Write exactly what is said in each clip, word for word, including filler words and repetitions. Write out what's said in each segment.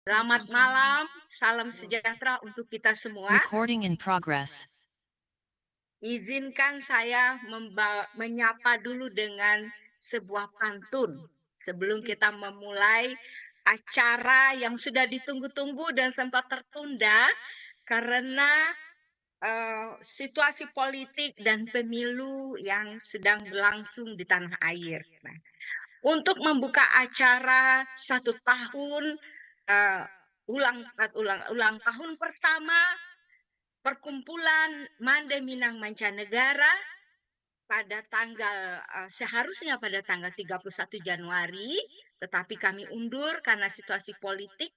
Selamat malam, salam sejahtera untuk kita semua. Recording in progress. Izinkan saya memba- menyapa dulu dengan sebuah pantun sebelum kita memulai acara yang sudah ditunggu-tunggu dan sempat tertunda karena eh, situasi politik dan pemilu yang sedang berlangsung di tanah air. Nah, untuk membuka acara satu tahun eh, ulang ulang ulang tahun pertama Perkumpulan Mande Minang Mancanegara pada tanggal eh, seharusnya pada tanggal tiga puluh satu Januari, tetapi kami undur karena situasi politik,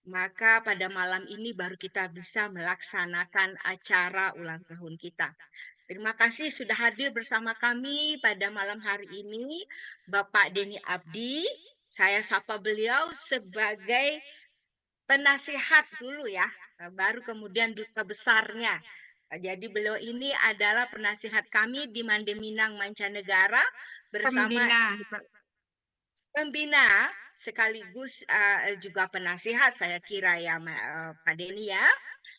maka pada malam ini baru kita bisa melaksanakan acara ulang tahun kita. Terima kasih sudah hadir bersama kami pada malam hari ini, Bapak Denny Abdi. Saya sapa beliau sebagai penasihat dulu ya, baru kemudian duta besarnya. Jadi beliau ini adalah penasihat kami di Mande Minang Mancanegara bersama Pembina. Pembina sekaligus eh, juga penasihat saya kira ya Ma- eh, Pak Denny ya,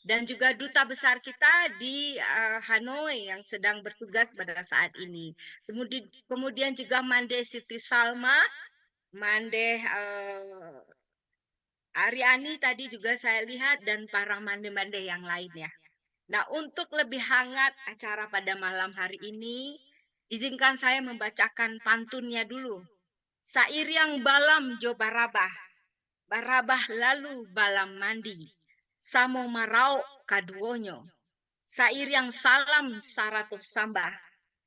dan juga duta besar kita di eh, Hanoi yang sedang bertugas pada saat ini. Kemudian, kemudian juga Mande Siti Salma, Mande eh, Ariani tadi juga saya lihat dan para mande-mande yang lainnya. Nah, untuk lebih hangat acara pada malam hari ini, izinkan saya membacakan pantunnya dulu. Sairiang balam jo barabah, barabah lalu balam mandi, samo maraok kaduonyo. Sairiang salam sarato sambah,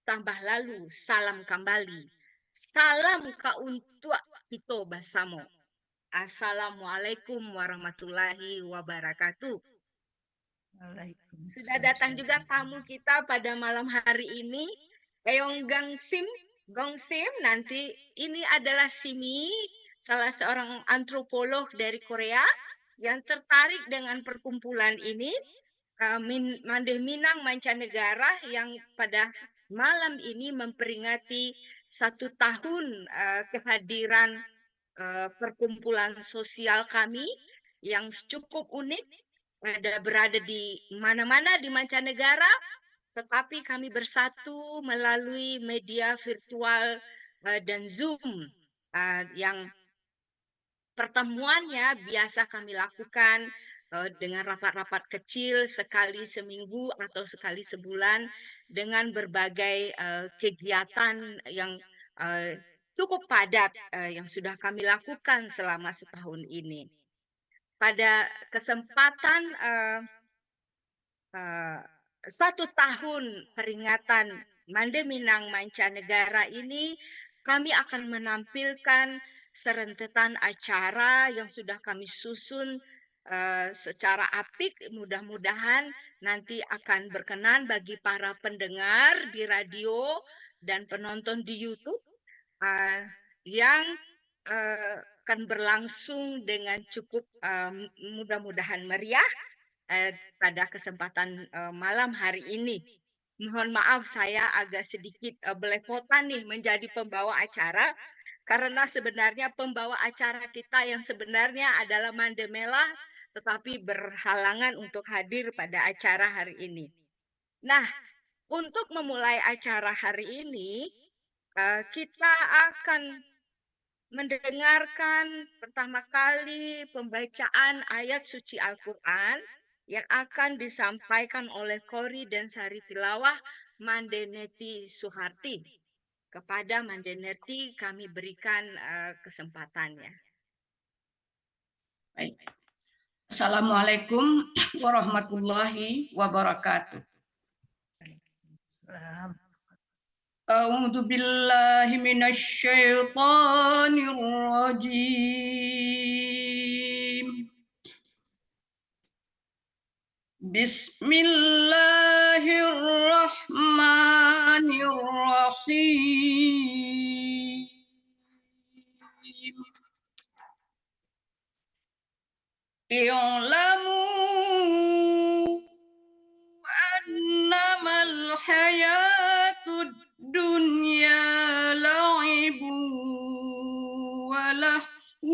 sambah lalu salam kambali. Salam ka untuak kito basamo. Assalamualaikum warahmatullahi wabarakatuh. Sudah datang juga tamu kita pada malam hari ini, Eyong Gangsim, Gongsim. Nanti ini adalah Simi, salah seorang antropolog dari Korea yang tertarik dengan perkumpulan ini, eh, Min- Mandeh Minang Mancanegara yang pada malam ini memperingati satu tahun eh, kehadiran eh, perkumpulan sosial kami yang cukup unik, ada berada di mana-mana di mancanegara, tetapi kami bersatu melalui media virtual eh, dan Zoom eh, yang pertemuannya biasa kami lakukan eh, dengan rapat-rapat kecil sekali seminggu atau sekali sebulan dengan berbagai eh, kegiatan yang eh, cukup padat eh, yang sudah kami lakukan selama setahun ini. Pada kesempatan eh, eh, satu tahun peringatan Mande Minang Mancanegara ini, kami akan menampilkan serentetan acara yang sudah kami susun eh, secara apik. Mudah-mudahan nanti akan berkenan bagi para pendengar di radio dan penonton di YouTube eh, yang eh, akan berlangsung dengan cukup eh, mudah-mudahan meriah eh, pada kesempatan eh, malam hari ini. Mohon maaf, saya agak sedikit eh, belepotan nih menjadi pembawa acara, karena sebenarnya pembawa acara kita yang sebenarnya adalah Mande Melah, tetapi berhalangan untuk hadir pada acara hari ini. Nah, untuk memulai acara hari ini, eh, kita akan mendengarkan pertama kali pembacaan ayat suci Al-Quran yang akan disampaikan oleh Qori dan Sari Tilawah Mande Neti Suharti. Kepada Mande Neti kami berikan eh, kesempatannya. Baik. Assalamualaikum warahmatullahi wabarakatuh. Salam. أعوذ بالله من الشيطان الرجيم. بسم الله الرحمن الرحيم. اعلموا أنما الحياة الدنيا لعب ولهو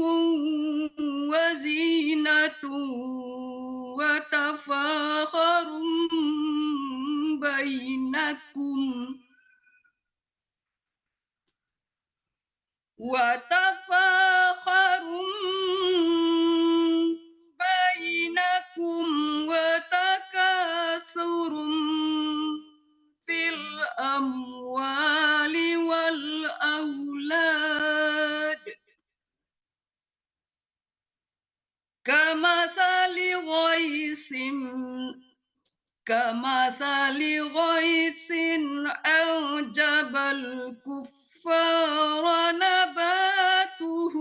وزينة وتفاخر بينكم وتفاخر بينكم وتكاثر في الأموال والأولاد كمثل غيث كمثل غيث أعجب الكفار نباته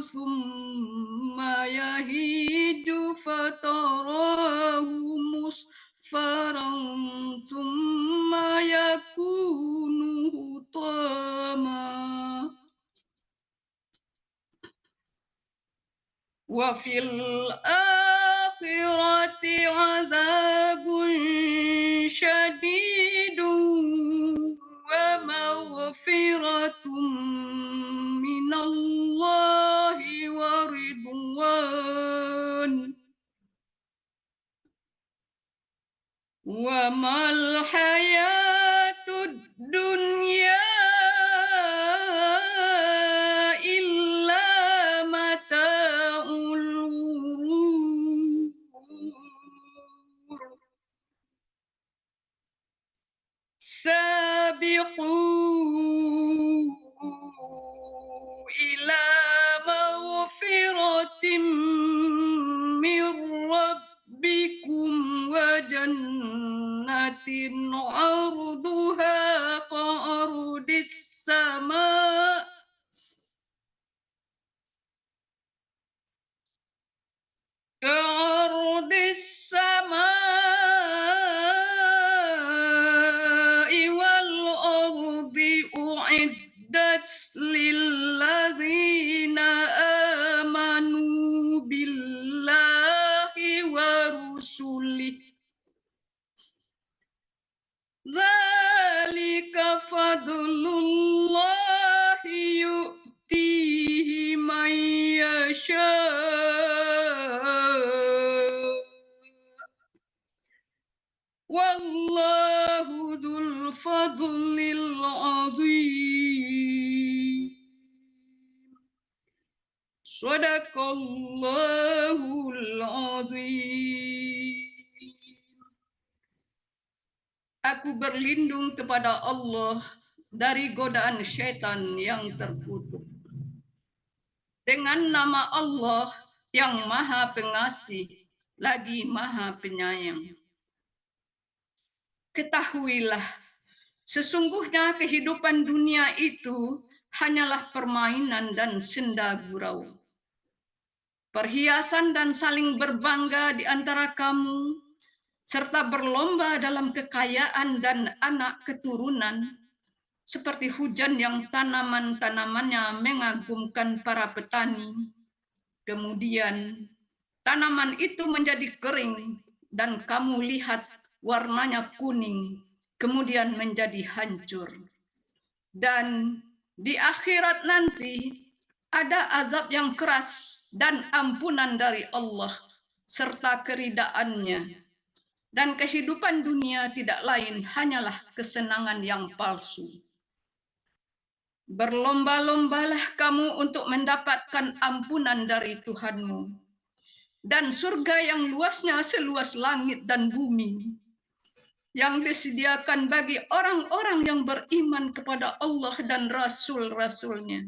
ثم يهيج فتراه مصفرا ثم يكون حطاما وفي الآخرة عذاب شديد ومغفرة من الله ورضوان وما الحياة الدنيا إلا متاع الغرور. سابقوا إلى مغفرة من ربكم وجنة عرضها كعرض السماء كعرض السماء والأرض أعدت للذين آمنوا بالله ورسله ذلك فضل الله يؤتيه من يشاء والله ذو الفضل العظيم. صدق الله العظيم. Aku berlindung kepada Allah dari godaan syaitan yang terkutuk. Dengan nama Allah yang Maha Pengasih, lagi Maha Penyayang. Ketahuilah, sesungguhnya kehidupan dunia itu hanyalah permainan dan senda gurau, perhiasan dan saling berbangga di antara kamu, serta berlomba dalam kekayaan dan anak keturunan, seperti hujan yang tanaman-tanamannya mengagumkan para petani. Kemudian, tanaman itu menjadi kering, dan kamu lihat warnanya kuning, kemudian menjadi hancur. Dan di akhirat nanti, ada azab yang keras dan ampunan dari Allah, serta keridaan-Nya. Dan kehidupan dunia tidak lain hanyalah kesenangan yang palsu. Berlomba-lombalah kamu untuk mendapatkan ampunan dari Tuhanmu, dan surga yang luasnya seluas langit dan bumi, yang disediakan bagi orang-orang yang beriman kepada Allah dan rasul-rasul-Nya.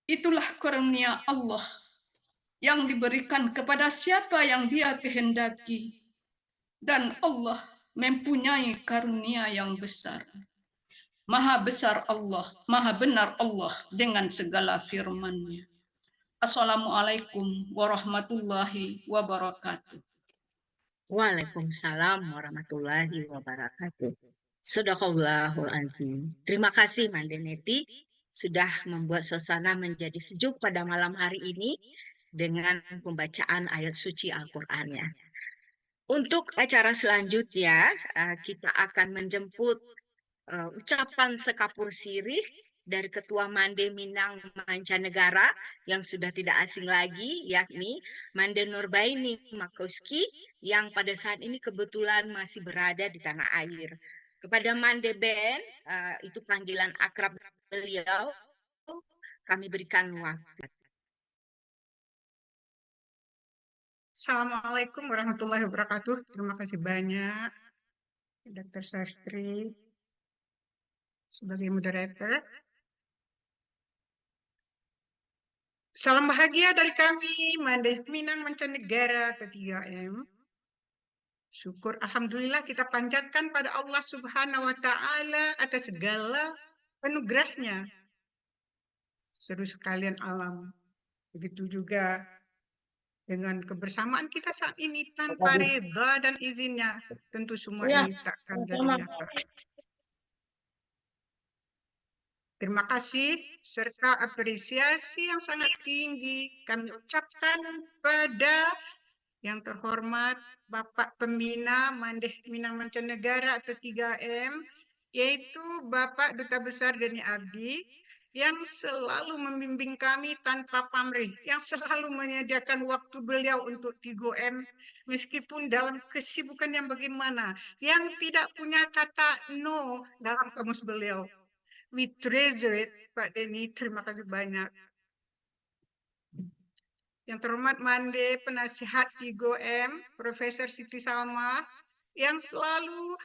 Itulah karunia Allah yang diberikan kepada siapa yang Dia kehendaki. Dan Allah mempunyai karunia yang besar. Maha besar Allah, maha benar Allah dengan segala firman-Nya. Assalamualaikum warahmatullahi wabarakatuh. Waalaikumsalam warahmatullahi wabarakatuh. Sadaqallahul azim. Terima kasih, Mande Neti, sudah membuat suasana menjadi sejuk pada malam hari ini dengan pembacaan ayat suci Al-Quran, ya. Untuk acara selanjutnya, eh, kita akan menjemput, eh, ucapan sekapur sirih dari Ketua Mande Minang Mancanegara yang sudah tidak asing lagi, yakni Mande Nurbaini Makowski yang pada saat ini kebetulan masih berada di tanah air. Kepada Mande Ben, eh, itu panggilan akrab beliau, kami berikan waktu. Assalamualaikum warahmatullahi wabarakatuh. Terima kasih banyak, Doktor Sastri, sebagai moderator. Salam bahagia dari kami, Mande Minang Mancanegara atau tiga M. Syukur alhamdulillah kita panjatkan pada Allah Subhanahu wa Ta'ala atas segala anugerahnya. Seluruh sekalian alam. Begitu juga dengan kebersamaan kita saat ini tanpa reda dan izinnya, tentu semua ini takkan jadi nyata. Terima kasih serta apresiasi yang sangat tinggi kami ucapkan pada yang terhormat Bapak Pembina Mande Minang Mancanegara atau tiga M, yaitu Bapak Duta Besar Deni Abdi, yang selalu membimbing kami tanpa pamrih, yang selalu menyediakan waktu beliau untuk tiga M, meskipun dalam kesibukan yang bagaimana, yang tidak punya kata no dalam kamus beliau. We treasure it, Pak Deni. Terima kasih banyak. Yang terhormat Mande, penasihat tiga M, Profesor Siti Salma, yang selalu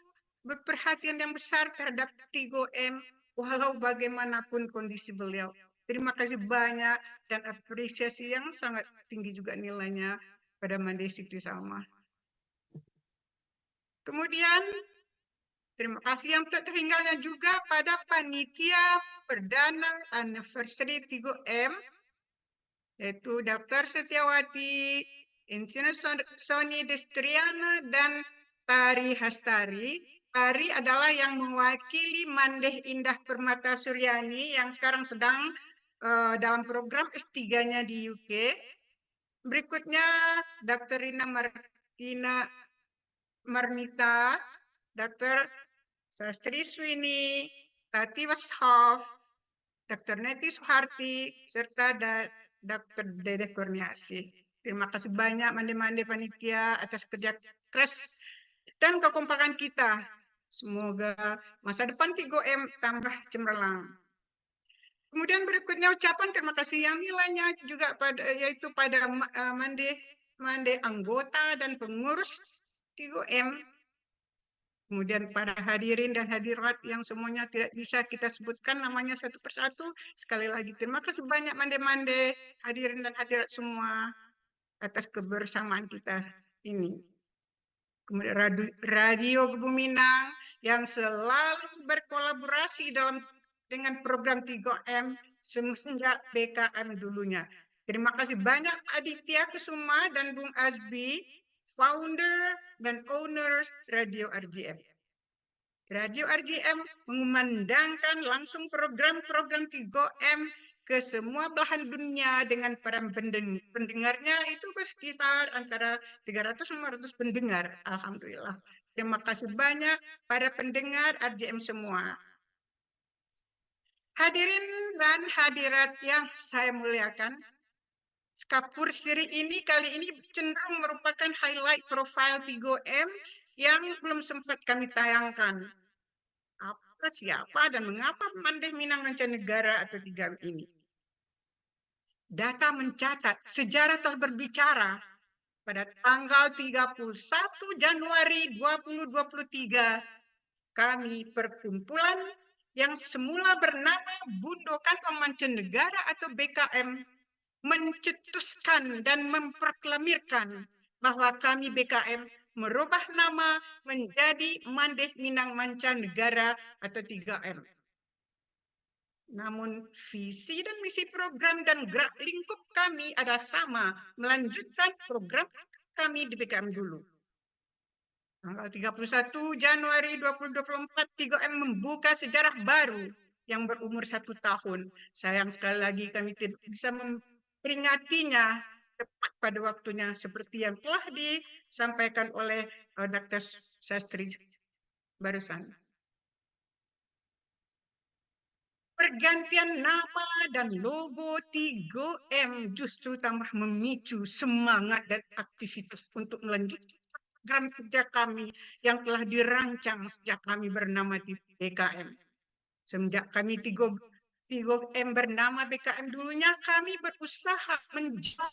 berperhatian yang besar terhadap tiga M, walau bagaimanapun kondisi beliau. Terima kasih banyak dan apresiasi yang sangat tinggi juga nilainya pada Mande Siti Salma. Kemudian, terima kasih yang tak terhingganya juga pada panitia perdana anniversary tiga M, yaitu Doktor Setiawati, Insinyur Son-, Sony Destriana, dan Tari Hastari. Tari adalah yang mewakili Mandeh Indah Permata Suryani yang sekarang sedang, eh, dalam program S tiga-nya di U K. Berikutnya, Doktor Rina Martina Marnita, Doktor Sastri Swini, Tati Westhoff, Doktor Neti Suharti, serta da-, Doktor Dedeh Kurniasih. Terima kasih banyak mande-mande panitia atas kerja keras dan kekompakan kita. Semoga masa depan tiga M tambah cemerlang. Kemudian berikutnya ucapan terima kasih yang nilainya juga pada, yaitu pada ma-, eh, mande, mande anggota dan pengurus tiga M. Kemudian para hadirin dan hadirat yang semuanya tidak bisa kita sebutkan namanya satu persatu, sekali lagi terima kasih banyak mande-mande hadirin dan hadirat semua atas kebersamaan kita ini. Kemudian radu-, Radio Gebu Minang yang selalu berkolaborasi dalam, dengan program tiga M semenjak B K M dulunya. Terima kasih banyak Aditya Kusuma dan Bung Azbi, founder dan owners Radio R J M. Radio R J M mengumandangkan langsung program-program tiga M ke semua belahan dunia dengan para pendeng-, pendengarnya itu berkisar antara tiga ratus lima ratus pendengar. Alhamdulillah. Terima kasih banyak para pendengar R J M semua. Hadirin dan hadirat yang saya muliakan, Skapur siri ini kali ini cenderung merupakan highlight profile tiga M yang belum sempat kami tayangkan. Apa, siapa, dan mengapa Mandeh Minang Mancanegara atau tiga M ini? Data mencatat, sejarah telah berbicara. Pada tanggal tiga puluh satu Januari dua ribu dua puluh tiga, kami, perkumpulan yang semula bernama Bundo Kanduang Mancanegara atau B K M, mencetuskan dan memproklamirkan bahwa kami B K M merubah nama menjadi Mandeh Minang Mancanegara atau tiga M. Namun, visi dan misi program dan gerak lingkup kami adalah sama, melanjutkan program kami di B K M dulu. Tanggal tiga puluh satu Januari dua ribu dua puluh empat, tiga M membuka sejarah baru yang berumur satu tahun. Sayang sekali lagi kami tidak bisa memperingatinya tepat pada waktunya seperti yang telah disampaikan oleh, eh, Doktor Sastri barusan. Pergantian nama dan logo tigo M justru tambah memicu semangat dan aktivitas untuk melanjutkan program kerja kami yang telah dirancang sejak kami bernama T P K M. Semenjak kami tigo, tigo M bernama B K M dulunya, kami berusaha menjauh.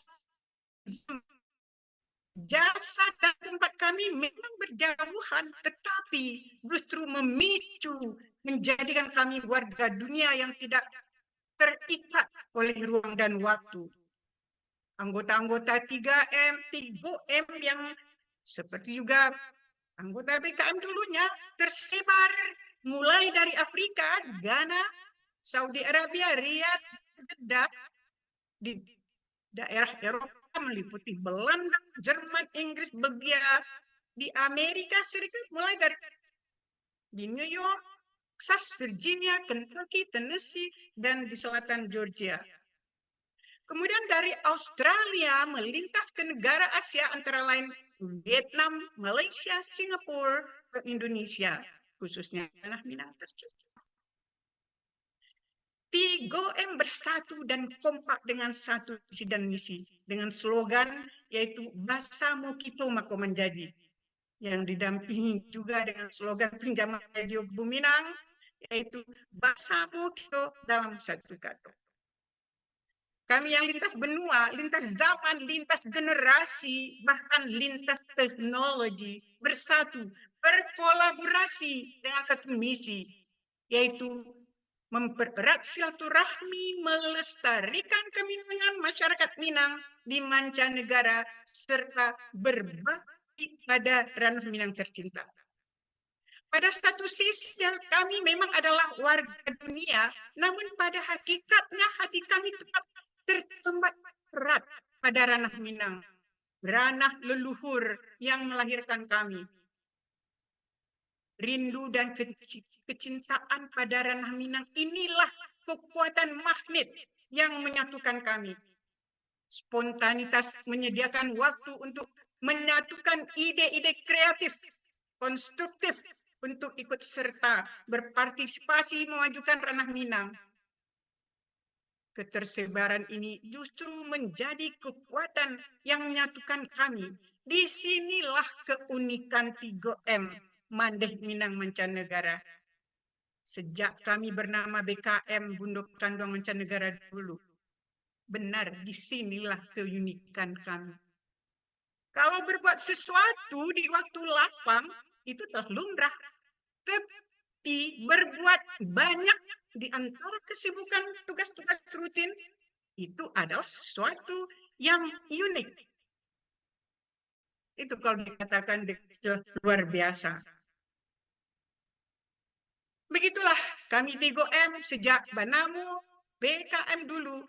Jasad dan tempat kami memang berjauhan, tetapi justru memicu, menjadikan kami warga dunia yang tidak terikat oleh ruang dan waktu. Anggota-anggota tiga M, tigo M yang seperti juga anggota B K M dulunya tersebar mulai dari Afrika, Ghana, Saudi Arabia, Riyadh, Jeddah, di daerah Eropa meliputi Belanda, Jerman, Inggris, Belgia, di Amerika Serikat mulai dari di New York, Texas, Virginia, Kentucky, Tennessee, dan di selatan Georgia. Kemudian dari Australia melintas ke negara Asia antara lain Vietnam, Malaysia, Singapura, dan Indonesia, khususnya tanah Minang tercinta. Tigo M bersatu dan kompak dengan satu visi dan misi, dengan slogan yaitu "Basamo Kito Mako Manjadi", yang didampingi juga dengan slogan pinjaman Radio Gebu Minang, yaitu "Basamo Kito Dalam Satu Kato". Kami yang lintas benua, lintas zaman, lintas generasi, bahkan lintas teknologi, bersatu, berkolaborasi dengan satu misi, yaitu mempererat silaturahmi, melestarikan keminangan masyarakat Minang di mancanegara, serta berbakti pada ranah Minang tercinta. Pada satu sisi, kami memang adalah warga dunia, namun pada hakikatnya hati kami tetap tertambat erat pada ranah Minang, ranah leluhur yang melahirkan kami. Rindu dan keci-, kecintaan pada ranah Minang inilah kekuatan magnet yang menyatukan kami. Spontanitas menyediakan waktu untuk menyatukan ide-ide kreatif, konstruktif untuk ikut serta berpartisipasi memajukan ranah Minang. Ketersebaran ini justru menjadi kekuatan yang menyatukan kami. Di sinilah keunikan tigo M, Mandeh Minang Mancanegara. Sejak kami bernama B K M, Bundo Kanduang Mancanegara dulu. Benar, di sinilah keunikan kami. Kalau berbuat sesuatu di waktu lapang, itu telah lumrah. Tetapi berbuat banyak di antara kesibukan tugas-tugas rutin, itu adalah sesuatu yang unik. Itu kalau dikatakan de-, luar biasa. Begitulah kami tigo M sejak banamo B K M dulu.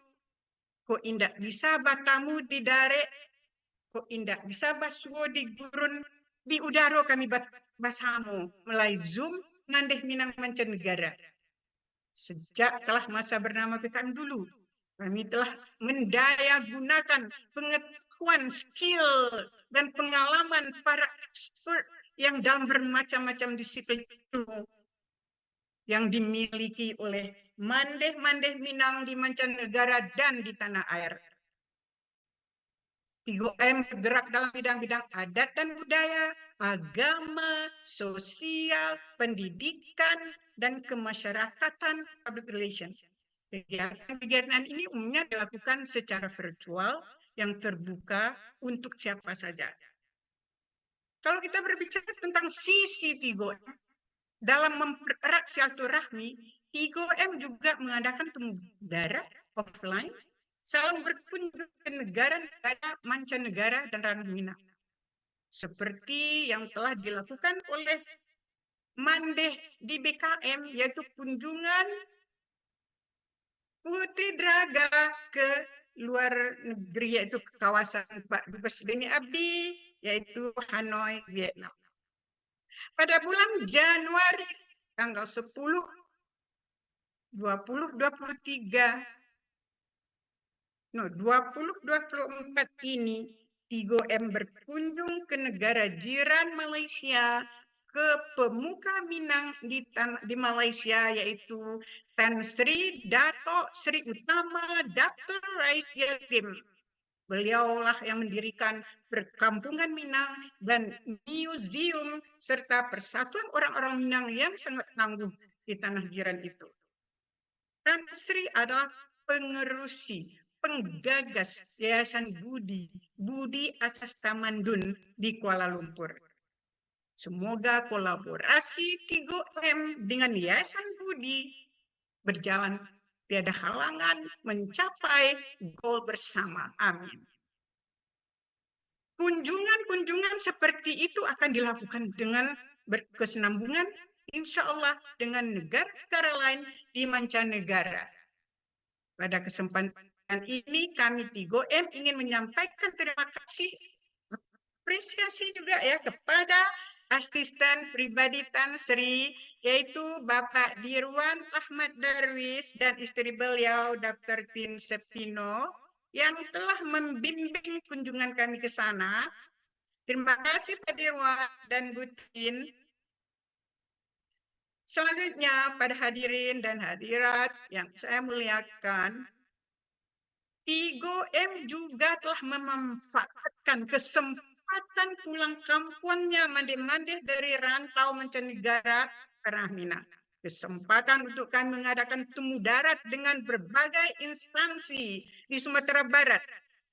Kok indak bisa batamu di darek, kok indak bisa basuo di gurun, di udaro kami ba-, basamo, melalui Zoom, Mandeh Minang Mancanegara. Sejak kalah masa bernama B K M dulu, kami telah mendayagunakan pengetahuan, skill, dan pengalaman para expert yang dalam bermacam-macam disiplin ilmu yang dimiliki oleh Mandeh-Mandeh Minang di mancanegara dan di tanah air. Tigo M bergerak dalam bidang-bidang adat dan budaya, agama, sosial, pendidikan, dan kemasyarakatan, public relation. Kegiatan-kegiatan ini umumnya dilakukan secara virtual yang terbuka untuk siapa saja. Kalau kita berbicara tentang visi tigo M, dalam mempererat silaturahmi, tigo M juga mengadakan temu darat offline, saling berkunjung ke negara-negara mancanegara dan ranah Minang. Seperti yang telah dilakukan oleh Mandeh di B K M, yaitu kunjungan Putri Draga ke luar negeri, yaitu ke kawasan Pak Dubes Beni Abdi, yaitu Hanoi, Vietnam. Pada bulan Januari, tanggal sepuluh, dua puluh, dua puluh tiga, no, dua puluh dua puluh empat ini, tigo M berkunjung ke negara jiran Malaysia, ke pemuka Minang di tan-, di Malaysia, yaitu Tan Sri Datuk Sri Utama Doktor Rais Yatim. Beliaulah yang mendirikan Perkampungan Minang dan museum serta persatuan orang-orang Minang yang sangat tangguh di tanah jiran itu. Tan Sri adalah pengerusi, penggagas Yayasan Budi, Budi Asastamandun di Kuala Lumpur. Semoga kolaborasi tigo M dengan Yayasan Budi berjalan tiada halangan mencapai goal bersama. Amin. Kunjungan-kunjungan seperti itu akan dilakukan dengan berkesinambungan, insya Allah, dengan negara-negara lain di mancanegara. Pada kesempatan ini, kami tigo M ingin menyampaikan terima kasih, apresiasi juga ya kepada asisten pribadi Tan Sri, yaitu Bapak Dirwan Ahmad Darwis dan istri beliau, Doktor Tin Septino, yang telah membimbing kunjungan kami ke sana. Terima kasih Pak Dirwan dan Bu Tin. Selanjutnya, pada hadirin dan hadirat yang saya muliakan, tigo M juga telah memanfaatkan kesempatan pulang kampuangnya mandeh-mandeh dari rantau mancanegara ke Tanah Minang. Kesempatan untuk kami mengadakan temu darat dengan berbagai instansi di Sumatera Barat.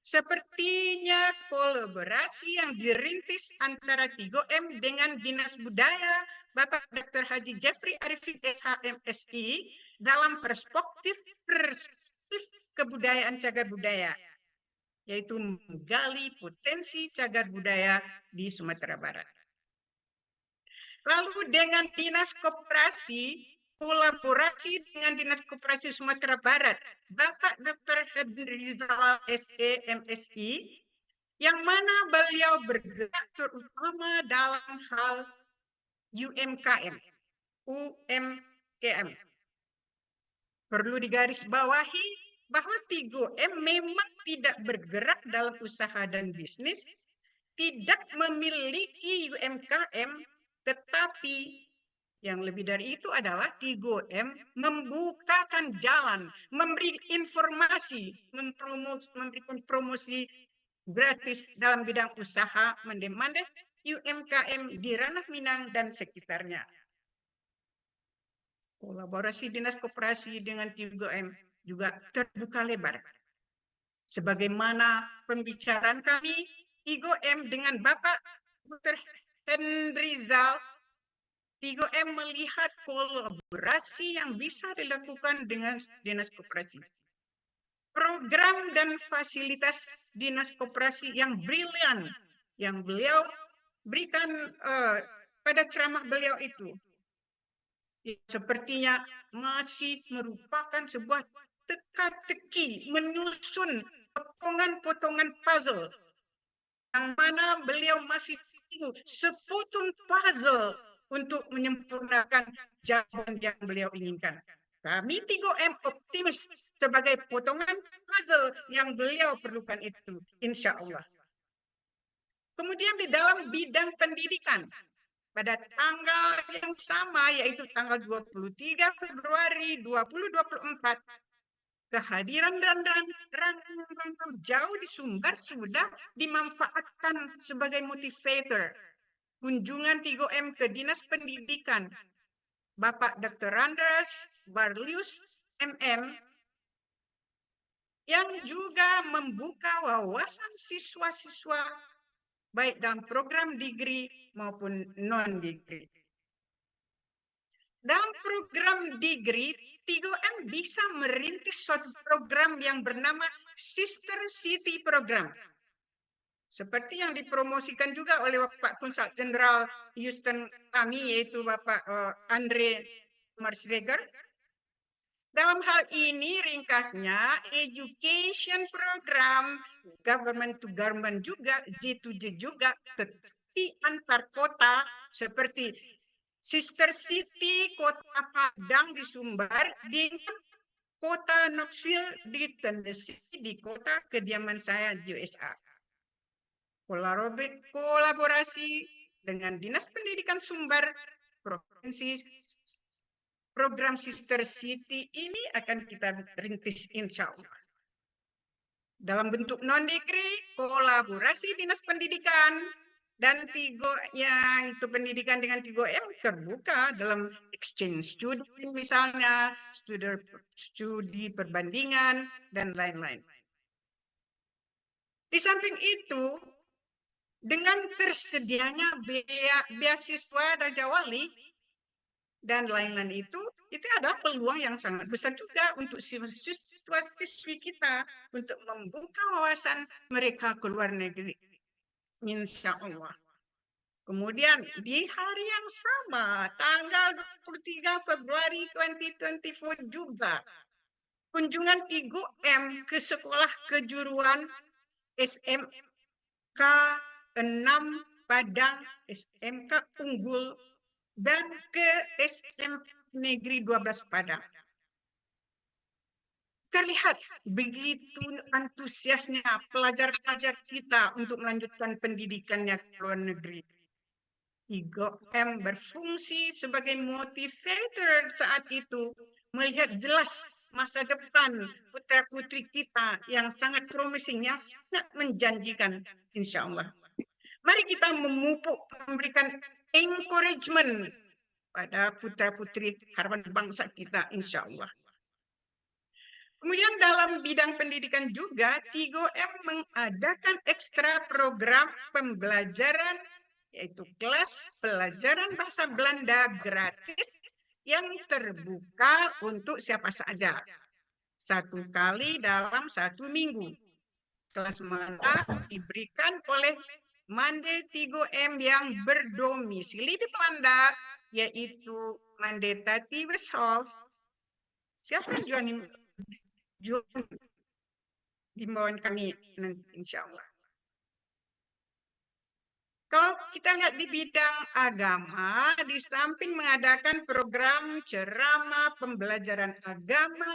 Sepertinya kolaborasi yang dirintis antara tigo M dengan Dinas Budaya Bapak Doktor Haji Jeffrey Arifin, S H, M Si, dalam perspektif, perspektif kebudayaan cagar budaya, yaitu menggali potensi cagar budaya di Sumatera Barat. Lalu dengan Dinas Koperasi, kolaborasi dengan Dinas Koperasi Sumatera Barat, Bapak Doktor Henry Rizal, S E, M Si, yang mana beliau bergerak terutama dalam hal U M K M, U M K M. Perlu digarisbawahi bahwa tigo M memang tidak bergerak dalam usaha dan bisnis, tidak memiliki U M K M, tetapi yang lebih dari itu adalah tigo M membukakan jalan, memberi informasi, mempromo-, memberikan promosi gratis dalam bidang usaha mandeh-mandeh U M K M di Ranah Minang dan sekitarnya. Kolaborasi Dinas Koperasi dengan tigo M juga terbuka lebar. Sebagaimana pembicaraan kami, tigo M dengan Bapak Doktor Henrizal, tigo M melihat kolaborasi yang bisa dilakukan dengan Dinas Koperasi. Program dan fasilitas Dinas Koperasi yang brilian yang beliau berikan, eh, pada ceramah beliau itu, sepertinya masih merupakan sebuah teka-teki menyusun potongan-potongan puzzle, yang mana beliau masih tunggu sepotong puzzle untuk menyempurnakan jawaban yang beliau inginkan. Kami tigo M optimis sebagai potongan puzzle yang beliau perlukan itu, insya Allah. Kemudian di dalam bidang pendidikan, pada tanggal yang sama, yaitu tanggal dua puluh tiga Februari dua puluh dua puluh empat, kehadiran dan, dan rantau jauh di Sumbar sudah dimanfaatkan sebagai motivator. Kunjungan tigo M ke Dinas Pendidikan, Bapak Doktor Andreas Barlius, M M, yang juga membuka wawasan siswa-siswa, baik dalam program degree maupun non-degree. Dalam program degree, tigo M bisa merintis suatu program yang bernama Sister City Program. Seperti yang dipromosikan juga oleh Pak Konsul Jenderal Houston kami, yaitu Bapak, eh, Andre Marsreger. Dalam hal ini, ringkasnya, education program government to government juga, J to J juga, tetapi antar kota seperti Sister City Kota Padang di Sumbar dengan Kota Knoxville di Tennessee, di kota kediaman saya di U S A. Kolabor-, kolaborasi dengan Dinas Pendidikan Sumbar Provinsi, program Sister City ini akan kita rintis, insya Allah. Dalam bentuk non-degree, kolaborasi Dinas Pendidikan dan tigo, yang itu pendidikan dengan tigo M terbuka dalam exchange student misalnya, studi, studi perbandingan, dan lain-lain. Di samping itu, dengan tersedianya bea-, beasiswa Raja Wali dan lain-lain itu, itu adalah peluang yang sangat besar juga untuk siswa-siswi kita untuk membuka wawasan mereka ke luar negeri. Insya Allah. Kemudian, di hari yang sama, tanggal dua puluh tiga Februari dua ribu dua puluh empat juga, kunjungan tigo M ke sekolah kejuruan S M K enam Padang, S M K Unggul, dan ke S M Negeri dua belas Padang. Terlihat begitu antusiasnya pelajar-pelajar kita untuk melanjutkan pendidikannya ke luar negeri. Tigo M berfungsi sebagai motivator saat itu, melihat jelas masa depan putra-putri kita yang sangat promising, yang sangat menjanjikan, insya Allah. Mari kita memupuk, memberikan encouragement pada putra-putri harapan bangsa kita, insya Allah. Kemudian dalam bidang pendidikan juga, tigo M mengadakan ekstra program pembelajaran, yaitu kelas pelajaran bahasa Belanda gratis yang terbuka untuk siapa saja. Satu kali dalam satu minggu. Kelas mana diberikan oleh Mande tigo M yang berdomisili di Belanda, yaitu Mande Tati Westhoff. Siapa Juan, Juan himbauan kami nanti, insya Allah. Kalau kita lihat di bidang agama, di samping mengadakan program ceramah pembelajaran agama,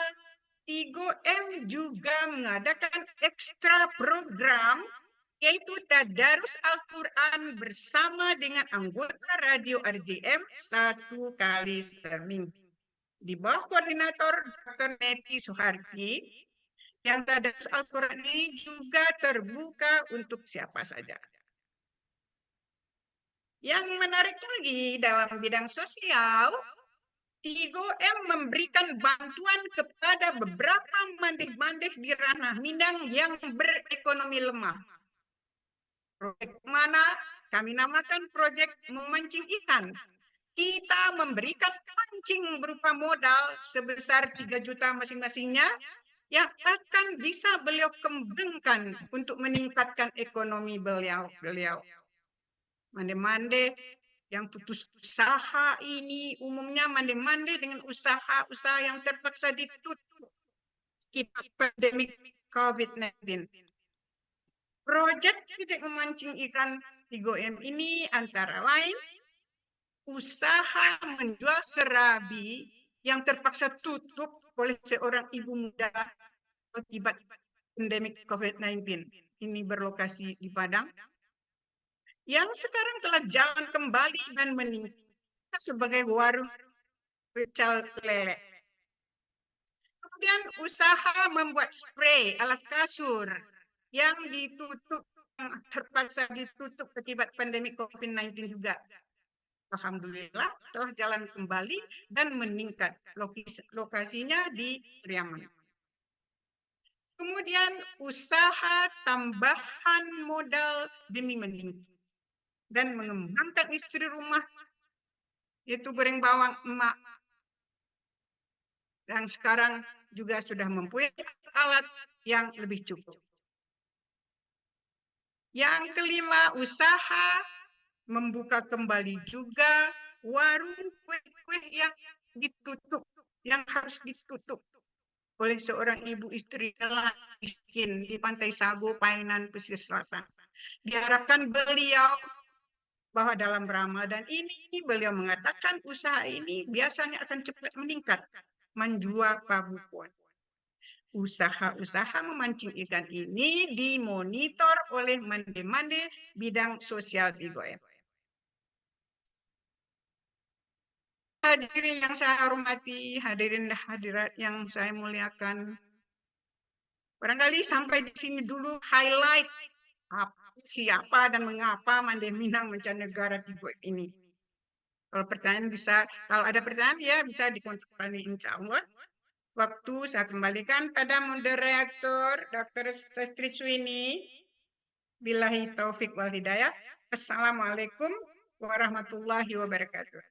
tigo M juga mengadakan ekstra program, yaitu Tadarus Al-Quran bersama dengan anggota Radio R J M satu kali seminggu. Di bawah koordinator Doktor Neti Suharti, yang Tadarus Al-Quran ini juga terbuka untuk siapa saja. Yang menarik lagi, dalam bidang sosial, tigo M memberikan bantuan kepada beberapa mandeh-mandeh di Ranah Minang yang berekonomi lemah. Proyek mana kami namakan proyek memancing ikan. Kita memberikan pancing berupa modal sebesar tiga juta masing-masingnya yang akan bisa beliau kembangkan untuk meningkatkan ekonomi beliau, beliau. Mandeh-mandeh yang putus usaha ini umumnya mandeh-mandeh dengan usaha-usaha yang terpaksa ditutup akibat pandemi covid sembilan belas. Proyek titik memancing ikan tigo M ini antara lain usaha menjual serabi yang terpaksa tutup oleh seorang ibu muda akibat pandemi covid sembilan belas. Ini berlokasi di Padang, yang sekarang telah jalan kembali dan meningkat sebagai warung pecel lele. Kemudian usaha membuat spray alas kasur yang ditutup, yang terpaksa ditutup akibat pandemi covid sembilan belas juga. Alhamdulillah, telah jalan kembali dan meningkat. Lokis-, lokasinya di Pariaman. Kemudian usaha tambahan modal demi meningkat dan mengembangkan istri rumah, yaitu goreng bawang emak, yang sekarang juga sudah mempunyai alat yang lebih cukup. Yang kelima, usaha membuka kembali juga warung kue-kue yang ditutup, yang harus ditutup oleh seorang ibu istri dalam miskin di Pantai Sago, Painan, Pesisir Selatan. Diharapkan beliau bahwa dalam Ramadan ini, beliau mengatakan usaha ini biasanya akan cepat meningkat, manjua pabukuan. Usaha-usaha memancing ikan ini dimonitor oleh mandeh-mandeh bidang sosial tigo M. hadirin yang saya hormati, hadirin dan hadirat yang saya muliakan. Barangkali sampai di sini dulu highlight ap-, siapa dan mengapa Mandeh Minang Mancanegara tigo M ini. Kalau pertanyaan bisa, kalau ada pertanyaan ya bisa dikontak kami, insya Allah. Waktu saya kembalikan pada moderator, Doktor Sastri Swini. Billahi taufik wal hidayah. Assalamualaikum warahmatullahi wabarakatuh.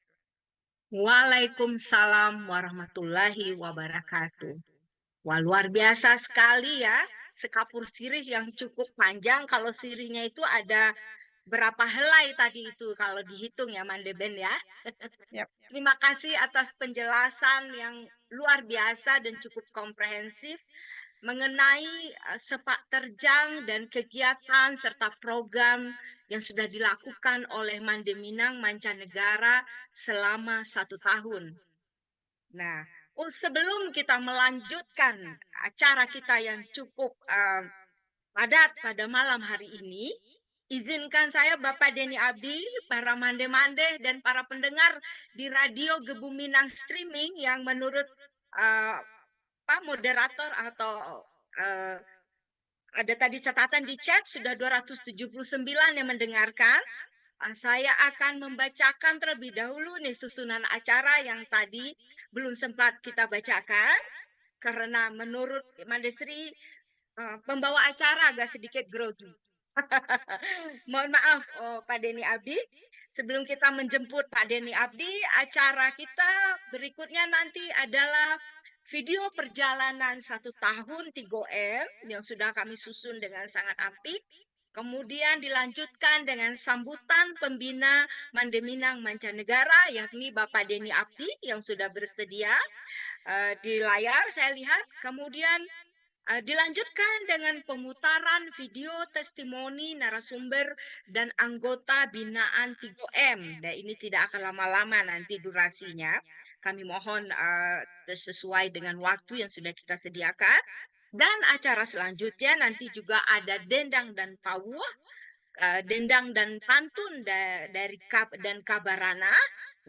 Waalaikumsalam warahmatullahi wabarakatuh. Wah, luar biasa sekali ya, sekapur sirih yang cukup panjang. Kalau sirihnya itu ada berapa helai tadi itu, kalau dihitung ya, Mandeh Ben ya. Yap. Terima kasih atas penjelasan yang luar biasa dan cukup komprehensif mengenai, eh, sepak terjang dan kegiatan serta program yang sudah dilakukan oleh Mandeh Minang Mancanegara selama satu tahun. Nah, u-, sebelum kita melanjutkan acara kita yang cukup, eh, padat pada malam hari ini, izinkan saya, Bapak Denny Abdi, para mandeh-mandeh, dan para pendengar di Radio Gebu Minang Streaming yang menurut, eh, apa, moderator atau, eh, ada tadi catatan di chat, sudah dua ratus tujuh puluh sembilan yang mendengarkan. Ah, saya akan membacakan terlebih dahulu nih susunan acara yang tadi belum sempat kita bacakan, karena menurut Mandeh Sri, eh, pembawa acara agak sedikit grogi. Mohon maaf, oh, Pak Denny Abdi. Sebelum kita menjemput Pak Denny Abdi, acara kita berikutnya nanti adalah video perjalanan satu tahun tigo M yang sudah kami susun dengan sangat apik. Kemudian dilanjutkan dengan sambutan pembina Mandeh Minang Mancanegara, yakni Bapak Denny Abdi yang sudah bersedia, eh, di layar saya lihat. Kemudian, eh, dilanjutkan dengan pemutaran video testimoni narasumber dan anggota binaan tigo M. Dan ini tidak akan lama-lama nanti durasinya. Kami mohon, eh, sesuai dengan waktu yang sudah kita sediakan. Dan acara selanjutnya nanti juga ada dendang dan pauah, eh, dendang dan pantun da-, dari Kab-, dan Kabarana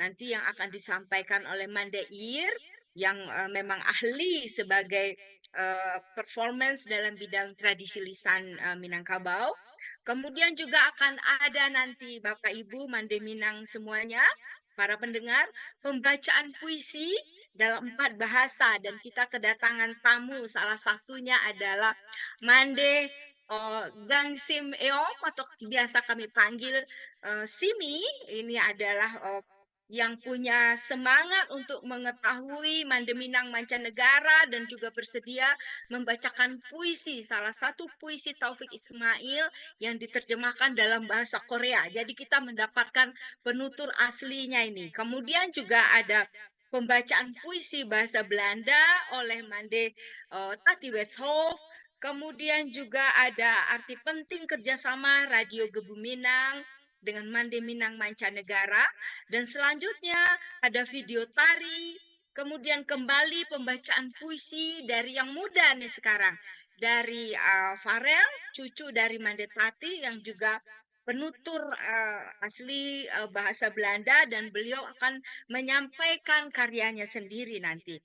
nanti yang akan disampaikan oleh Mandeh Ir yang, eh, memang ahli sebagai, eh, performance dalam bidang tradisi lisan, eh, Minangkabau. Kemudian juga akan ada nanti Bapak Ibu Mandeh Minang semuanya, para pendengar, pembacaan puisi dalam empat bahasa, dan kita kedatangan tamu, salah satunya adalah Mandeh, eh, Gang Sim Eom atau biasa kami panggil, eh, Simi. Ini adalah, eh, yang punya semangat untuk mengetahui Mandeh Minang Mancanegara dan juga bersedia membacakan puisi, salah satu puisi Taufik Ismail yang diterjemahkan dalam bahasa Korea. Jadi kita mendapatkan penutur aslinya ini. Kemudian juga ada pembacaan puisi bahasa Belanda oleh Mandeh, eh, Tati Westhoff. Kemudian juga ada arti penting kerjasama Radio Gebu Minang dengan Mandeh Minang Mancanegara. Dan selanjutnya ada video tari. Kemudian kembali pembacaan puisi dari yang muda nih sekarang. Dari, ah, Farel, cucu dari Mandeh Tati yang juga penutur, eh, asli, eh, bahasa Belanda, dan beliau akan menyampaikan karyanya sendiri nanti.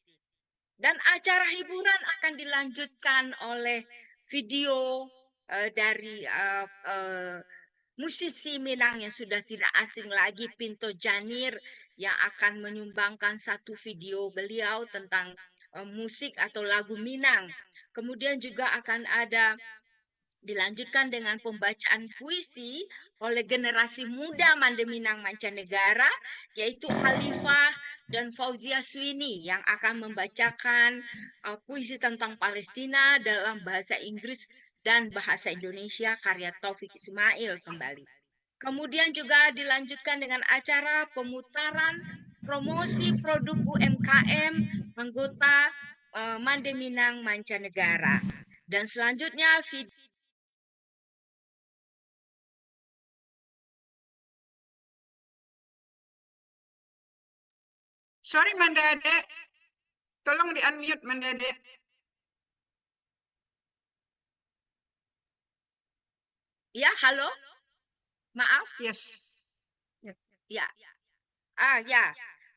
Dan acara hiburan akan dilanjutkan oleh video, eh, dari, eh, eh, musisi Minang yang sudah tidak asing lagi, Pinto Janir, yang akan menyumbangkan satu video beliau tentang, eh, musik atau lagu Minang. Kemudian juga akan ada dilanjutkan dengan pembacaan puisi oleh generasi muda Mandeh Minang Mancanegara, yaitu Alifah dan Fauzia Swini yang akan membacakan, uh, puisi tentang Palestina dalam bahasa Inggris dan bahasa Indonesia karya Taufik Ismail kembali. Kemudian juga dilanjutkan dengan acara pemutaran promosi produk U M K M anggota, eh, Mandeh Minang Mancanegara. Dan selanjutnya vid- Sorry, Mandeh Adek. Tolong di-unmute, Mandeh Adek. Ya, halo? Maaf. Yes. Ya. Ya. Ah, ya.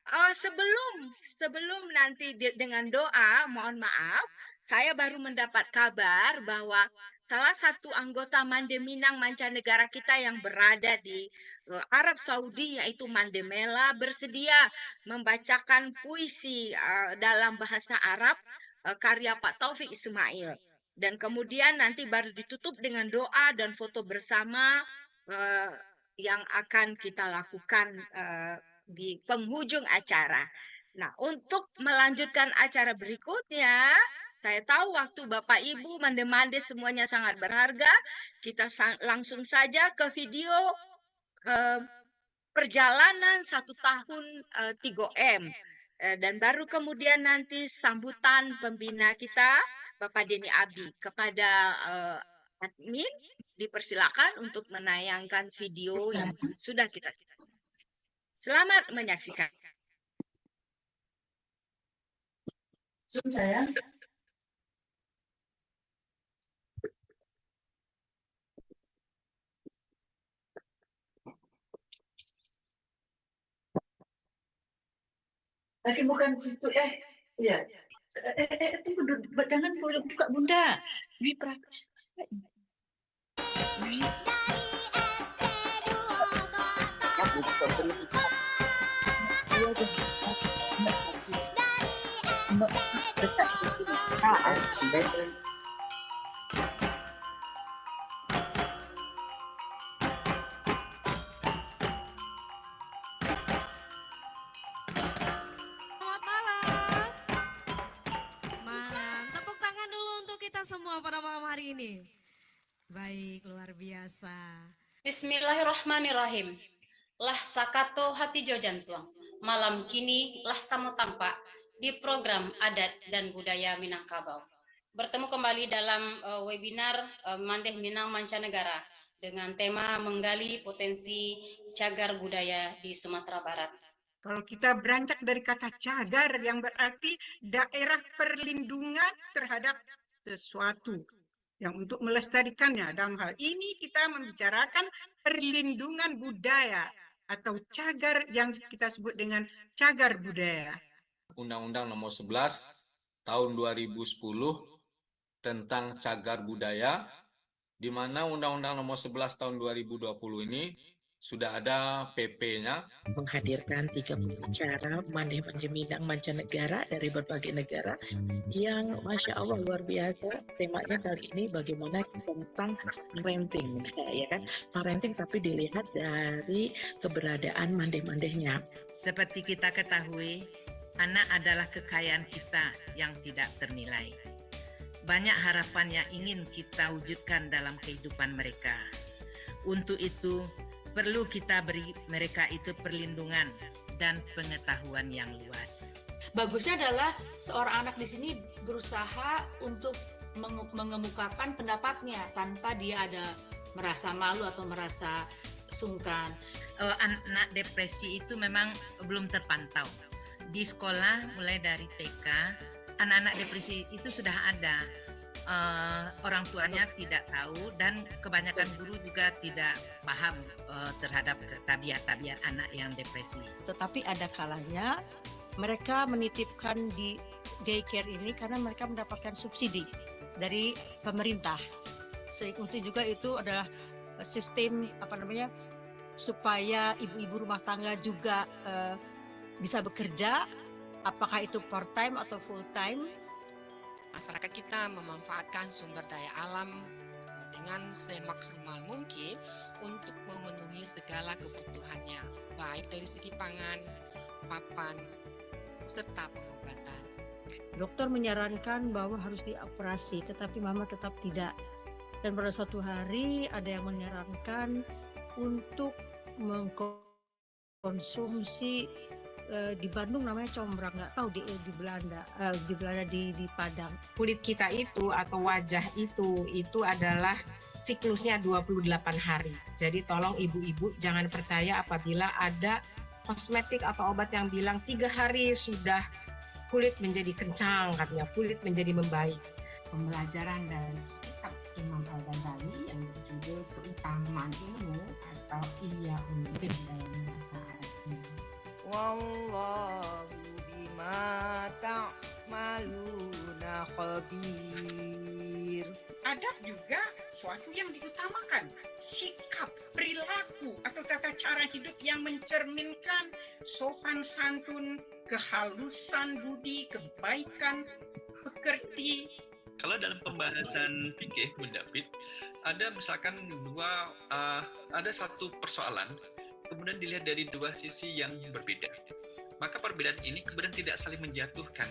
Oh, sebelum sebelum nanti de-, dengan doa, mohon maaf, saya baru mendapat kabar bahwa salah satu anggota Mande Minang mancanegara kita yang berada di, eh, Arab Saudi, yaitu Mande Mela, bersedia membacakan puisi, eh, dalam bahasa Arab, eh, karya Pak Taufik Ismail. Dan kemudian nanti baru ditutup dengan doa dan foto bersama, eh, yang akan kita lakukan, eh, di penghujung acara. Nah, untuk melanjutkan acara berikutnya, saya tahu waktu Bapak Ibu mande-mande semuanya sangat berharga, kita sa-, langsung saja ke video, eh, perjalanan satu tahun, eh, tiga M. Eh, dan baru kemudian nanti sambutan pembina kita, Bapak Denny Abi. Kepada, eh, admin, dipersilakan untuk menayangkan video yang sudah kita. Selamat menyaksikan. Zoom saya. Lagi bukan situ, eh, iya. Eh, eh, eh, tunggu dulu. Jangan buka, Bunda. Dwi Prakasa. Selamat malam. Malam. Tepuk tangan dulu untuk kita semua pada malam hari ini. Baik, luar biasa. Bismillahirrahmanirrahim. Lah sakato hati jo jantuang, malam kini lah samo tampak di program Adat dan Budaya Minangkabau. Bertemu kembali dalam, eh, webinar, eh, Mandeh Minang Mancanegara dengan tema menggali potensi cagar budaya di Sumatera Barat. Kalau kita beranjak dari kata cagar, yang berarti daerah perlindungan terhadap sesuatu, yang untuk melestarikannya. Dalam hal ini kita membicarakan perlindungan budaya atau cagar yang kita sebut dengan cagar budaya. Undang-Undang Nomor Sebelas Tahun dua ribu sepuluh tentang cagar budaya, di mana Undang-Undang Nomor Sebelas Tahun dua ribu dua puluh ini sudah ada P P-nya. Menghadirkan tiga puluh acara Mandeh-Mandeh Minang mancanegara dari berbagai negara yang, Masya Allah, luar biasa. Temanya kali ini bagaimana tentang parenting, ya kan? Parenting tapi dilihat dari keberadaan mandeh-mandehnya. Seperti kita ketahui, anak adalah kekayaan kita yang tidak ternilai. Banyak harapan yang ingin kita wujudkan dalam kehidupan mereka. Untuk itu, perlu kita beri mereka itu perlindungan dan pengetahuan yang luas. Bagusnya adalah seorang anak di sini berusaha untuk menge-, mengemukakan pendapatnya tanpa dia ada merasa malu atau merasa sungkan. Eh, anak depresi itu memang belum terpantau. Di sekolah, mulai dari T K, anak-anak depresi itu sudah ada. Eh, orang tuanya tidak tahu dan kebanyakan guru juga tidak paham, eh, terhadap ke-, tabiat-tabiat anak yang depresi. Tetapi ada kalanya mereka menitipkan di daycare ini karena mereka mendapatkan subsidi dari pemerintah. Se-, untuk juga itu adalah sistem, apa namanya, supaya ibu-ibu rumah tangga juga, eh, bisa bekerja, apakah itu part time atau full time. Masyarakat kita memanfaatkan sumber daya alam dengan semaksimal mungkin untuk memenuhi segala kebutuhannya, baik dari segi pangan, papan, serta pengobatan. Dokter menyarankan bahwa harus dioperasi, tetapi mama tetap tidak. Dan pada suatu hari ada yang menyarankan untuk mengko-, konsumsi, eh, di Bandung namanya combrang, nggak tahu di, di Belanda, eh, di Belanda di, di Padang. Kulit kita itu atau wajah itu, itu adalah siklusnya dua puluh delapan hari. Jadi tolong ibu-ibu jangan percaya apabila ada kosmetik atau obat yang bilang tiga hari sudah kulit menjadi kencang, katanya kulit menjadi membaik. Pembelajaran dari kitab Imam Al-Ghazali yang berjudul Keutamaan Ilmu atau Ihya Ulumuddin dalam bahasa Arabnya. Wallahu bima ta'maluna khabir. Adab juga suatu yang diutamakan. Sikap, perilaku, atau tata cara hidup yang mencerminkan sopan santun, kehalusan budi, kebaikan, pekerti. Kalau dalam pembahasan fikih, Bunda Pit, ada misalkan dua, eh, ada satu persoalan, kemudian dilihat dari dua sisi yang berbeda. Maka perbedaan ini kemudian tidak saling menjatuhkan,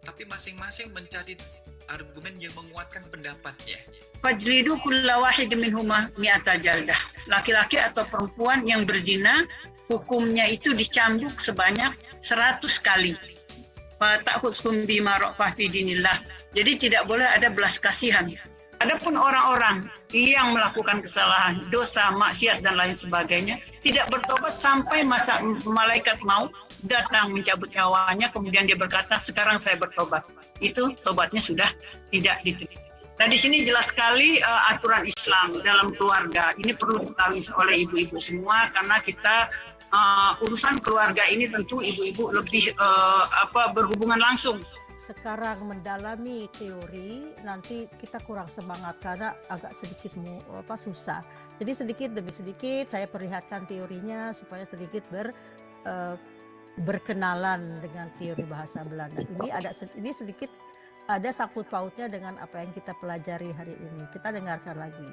tapi masing-masing mencari argumen yang menguatkan pendapatnya. Fajlidu kulla wahid minhuma mi'ata jaldah. Laki-laki atau perempuan yang berzina, hukumnya itu dicambuk sebanyak seratus kali. Fala ta'khudkum bihima ra'fah fi dinillah. Jadi tidak boleh ada belas kasihan. Adapun orang-orang yang melakukan kesalahan, dosa, maksiat dan lain sebagainya, tidak bertobat sampai masa malaikat maut datang mencabut nyawanya, kemudian dia berkata, "Sekarang saya bertobat." Itu tobatnya sudah tidak diterima. Nah, di sini jelas sekali, eh, aturan Islam dalam keluarga. Ini perlu diketahui oleh ibu-ibu semua, karena kita, eh, urusan keluarga ini tentu ibu-ibu lebih, eh, apa, berhubungan langsung. Sekarang mendalami teori, nanti kita kurang semangat karena agak sedikit mu-, apa, susah. Jadi sedikit demi sedikit saya perlihatkan teorinya supaya sedikit ber-, eh, berkenalan dengan teori bahasa Belanda. Ini ada se-, ini sedikit ada sangkut pautnya dengan apa yang kita pelajari hari ini. Kita dengarkan lagi.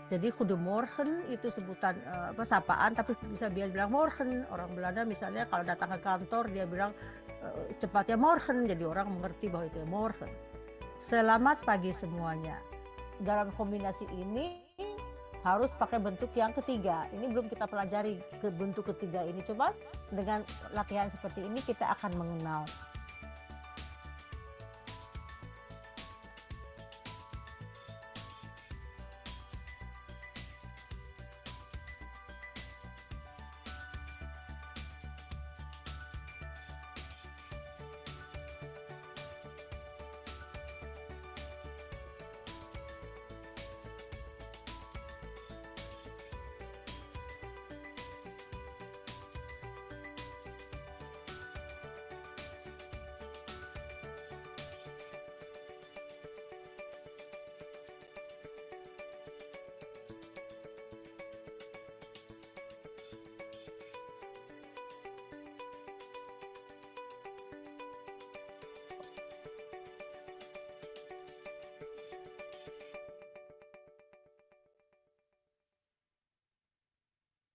Jadi, goedemorgen itu sebutan, eh, apa, sapaan, tapi bisa dia bilang morgen. Orang Belanda misalnya kalau datang ke kantor, dia bilang, eh, cepatnya morgen, jadi orang mengerti bahwa itu morgen. Selamat pagi semuanya. Dalam kombinasi ini harus pakai bentuk yang ketiga. Ini belum kita pelajari ke bentuk ketiga ini. Cuma dengan latihan seperti ini kita akan mengenal.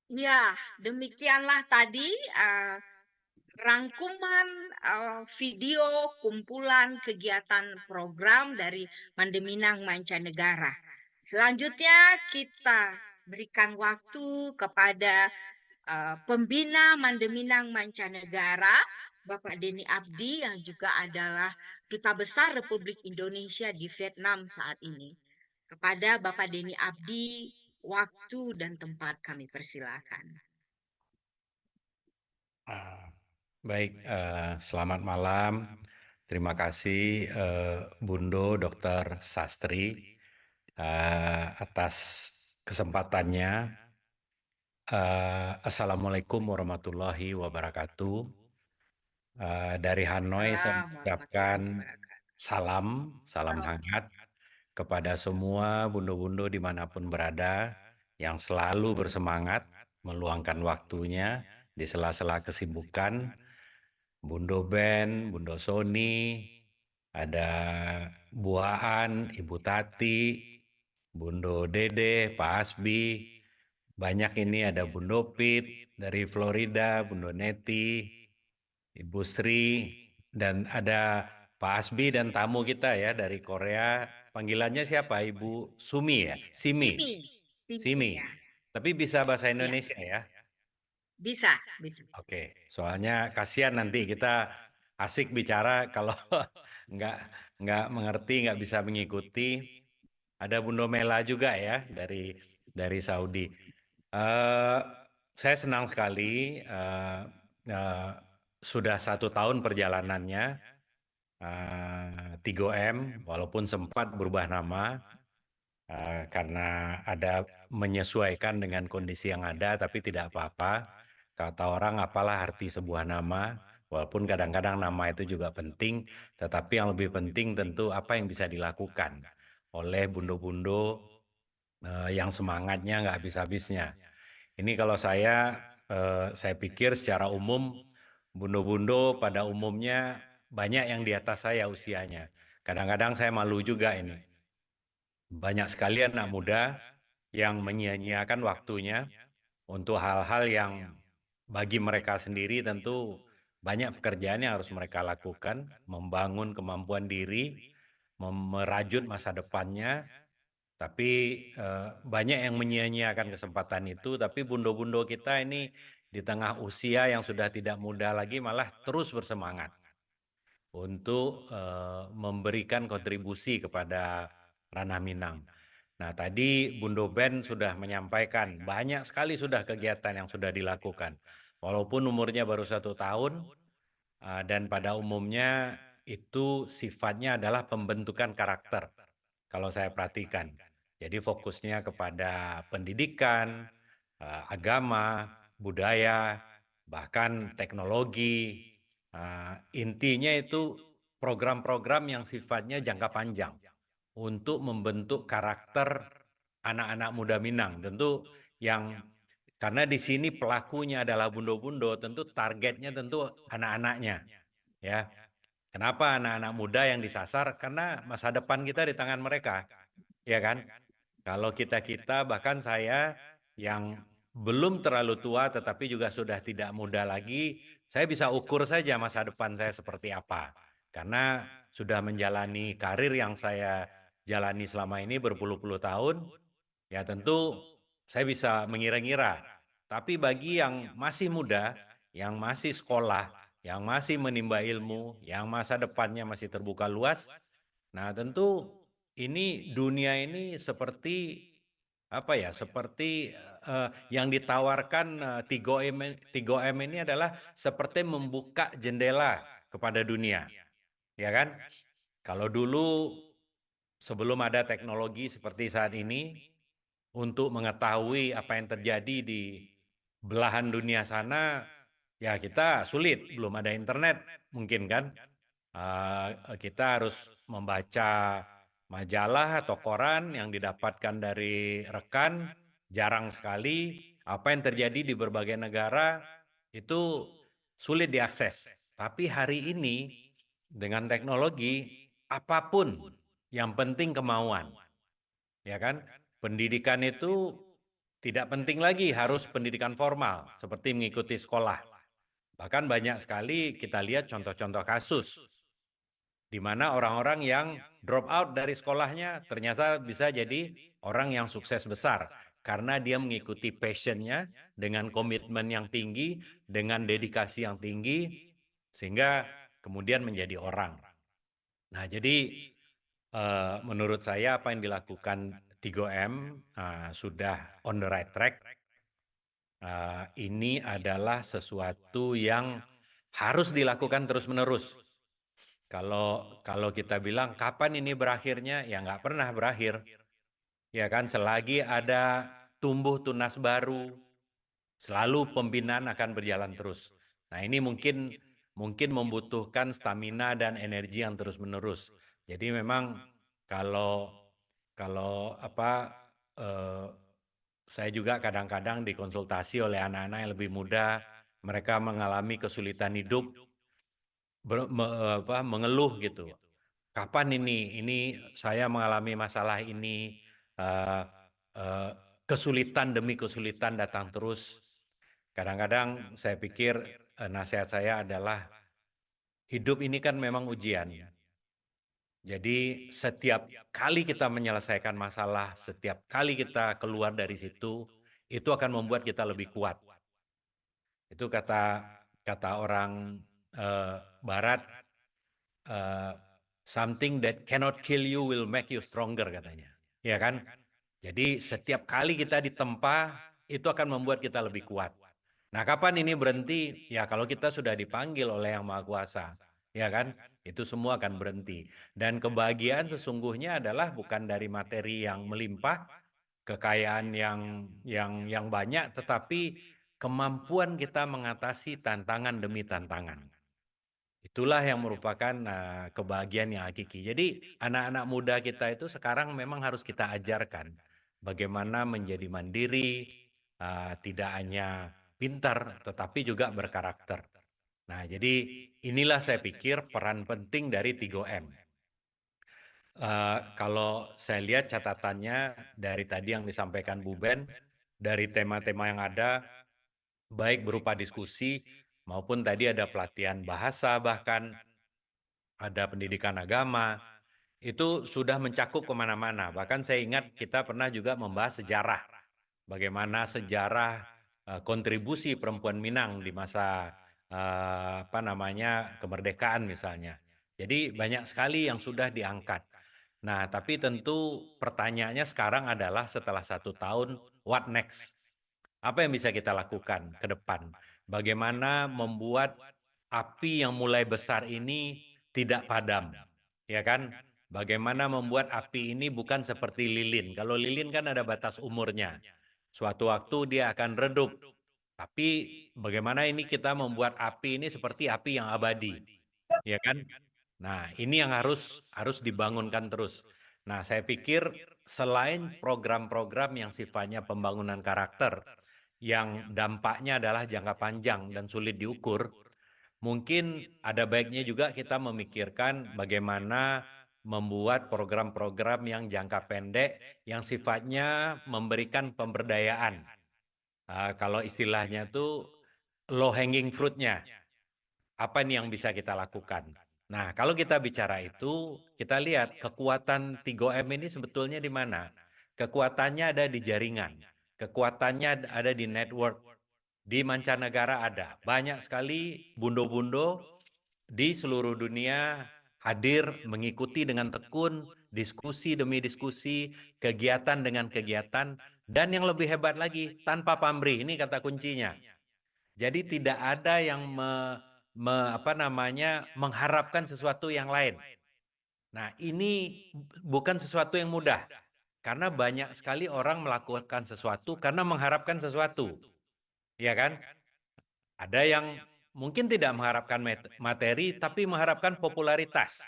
Ya, demikianlah tadi, eh, rangkuman, eh, video kumpulan kegiatan program dari Mande Minang Mancanegara. Selanjutnya kita berikan waktu kepada, eh, pembina Mande Minang Mancanegara, Bapak Denny Abdi yang juga adalah Duta Besar Republik Indonesia di Vietnam saat ini. Kepada Bapak Denny Abdi, waktu dan tempat kami persilakan. Ah, baik, eh, selamat malam. Terima kasih, eh, Bundo Doktor Sastri, eh, atas kesempatannya. Eh, Assalamualaikum warahmatullahi wabarakatuh. Eh, dari Hanoi, saya Salam mengucapkan warahmatullahi wabarakatuh. Salam, salam Salam. hangat kepada semua bundo-bundo di mana pun berada, yang selalu bersemangat meluangkan waktunya di sela-sela kesibukan. Bundo Ben, Bundo Sony, ada Buaan, Ibu Tati, Bundo Dede, Pak Asbi. Banyak ini, ada Bundo Pit dari Florida, Bundo Neti, Ibu Sri, dan ada Pak Asbi dan tamu kita ya dari Korea. Panggilannya siapa? Ibu Sumi ya? Simi. Simi. Simi, Simi. Ya. Tapi bisa bahasa Iya. Indonesia ya? Bisa, bisa. Oke, soalnya kasihan nanti kita asik bicara kalau nggak, nggak mengerti, nggak bisa mengikuti. Ada Bundo Mela juga ya dari, dari Saudi. Eh, saya senang sekali, eh, eh, sudah satu tahun perjalanannya, eh, tiga M, walaupun sempat berubah nama, eh, karena ada menyesuaikan dengan kondisi yang ada, tapi tidak apa-apa. Kata orang, apalah arti sebuah nama? Walaupun kadang-kadang nama itu juga penting, tetapi yang lebih penting tentu apa yang bisa dilakukan oleh bundo-bundo, eh, yang semangatnya nggak habis-habisnya. Ini kalau saya, eh, saya pikir secara umum, bundo-bundo pada umumnya banyak yang di atas saya usianya. Kadang-kadang saya malu juga ini. Banyak sekali anak muda yang menyia-nyiakan waktunya untuk hal-hal yang bagi mereka sendiri tentu banyak pekerjaan yang harus mereka lakukan, membangun kemampuan diri, mem-, merajut masa depannya, tapi, eh, banyak yang menyia-nyiakan kesempatan itu, tapi bundo-bundo kita ini di tengah usia yang sudah tidak muda lagi malah terus bersemangat untuk, eh, memberikan kontribusi kepada Ranah Minang. Nah, tadi Bundo Ben sudah menyampaikan, banyak sekali sudah kegiatan yang sudah dilakukan. Walaupun umurnya baru satu tahun, eh, dan pada umumnya itu sifatnya adalah pembentukan karakter, kalau saya perhatikan. Jadi fokusnya kepada pendidikan, eh, agama, budaya, bahkan teknologi. Eh, intinya itu program-program yang sifatnya jangka panjang untuk membentuk karakter anak-anak muda Minang. Tentu yang, karena di sini pelakunya adalah bundo-bundo, tentu targetnya tentu anak-anaknya. Ya. Kenapa anak-anak muda yang disasar? Karena masa depan kita di tangan mereka. Ya kan? Kalau kita-kita, bahkan saya yang belum terlalu tua tetapi juga sudah tidak muda lagi, saya bisa ukur saja masa depan saya seperti apa. Karena sudah menjalani karir yang saya jalani selama ini berpuluh-puluh tahun, ya tentu saya bisa mengira-ngira. Tapi bagi yang masih muda, yang masih sekolah, yang masih menimba ilmu, yang masa depannya masih terbuka luas, nah tentu ini dunia ini seperti, apa ya, seperti, eh, yang ditawarkan, eh, tiga M, tiga M ini adalah seperti membuka jendela kepada dunia. Ya kan? Kalau dulu, sebelum ada teknologi seperti saat ini, untuk mengetahui apa yang terjadi di belahan dunia sana, ya kita sulit, belum ada internet mungkin kan. Ah, kita harus membaca majalah atau koran yang didapatkan dari rekan, jarang sekali. Apa yang terjadi di berbagai negara itu sulit diakses. Tapi hari ini dengan teknologi, apapun, yang penting kemauan. Ya kan? Pendidikan itu tidak penting lagi harus pendidikan formal, seperti mengikuti sekolah. Bahkan banyak sekali kita lihat contoh-contoh kasus, di mana orang-orang yang drop out dari sekolahnya ternyata bisa jadi orang yang sukses besar, karena dia mengikuti passion-nya dengan komitmen yang tinggi, dengan dedikasi yang tinggi, sehingga kemudian menjadi orang. Nah, jadi, eh, menurut saya apa yang dilakukan tiga M, eh, sudah on the right track. Eh, ini adalah sesuatu yang harus dilakukan terus-menerus. Kalau, kalau kita bilang, "Kapan ini berakhirnya?" Ya, nggak pernah berakhir. Ya kan, selagi ada tumbuh tunas baru, selalu pembinaan akan berjalan terus. Nah, ini mungkin, mungkin membutuhkan stamina dan energi yang terus-menerus. Jadi memang kalau, kalau apa, eh, saya juga kadang-kadang dikonsultasi oleh anak-anak yang lebih muda, mereka mengalami kesulitan hidup, ber-, me-, apa, mengeluh gitu. "Kapan ini? Ini saya mengalami masalah ini, eh, eh, kesulitan demi kesulitan datang terus." Kadang-kadang saya pikir, eh, nasihat saya adalah, hidup ini kan memang ujian. Jadi, setiap kali kita menyelesaikan masalah, setiap kali kita keluar dari situ, itu akan membuat kita lebih kuat. Itu kata, kata orang, eh, Barat, eh, "Something that cannot kill you will make you stronger," katanya. Ya kan? Jadi, setiap kali kita ditempa, itu akan membuat kita lebih kuat. Nah, kapan ini berhenti? Ya, kalau kita sudah dipanggil oleh Yang Maha Kuasa, ya kan? Itu semua akan berhenti. Dan kebahagiaan sesungguhnya adalah bukan dari materi yang melimpah, kekayaan yang, yang, yang banyak, tetapi kemampuan kita mengatasi tantangan demi tantangan. Itulah yang merupakan, eh, kebahagiaan yang hakiki. Jadi, anak-anak muda kita itu sekarang memang harus kita ajarkan bagaimana menjadi mandiri, eh, tidak hanya pintar, tetapi juga berkarakter. Nah, jadi inilah saya pikir peran penting dari tiga M. Eh, kalau saya lihat catatannya dari tadi yang disampaikan Bu Ben, dari tema-tema yang ada, baik berupa diskusi maupun tadi ada pelatihan bahasa, bahkan ada pendidikan agama, itu sudah mencakup kemana-mana. Bahkan saya ingat kita pernah juga membahas sejarah, bagaimana sejarah, eh, kontribusi perempuan Minang di masa, eh, apa namanya, kemerdekaan misalnya. Jadi banyak sekali yang sudah diangkat. Nah, tapi tentu pertanyaannya sekarang adalah setelah satu tahun, what next? Apa yang bisa kita lakukan ke depan? Bagaimana membuat api yang mulai besar ini tidak padam? Ya kan? Bagaimana membuat api ini bukan seperti lilin? Kalau lilin kan ada batas umurnya. Suatu waktu dia akan redup. Tapi bagaimana ini kita membuat api ini seperti api yang abadi? Ya kan? Nah, ini yang harus harus dibangunkan terus. Nah, saya pikir selain program-program yang sifatnya pembangunan karakter, yang dampaknya adalah jangka panjang dan sulit diukur, mungkin ada baiknya juga kita memikirkan bagaimana membuat program-program yang jangka pendek yang sifatnya memberikan pemberdayaan. Ah, kalau istilahnya tu low hanging fruit-nya. Apa nih yang bisa kita lakukan? Nah, kalau kita bicara itu, kita lihat kekuatan tiga M ini sebetulnya di mana? Kekuatannya ada di jaringan. Kekuatannya ad-, ada di network. Di mancanegara ada. Banyak sekali bundo-bundo di seluruh dunia hadir mengikuti dengan tekun diskusi demi diskusi, kegiatan dengan kegiatan, dan yang lebih hebat lagi, tanpa pamrih. Ini kata kuncinya. Jadi tidak ada yang me-, me-, apa namanya, mengharapkan sesuatu yang lain. Nah, ini bukan sesuatu yang mudah. Karena banyak sekali orang melakukan sesuatu karena mengharapkan sesuatu. Ya kan? Ada yang mungkin tidak mengharapkan mat-, materi, tapi mengharapkan popularitas.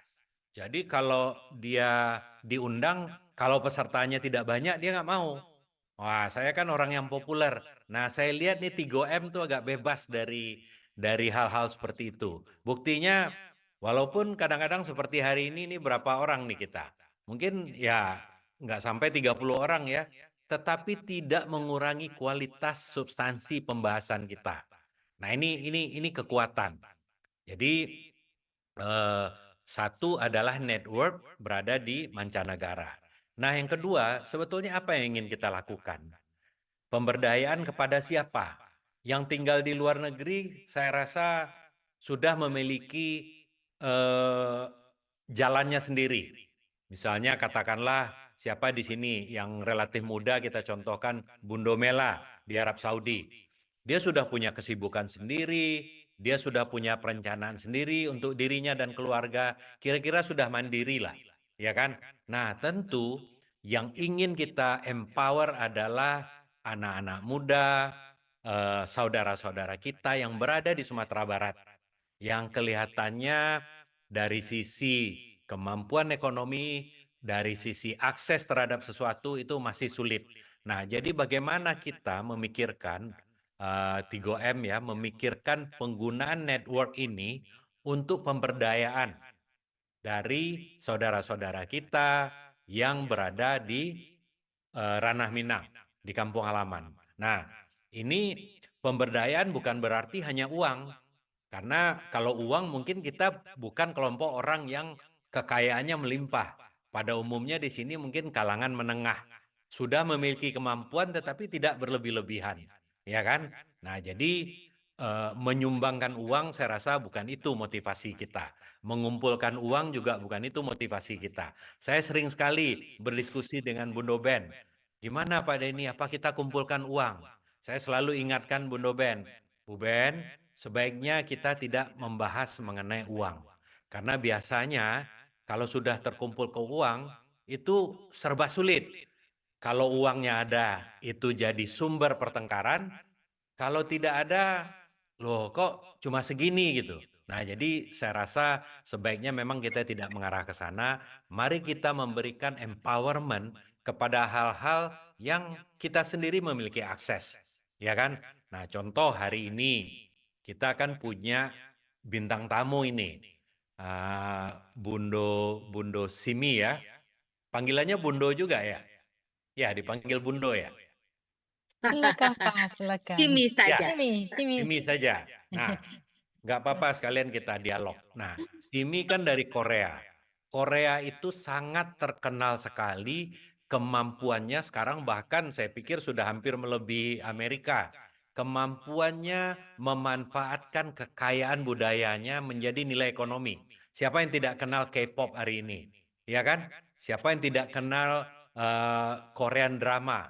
Jadi kalau dia diundang, kalau pesertanya tidak banyak, dia nggak mau. Wah, saya kan orang yang populer. Nah, saya lihat nih tiga M tuh agak bebas dari, dari hal-hal seperti itu. Buktinya, walaupun kadang-kadang seperti hari ini, ini berapa orang nih kita? Mungkin ya nggak sampai tiga puluh orang ya, tetapi tidak mengurangi kualitas substansi pembahasan kita. Nah, ini, ini, ini kekuatan. Jadi, eh, satu adalah network berada di mancanegara. Nah, yang kedua, sebetulnya apa yang ingin kita lakukan? Pemberdayaan kepada siapa? Yang tinggal di luar negeri, saya rasa sudah memiliki, eh, jalannya sendiri. Misalnya, katakanlah siapa di sini yang relatif muda, kita contohkan Bundo Mela di Arab Saudi. Dia sudah punya kesibukan sendiri, dia sudah punya perencanaan sendiri untuk dirinya dan keluarga, kira-kira sudah mandiri lah, ya kan? Nah, tentu yang ingin kita empower adalah anak-anak muda, eh, saudara-saudara kita yang berada di Sumatera Barat, yang kelihatannya dari sisi kemampuan ekonomi, dari sisi akses terhadap sesuatu itu masih sulit. Nah, jadi bagaimana kita memikirkan, eh, tiga M ya, memikirkan penggunaan network ini untuk pemberdayaan dari saudara-saudara kita yang berada di, eh, ranah Minang, di kampung halaman. Nah, ini pemberdayaan bukan berarti hanya uang, karena kalau uang mungkin kita bukan kelompok orang yang kekayaannya melimpah. Pada umumnya di sini mungkin kalangan menengah, sudah memiliki kemampuan tetapi tidak berlebih-lebihan, ya kan? Nah, jadi, eh, menyumbangkan uang, saya rasa bukan itu motivasi kita. Mengumpulkan uang juga bukan itu motivasi kita. Saya sering sekali berdiskusi dengan Bundo Ben. "Gimana, Pak Denny, apa kita kumpulkan uang?" Saya selalu ingatkan Bundo Ben, "Bu Ben, sebaiknya kita tidak membahas mengenai uang. Karena biasanya kalau sudah terkumpul ke uang, itu serba sulit. Kalau uangnya ada, itu jadi sumber pertengkaran. Kalau tidak ada, loh, kok cuma segini gitu. Nah, jadi saya rasa sebaiknya memang kita tidak mengarah ke sana. Mari kita memberikan empowerment kepada hal-hal yang kita sendiri memiliki akses, ya kan? Nah, contoh hari ini kita kan punya bintang tamu ini, ah, Bundo Bundo Simi ya. Panggilannya Bundo juga ya? Ya, dipanggil Bundo ya. Silakan, Pak, silakan. Simi saja. Simi, Simi. Simi saja. Nah, nggak apa-apa, sekalian kita dialog. Nah, Simi kan dari Korea. Korea itu sangat terkenal sekali kemampuannya, sekarang bahkan saya pikir sudah hampir melebihi Amerika. Kemampuannya memanfaatkan kekayaan budayanya menjadi nilai ekonomi. Siapa yang tidak kenal K-pop hari ini? Ya kan? Siapa yang tidak kenal, eh, Korean drama?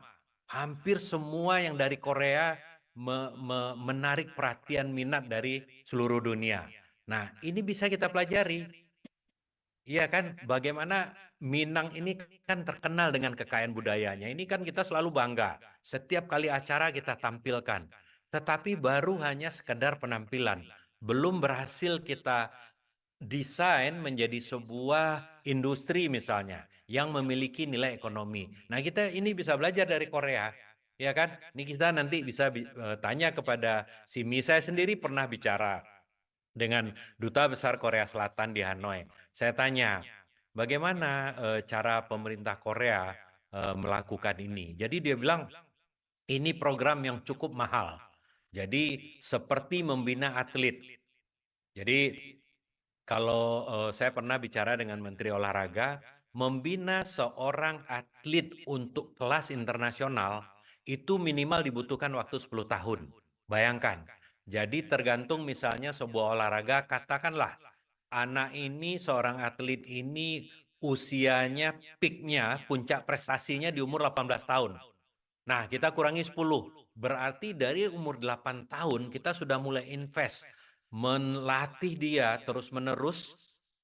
Hampir semua yang dari Korea me- me- menarik perhatian, minat dari seluruh dunia. Nah, ini bisa kita pelajari. Iya kan? Bagaimana Minang ini kan terkenal dengan kekayaan budayanya. Ini kan kita selalu bangga. Setiap kali acara kita tampilkan. Tetapi baru hanya sekedar penampilan. Belum berhasil kita desain menjadi sebuah industri misalnya yang memiliki nilai ekonomi. Nah, kita ini bisa belajar dari Korea, ya kan? Ini kita nanti bisa bi- eh, tanya kepada Simi. Saya sendiri pernah bicara dengan Duta Besar Korea Selatan di Hanoi. Saya tanya, "Bagaimana, eh, cara pemerintah Korea, eh, melakukan ini?" Jadi dia bilang, "Ini program yang cukup mahal. Jadi seperti membina atlet." Jadi kalau, eh, saya pernah bicara dengan Menteri Olahraga, membina seorang atlet untuk kelas internasional itu minimal dibutuhkan waktu sepuluh tahun. Bayangkan. Jadi tergantung misalnya sebuah olahraga, katakanlah anak ini, seorang atlet ini usianya, peaknya, puncak prestasinya di umur delapan belas tahun. Nah, kita kurangi sepuluh. Berarti dari umur delapan tahun kita sudah mulai invest, melatih dia terus-menerus,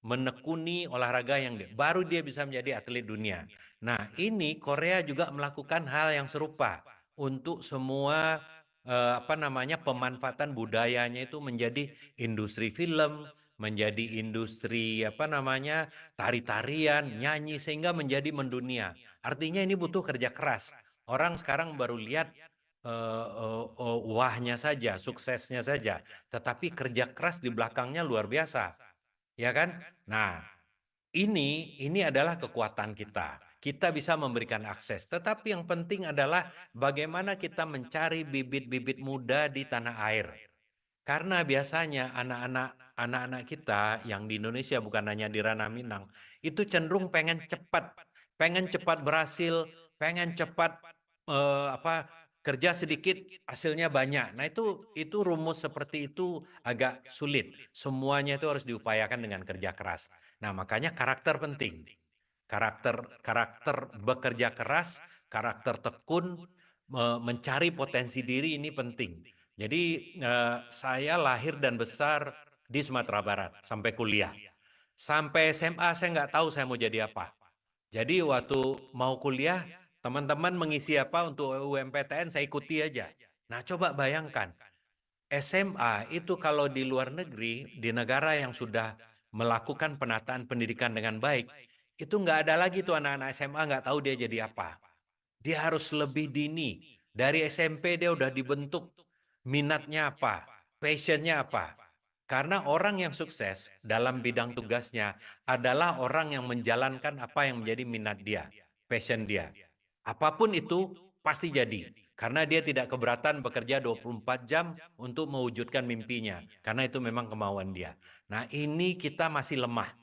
menekuni olahraga yang dia, baru dia bisa menjadi atlet dunia. Nah, ini Korea juga melakukan hal yang serupa untuk semua, eh, apa namanya, pemanfaatan budayanya itu menjadi industri film, menjadi industri, apa namanya, tari-tarian, nyanyi, sehingga menjadi mendunia. Artinya ini butuh kerja keras. Orang sekarang baru lihat, eh, eh, eh, wahnya saja, suksesnya saja, tetapi kerja keras di belakangnya luar biasa. Ya kan? Nah, ini ini adalah kekuatan kita. Kita bisa memberikan akses, tetapi yang penting adalah bagaimana kita mencari bibit-bibit muda di tanah air. Karena biasanya anak-anak anak-anak kita yang di Indonesia, bukan hanya di ranah Minang, itu cenderung pengen cepat, pengen cepat berhasil, pengen cepat, eh, apa, kerja sedikit hasilnya banyak. Nah, itu itu rumus seperti itu agak sulit. Semuanya itu harus diupayakan dengan kerja keras. Nah, makanya karakter penting. Karakter karakter bekerja keras, karakter tekun, me- mencari potensi diri ini penting. Jadi, eh, saya lahir dan besar di Sumatera Barat sampai kuliah. Sampai S M A saya nggak tahu saya mau jadi apa. Jadi waktu mau kuliah, teman-teman mengisi apa untuk U M P T N, saya ikuti aja. Nah, coba bayangkan, S M A itu kalau di luar negeri, di negara yang sudah melakukan penataan pendidikan dengan baik, itu nggak ada lagi tuh anak-anak S M A nggak tahu dia jadi apa. Dia harus lebih dini. Dari S M P dia udah dibentuk minatnya apa, passionnya apa. Karena orang yang sukses dalam bidang tugasnya adalah orang yang menjalankan apa yang menjadi minat dia, passion dia. Apapun itu, pasti jadi. Karena dia tidak keberatan bekerja dua puluh empat jam untuk mewujudkan mimpinya. Karena itu memang kemauan dia. Nah, ini kita masih lemah.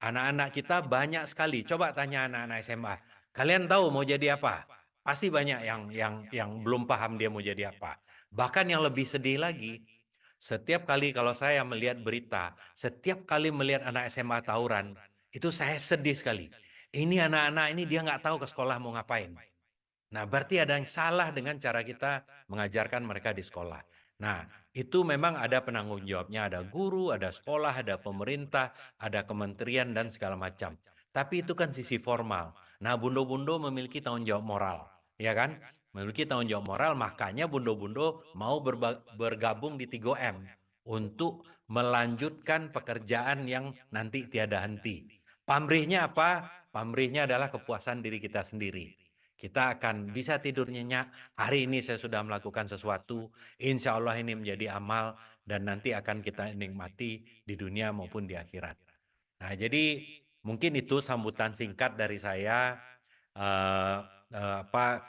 Anak-anak kita banyak sekali. Coba tanya anak-anak S M A, "Kalian tahu mau jadi apa?" Pasti banyak yang yang yang belum paham dia mau jadi apa. Bahkan yang lebih sedih lagi, setiap kali kalau saya melihat berita, setiap kali melihat anak S M A tawuran, itu saya sedih sekali. Ini anak-anak ini dia nggak tahu ke sekolah mau ngapain. Nah, berarti ada yang salah dengan cara kita mengajarkan mereka di sekolah. Nah, itu memang ada penanggung jawabnya, ada guru, ada sekolah, ada pemerintah, ada kementerian dan segala macam. Tapi itu kan sisi formal. Nah, bundo-bundo memiliki tanggung jawab moral, ya kan? memiliki tanggung jawab moral, makanya bundo-bundo mau berba-, bergabung di tigo M untuk melanjutkan pekerjaan yang nanti tiada henti. Pamrihnya apa? Pamrihnya adalah kepuasan diri kita sendiri. Kita akan bisa tidur nyenyak, "Hari ini saya sudah melakukan sesuatu, insya Allah ini menjadi amal, dan nanti akan kita nikmati di dunia maupun di akhirat." Nah, jadi mungkin itu sambutan singkat dari saya. Eh, eh, apa,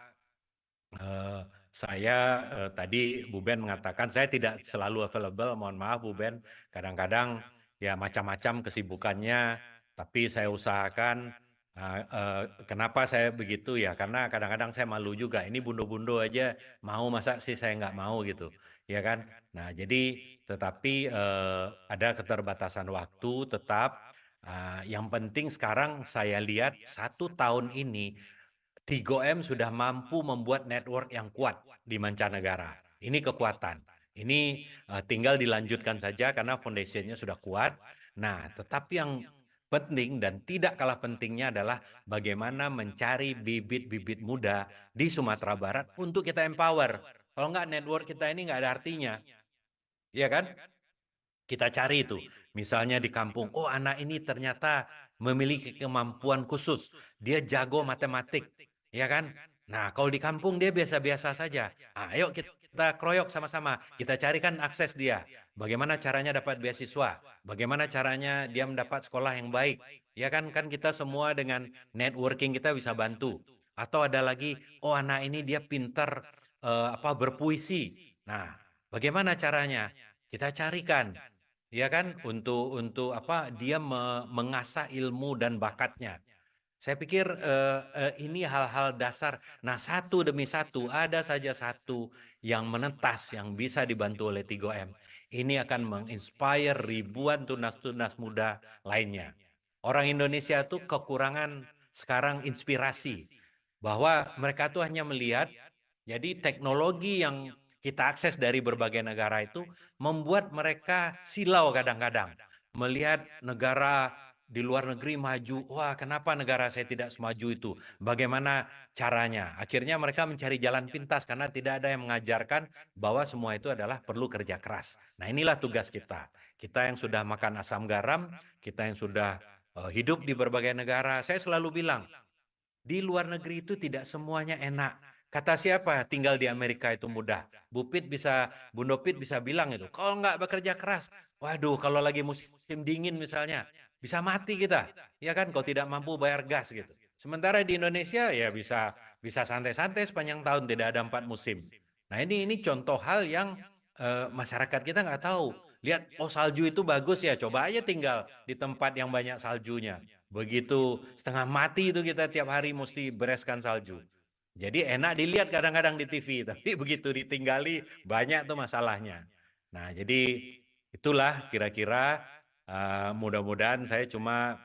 eh, saya, eh, tadi Bu Ben mengatakan saya tidak selalu available, mohon maaf Bu Ben, kadang-kadang ya macam-macam kesibukannya, tapi saya usahakan, eh, eh, kenapa saya begitu ya, karena kadang-kadang saya malu juga, ini bundo-bundo aja mau, masa sih saya nggak mau gitu, ya kan? Nah, jadi tetapi, eh, ada keterbatasan waktu tetap, ah, yang penting sekarang saya lihat satu tahun ini, tigo M sudah mampu membuat network yang kuat di mancanegara. Ini kekuatan. Ini, eh, tinggal dilanjutkan saja karena foundation-nya sudah kuat. Nah, tetapi yang penting dan tidak kalah pentingnya adalah bagaimana mencari bibit-bibit muda di Sumatera Barat untuk kita empower. Kalau nggak, network kita ini nggak ada artinya. Iya kan? Kita cari itu. Misalnya di kampung, "Oh, anak ini ternyata memiliki kemampuan khusus. Dia jago matematik." Ya kan? Nah, kalau di kampung dia biasa-biasa saja. Ah, ayo kita keroyok sama-sama. Kita carikan akses dia. Bagaimana caranya dapat beasiswa? Bagaimana caranya dia mendapat sekolah yang baik? Ya kan? Kan kita semua dengan networking kita bisa bantu. Atau ada lagi, "Oh, anak ini dia pintar, eh, apa, berpuisi." Nah, bagaimana caranya? Kita carikan, ya kan, untuk, untuk apa, dia me-, mengasah ilmu dan bakatnya. Saya pikir, eh, eh, ini hal-hal dasar. Nah, satu demi satu, ada saja satu yang menetas, yang bisa dibantu oleh tigo M. Ini akan menginspire ribuan tunas-tunas muda lainnya. Orang Indonesia tu kekurangan sekarang inspirasi, bahwa mereka tu hanya melihat, jadi teknologi yang kita akses dari berbagai negara itu membuat mereka silau kadang-kadang. Melihat negara di luar negeri maju, "Wah, kenapa negara saya tidak semaju itu? Bagaimana caranya?" Akhirnya mereka mencari jalan pintas karena tidak ada yang mengajarkan bahwa semua itu adalah perlu kerja keras. Nah, inilah tugas kita. Kita yang sudah makan asam garam, kita yang sudah, eh, hidup di berbagai negara, saya selalu bilang, di luar negeri itu tidak semuanya enak. Kata siapa tinggal di Amerika itu mudah? Bu Pit bisa, Bundo Pit bisa bilang itu, "Kalau nggak bekerja keras, waduh, kalau lagi musim dingin misalnya, bisa mati kita, ya kan, kalau tidak mampu bayar gas," gitu. Sementara di Indonesia, ya bisa, bisa santai-santai sepanjang tahun, tidak ada empat musim. Nah, ini, ini contoh hal yang, eh, masyarakat kita nggak tahu. Lihat, "Oh, salju itu bagus ya, coba aja tinggal di tempat yang banyak saljunya." Begitu setengah mati itu kita tiap hari mesti bereskan salju. Jadi enak dilihat kadang-kadang di T V, tapi begitu ditinggali, banyak tuh masalahnya. Nah, jadi itulah kira-kira, eh, mudah-mudahan saya cuma,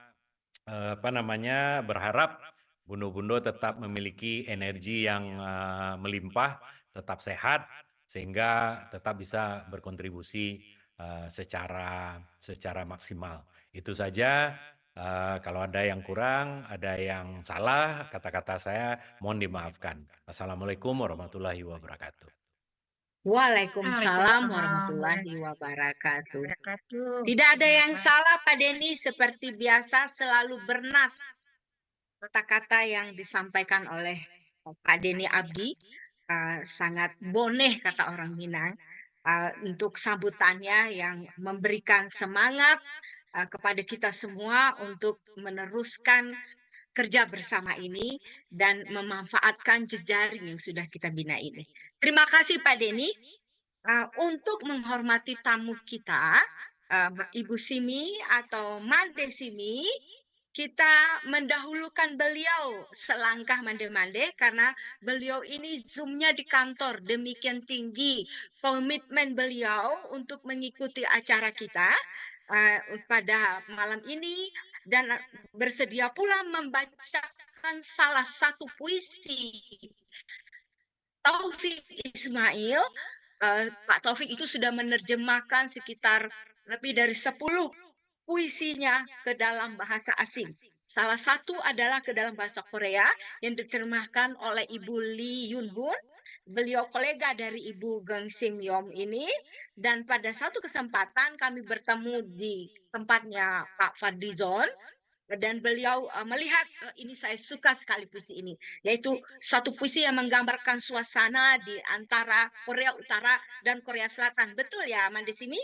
eh, apa namanya, berharap bundo-bundo tetap memiliki energi yang, eh, melimpah, tetap sehat, sehingga tetap bisa berkontribusi, eh, secara, secara maksimal. Itu saja, eh, kalau ada yang kurang, ada yang salah, kata-kata saya mohon dimaafkan. Assalamualaikum warahmatullahi wabarakatuh. Waalaikumsalam warahmatullahi wabarakatuh. Tidak ada yang salah, Pak Denny, seperti biasa selalu bernas kata-kata yang disampaikan oleh Pak Denny Abdi. Eh, sangat boneh, kata orang Minang, eh, untuk sambutannya yang memberikan semangat, eh, kepada kita semua untuk meneruskan kerja bersama ini dan memanfaatkan jejaring yang sudah kita bina ini. Terima kasih, Pak Denny. Ah, untuk menghormati tamu kita, ah, Ibu Simi atau Mande Simi, kita mendahulukan beliau selangkah, Mande-Mande, karena beliau ini Zoom-nya di kantor, demikian tinggi komitmen beliau untuk mengikuti acara kita, ah, pada malam ini, dan bersedia pula membacakan salah satu puisi Taufik Ismail. Eh, Pak Taufik itu sudah menerjemahkan sekitar lebih dari sepuluh puisinya ke dalam bahasa asing. Salah satu adalah ke dalam bahasa Korea yang diterjemahkan oleh Ibu Lee Yun Hun. Beliau kolega dari Ibu Gang Sim Yom ini, dan pada satu kesempatan kami bertemu di tempatnya Pak Fadlizon, dan beliau, eh, melihat, eh, ini saya suka sekali puisi ini, yaitu satu puisi yang menggambarkan suasana di antara Korea Utara dan Korea Selatan. Betul ya, Mande Simi?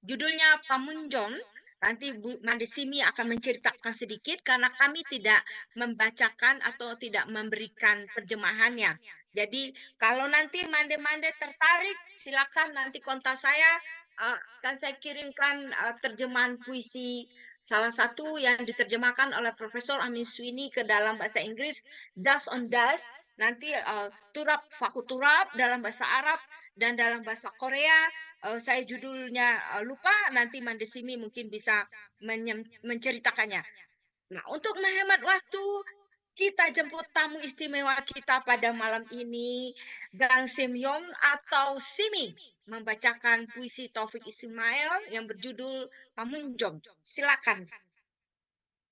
Judulnya Pamunjom. Nanti Bu Mande Simi akan menceritakan sedikit karena kami tidak membacakan atau tidak memberikan terjemahannya. Jadi, kalau nanti Mande-Mande tertarik, silakan nanti kontak saya, eh, akan saya kirimkan, eh, terjemahan puisi salah satu yang diterjemahkan oleh Profesor Amin Suini ke dalam bahasa Inggris, Dust on Dust. Nanti, eh, turab faku turab dalam bahasa Arab dan dalam bahasa Korea, eh, saya judulnya, eh, lupa, nanti Mande Simi mungkin bisa menyem-, menceritakannya. Nah, untuk menghemat waktu, kita jemput tamu istimewa kita pada malam ini, Gang Sim Yom atau Simi, membacakan puisi Taufik Ismail yang berjudul Pamunjom. Silakan.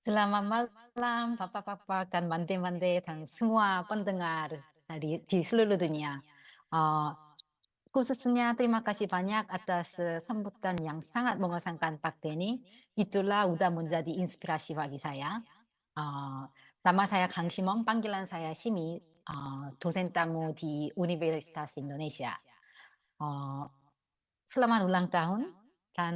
Selamat malam, Papa-papa dan Mande-mande dan semua pendengar dari, di seluruh dunia. Eh, khususnya terima kasih banyak atas, eh, sambutan yang sangat mengesankan Pak Denny. Itulah udah menjadi inspirasi bagi saya. Eh, nama saya Kang Simon, panggilan saya Simi, eh, dosen tamu di Universitas Indonesia. Eh, selamat ulang tahun, dan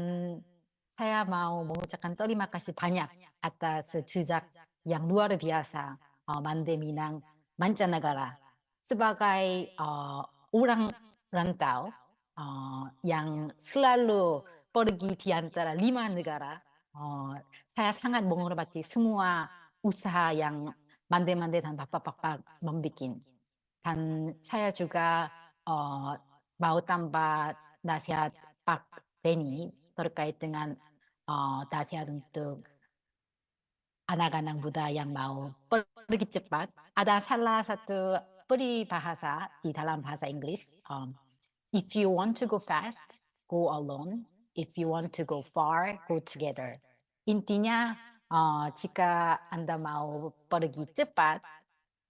saya mau mengucapkan terima kasih banyak atas jejak yang luar biasa, eh, Mande Minang mancanegara. Sebagai, eh, orang rantau, eh, yang selalu pergi di antara lima negara, eh, saya sangat menghormati semua usaha yang Mande-mande dan Papa-papa membikin. Dan saya juga, eh, mau tambah nasihat Pak Denny terkait dengan, eh, nasihat untuk anak-anak muda yang mau pergi cepat. Ada salah satu peribahasa di dalam bahasa Inggris, um, "If you want to go fast, go alone. If you want to go far, go together." Intinya, eh, jika Anda mau pergi cepat,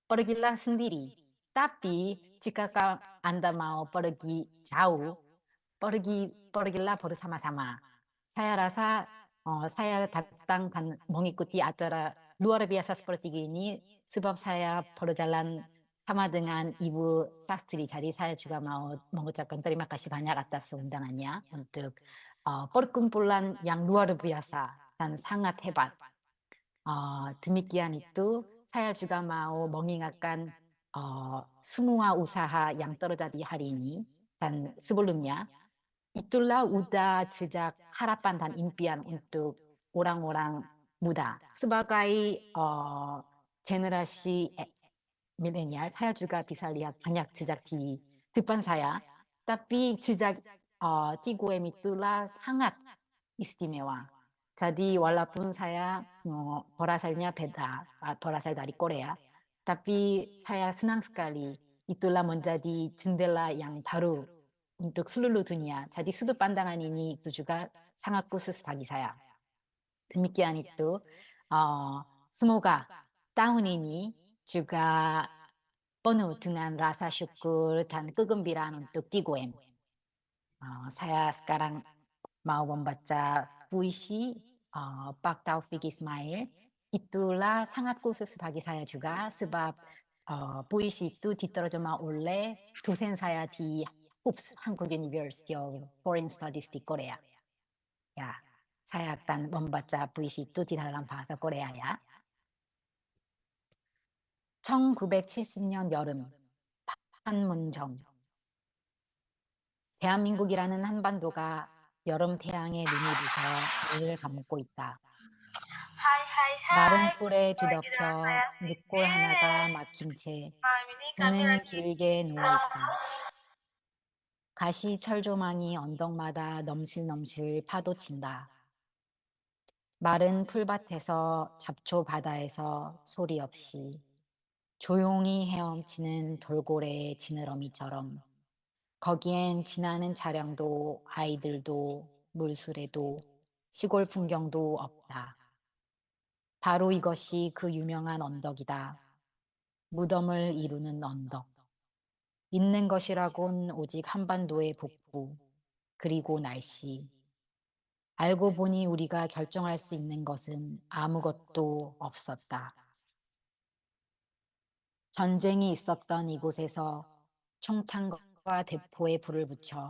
pergilah sendiri. Tapi, jika ka-, Anda mau pergi jauh, pergi, pergilah bersama-sama. Saya rasa, eh, saya datang dan mengikuti acara luar biasa seperti ini sebab saya berjalan sama dengan Ibu Sastri. Jadi, saya juga mau mengucapkan terima kasih banyak atas undangannya untuk, eh, perkumpulan yang luar biasa dan sangat hebat. Ah, demikian itu, saya juga mau mengingatkan, ah, semua usaha yang terjadi hari ini dan sebelumnya, itulah udah jejak harapan dan impian untuk orang-orang muda. Sebagai, ah, generasi, eh, milenial, saya juga bisa lihat banyak jejak di depan saya. Tapi jejak, ah, Tigor M itulah sangat istimewa. Jadi, walaupun saya, mm, berasalnya beda, ah, berasal dari Korea, tapi saya senang sekali. Itulah menjadi jendela yang baru untuk seluruh dunia. Jadi, sudut pandangan ini itu juga sangat khusus bagi saya. Demikian itu, ah, semoga tahun ini juga penuh dengan rasa syukur dan kegembiraan untuk Tigor M. Ah, saya sekarang mau membaca puisi, ah, Pak Taufik Ismail. Itulah sangat khusus bagi saya juga sebab, ah, puisi itu diterjemah oleh dosen saya di HUPS, Hankook University of Foreign Studies di Korea. Ya, saya akan membaca puisi itu di dalam bahasa Korea ya. 천구백칠십년 여름, 판문점. 대한민국이라는 한반도가 여름 태양에 눈이 부셔 눈을 감고 있다. 마른 풀에 뒤덮여 늑골 하나가 막힌 채 그는 길게 누워있다. 가시철조망이 언덕마다 넘실nom실 파도친다. 마른 풀밭에서, 잡초 바다에서 소리 없이 조용히 헤엄치는 돌고래의 지느러미처럼 거기엔 지나는 차량도 아이들도 물수레도 시골 풍경도 없다. 바로 이것이 그 유명한 언덕이다. 무덤을 이루는 언덕. 있는 것이라곤 오직 한반도의 북부, 그리고 날씨. 알고 보니 우리가 결정할 수 있는 것은 아무것도 없었다. 전쟁이 있었던 이곳에서 총탄과 대포에 불을 붙여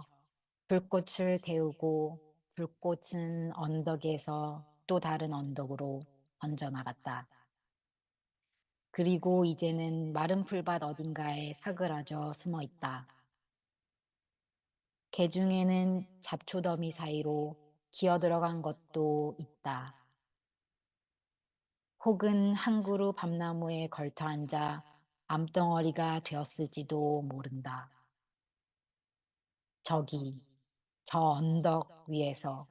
불꽃을 태우고, 불꽃은 언덕에서 또 다른 언덕으로 번져나갔다. 그리고 이제는 마른 풀밭 어딘가에 사그라져 숨어 있다. 개 중에는 잡초더미 사이로 기어 들어간 것도 있다. 혹은 한 그루 밤나무에 걸터 앉아 암덩어리가 되었을지도 모른다. 저기, 저 언덕 위에서,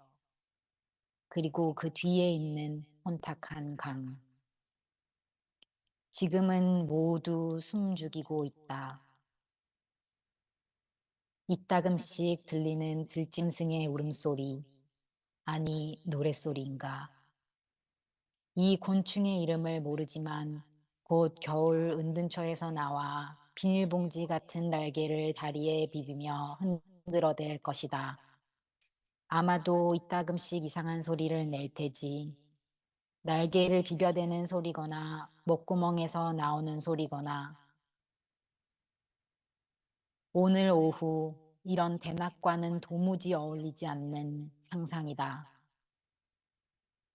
그리고 그 뒤에 있는 혼탁한 강. 지금은 모두 숨죽이고 있다. 이따금씩 들리는 들짐승의 울음소리, 아니, 노랫소리인가. 이 곤충의 이름을 모르지만 곧 겨울 은둔처에서 나와 비닐봉지 같은 날개를 다리에 비비며 흔들어댈 것이다. 아마도 이따금씩 이상한 소리를 낼 테지. 날개를 비벼대는 소리거나 목구멍에서 나오는 소리거나. 오늘 오후 이런 대낮과는 도무지 어울리지 않는 상상이다.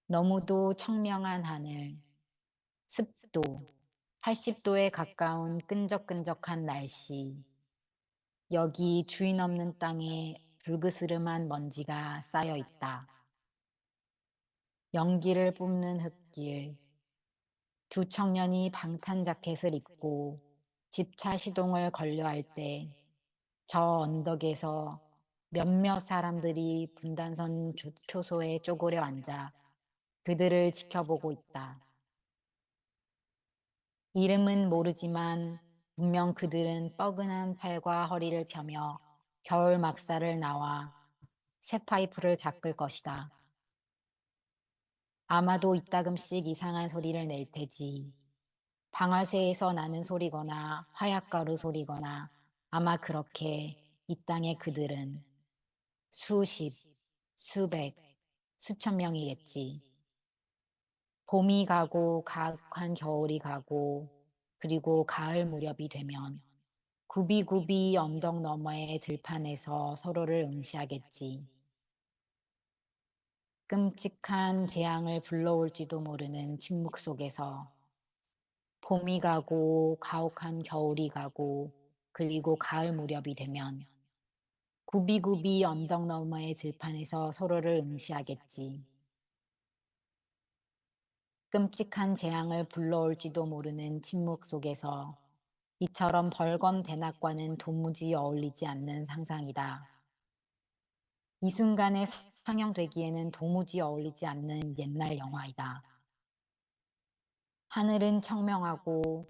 너무도 청명한 하늘, 습도, 팔십 도에 가까운 끈적끈적한 날씨. 여기 주인 없는 땅에 불그스름한 먼지가 쌓여 있다. 연기를 뿜는 흙길. 두 청년이 방탄 자켓을 입고 집차 시동을 걸려 할 때, 저 언덕에서 몇몇 사람들이 분단선 조-, 초소에 쪼그려 앉아 그들을 지켜보고 있다. 이름은 모르지만 분명 그들은 뻐근한 팔과 허리를 펴며 겨울 막사를 나와 새 파이프를 닦을 것이다. 아마도 이따금씩 이상한 소리를 낼 테지. 방아쇠에서 나는 소리거나 화약가루 소리거나, 아마 그렇게 이 땅의 그들은 수십, 수백, 수천 명이겠지. 봄이 가고 가혹한 겨울이 가고, 그리고 가을 무렵이 되면 굽이굽이 언덕 너머의 들판에서 서로를 응시하겠지. 끔찍한 재앙을 불러올지도 모르는 침묵 속에서, 봄이 가고 가혹한 겨울이 가고, 그리고 가을 무렵이 되면 굽이굽이 언덕 너머의 들판에서 서로를 응시하겠지. 끔찍한 재앙을 불러올지도 모르는 침묵 속에서 이처럼 벌건 대낮과는 도무지 어울리지 않는 상상이다. 이 순간에 상영되기에는 도무지 어울리지 않는 옛날 영화이다. 하늘은 청명하고,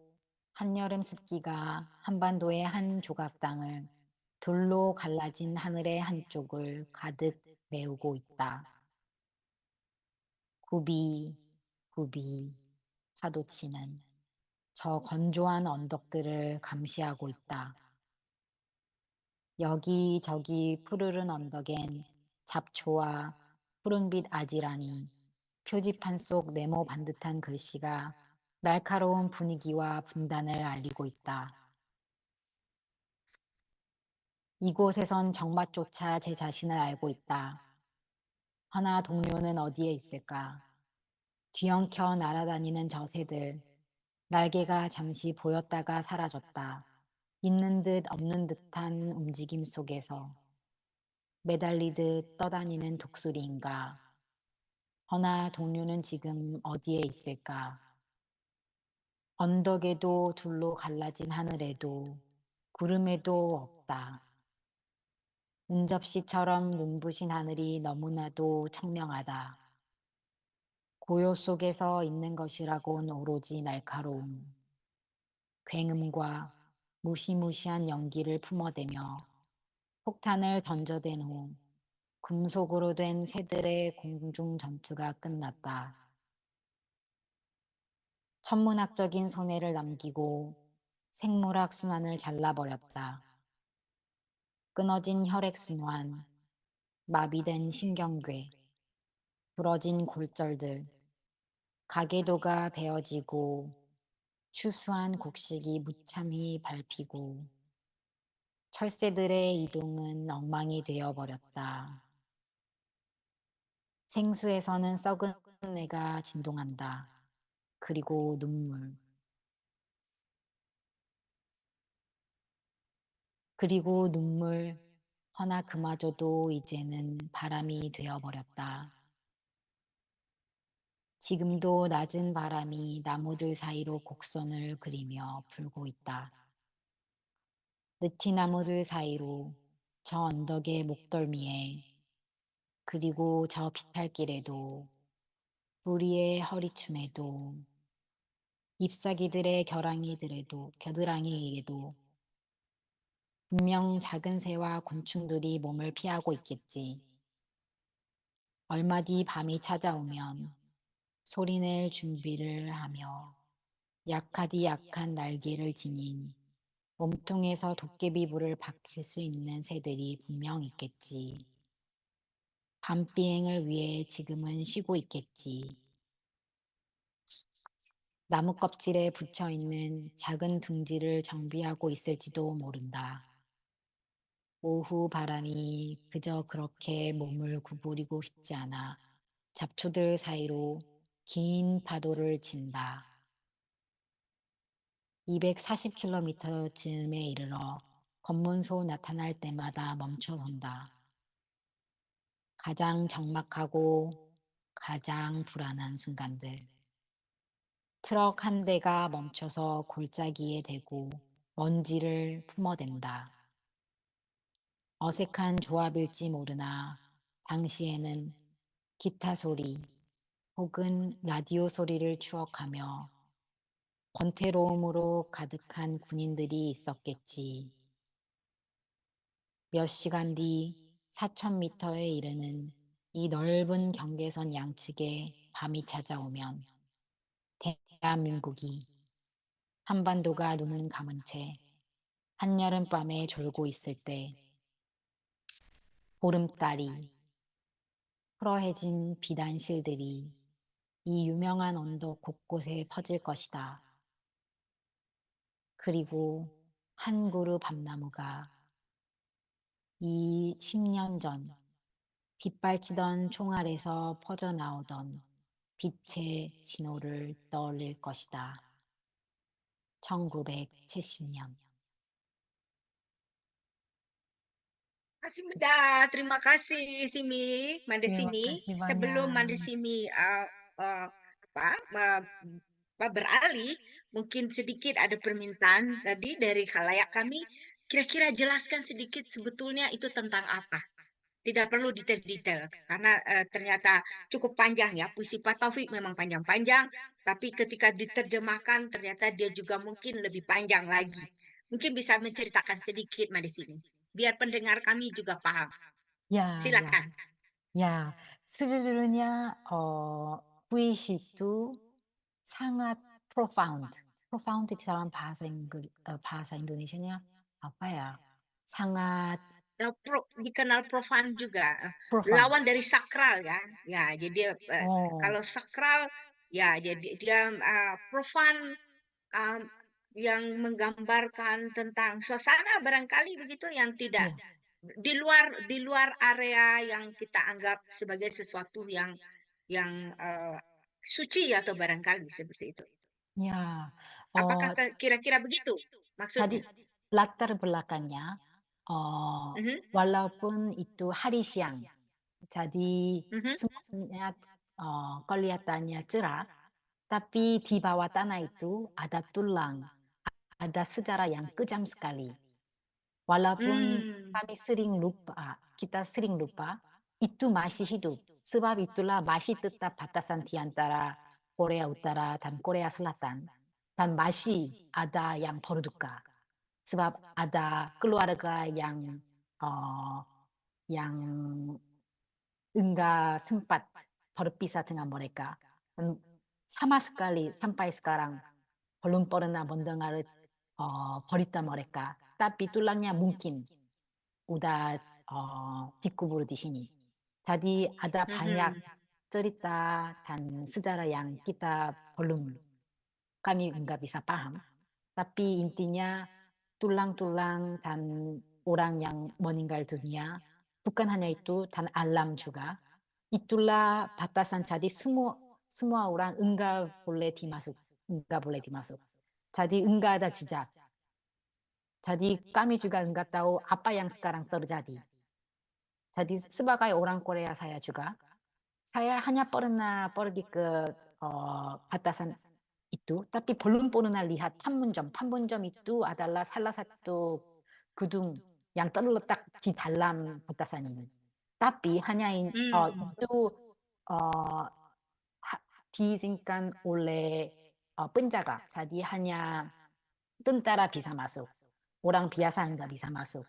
한여름 습기가 한반도의 한 조각 땅을, 둘로 갈라진 하늘의 한쪽을 가득 메우고 있다. 굽이, 굽이 파도치는 저 건조한 언덕들을 감시하고 있다. 여기저기 푸르른 언덕엔 잡초와 푸른빛 아지랑이, 표지판 속 네모 반듯한 글씨가 날카로운 분위기와 분단을 알리고 있다. 이곳에선 정막조차 제 자신을 알고 있다. 허나 동료는 어디에 있을까? 뒤엉켜 날아다니는 저 새들, 날개가 잠시 보였다가 사라졌다. 있는 듯 없는 듯한 움직임 속에서 매달리듯 떠다니는 독수리인가? 허나 동료는 지금 어디에 있을까? 언덕에도, 둘로 갈라진 하늘에도, 구름에도 없다. 은접시처럼 눈부신 하늘이 너무나도 청명하다. 고요 속에서 있는 것이라고는 오로지 날카로운, 굉음과 무시무시한 연기를 품어대며, 폭탄을 던져댄 후 금속으로 된 새들의 공중 전투가 끝났다. 천문학적인 손해를 남기고 생물학 순환을 잘라버렸다. 끊어진 혈액순환, 마비된 신경괴, 부러진 골절들, 가계도가 베어지고 추수한 곡식이 무참히 밟히고 철새들의 이동은 엉망이 되어버렸다. 생수에서는 썩은 내가 진동한다. 그리고 눈물. 그리고 눈물, 허나 그마저도 이제는 바람이 되어버렸다. 지금도 낮은 바람이 나무들 사이로 곡선을 그리며 불고 있다. 느티나무들 사이로 저 언덕의 목덜미에, 그리고 저 비탈길에도, 우리의 허리춤에도, 잎사귀들의 겨랑이들에도, 겨드랑이에도 분명 작은 새와 곤충들이 몸을 피하고 있겠지. 얼마 뒤 밤이 찾아오면 소리낼 준비를 하며 약하디 약한 날개를 지닌, 몸통에서 도깨비불을 밝힐 수 있는 새들이 분명 있겠지. 밤 비행을 위해 지금은 쉬고 있겠지. 나무 껍질에 붙어 있는 작은 둥지를 정비하고 있을지도 모른다. 오후 바람이 그저 그렇게 몸을 구부리고 싶지 않아 잡초들 사이로 긴 파도를 친다. 이백사십 킬로미터 즈음에 이르러 검문소 나타날 때마다 멈춰선다. 가장 적막하고 가장 불안한 순간들. 트럭 한 대가 멈춰서 골짜기에 대고 먼지를 품어댄다. 어색한 조합일지 모르나 당시에는 기타 소리 혹은 라디오 소리를 추억하며 권태로움으로 가득한 군인들이 있었겠지. 몇 시간 뒤 사천 미터에 이르는 이 넓은 경계선 양측에 밤이 찾아오면 대한민국이, 한반도가 눈을 감은 채 한여름 밤에 졸고 있을 때, 보름달이, 푸러해진 비단실들이 이 유명한 언덕 곳곳에 퍼질 것이다. 그리고 한 그루 밤나무가 이 십 년 전 빗발치던 총알에서 퍼져나오던 빛의 신호를 떠올릴 것이다. 천구백칠십 년. Makasih bana. Terima kasih, Simi, Mande Terima Simi. kasih Sebelum Mande banyak. Simi uh, uh, apa, me- apa, beralih, mungkin sedikit ada permintaan tadi dari khalayak kami. Kira-kira jelaskan sedikit sebetulnya itu tentang apa. Tidak perlu detail-detail karena uh, ternyata cukup panjang ya. Puisi Pak Taufik memang panjang-panjang, tapi ketika diterjemahkan ternyata dia juga mungkin lebih panjang lagi. Mungkin bisa menceritakan sedikit Mande Simi, biar pendengar kami juga paham. Ya, ya. Silakan. Ya, sejujurnya uh, puisi itu sangat profound. Profound di dalam bahasa Inggris, uh, bahasa Indonesianya apa ya? Sangat Ya, pro, dikenal profan juga. Eh, profound. Lawan dari sakral ya. Ya, jadi eh, Oh, kalau sakral ya jadi dia uh, profan um, yang menggambarkan tentang suasana barangkali begitu yang tidak ya. Di luar di luar area yang kita anggap sebagai sesuatu yang yang uh, suci atau barangkali seperti itu. Ya, Apakah oh, ke- kira-kira begitu jadi maksudnya? Latar belakangnya, oh, Mhm, walaupun itu hari siang, jadi mhm. semuanya oh, kelihatannya cerah, tapi di bawah tanah itu ada tulang, ada sejarah yang kejam sekali. Walaupun Hmm. kami sering lupa, kita sering lupa, itu masih hidup. Sebab itulah masih tetap batasan di antara Korea Utara dan Korea Selatan. Dan masih ada yang berduka. Sebab ada keluarga yang uh, yang enggak sempat berpisah dengan mereka. Dan sama sekali sampai sekarang belum pernah mendengar, eh, cerita mereka. Tapi tulangnya mungkin udah, eh, dikubur di sini. Jadi ada banyak cerita dan sejarah yang kita belum, kami nggak bisa paham. Tapi intinya tulang-tulang dan orang yang meninggal dunia, bukan hanya itu, dan alam juga. Itulah batasan, jadi semua, semua orang enggak boleh dimasuk, enggak boleh dimasuk. Jadi enggak ada jejak. Jadi kami juga enggak tahu apa yang sekarang terjadi. Jadi sebagai orang Korea saya juga, saya hanya pernah pergi ke, eh, batasan itu, tapi belum pernah lihat Panmunjom. Panmunjom itu adalah salah satu gedung yang terletak di dalam batasan ini. Tapi hanya in-, eh, itu, eh, ha-, diizinkan oleh, eh, penjaga. Jadi hanya tentara bisa masuk. Orang biasa nggak bisa masuk.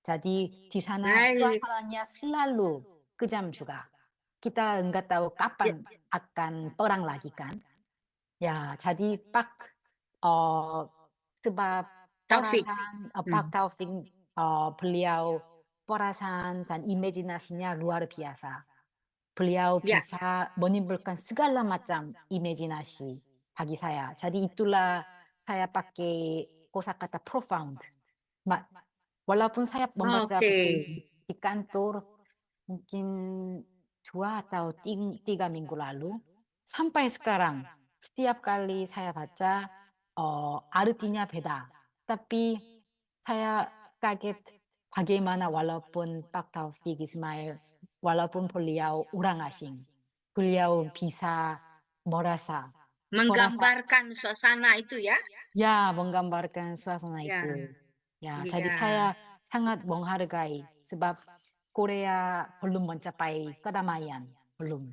Jadi di sana suasananya selalu kejam juga. Kita nggak tahu kapan akan perang lagi kan. Ya, jadi Pak, eh, sebab perasaan, eh, Pak Taufik, eh, beliau perasaan dan imajinasinya luar biasa. Beliau bisa menimbulkan segala macam imajinasi bagi saya. Jadi itulah saya pakai kosakata profound. Ma-, walaupun saya membaca buku di, di kantor mungkin dua atau ting-, tiga minggu lalu, sampai sekarang setiap kali saya baca, oh, artinya beda. Tapi saya kaget bagaimana walaupun Pak Taufik Ismail, walaupun beliau orang asing, beliau bisa merasa, merasa, menggambarkan suasana itu ya? Ya, menggambarkan suasana itu. Ya, jadi saya sangat menghargai sebab Korea belum mencapai kedamaian, belum.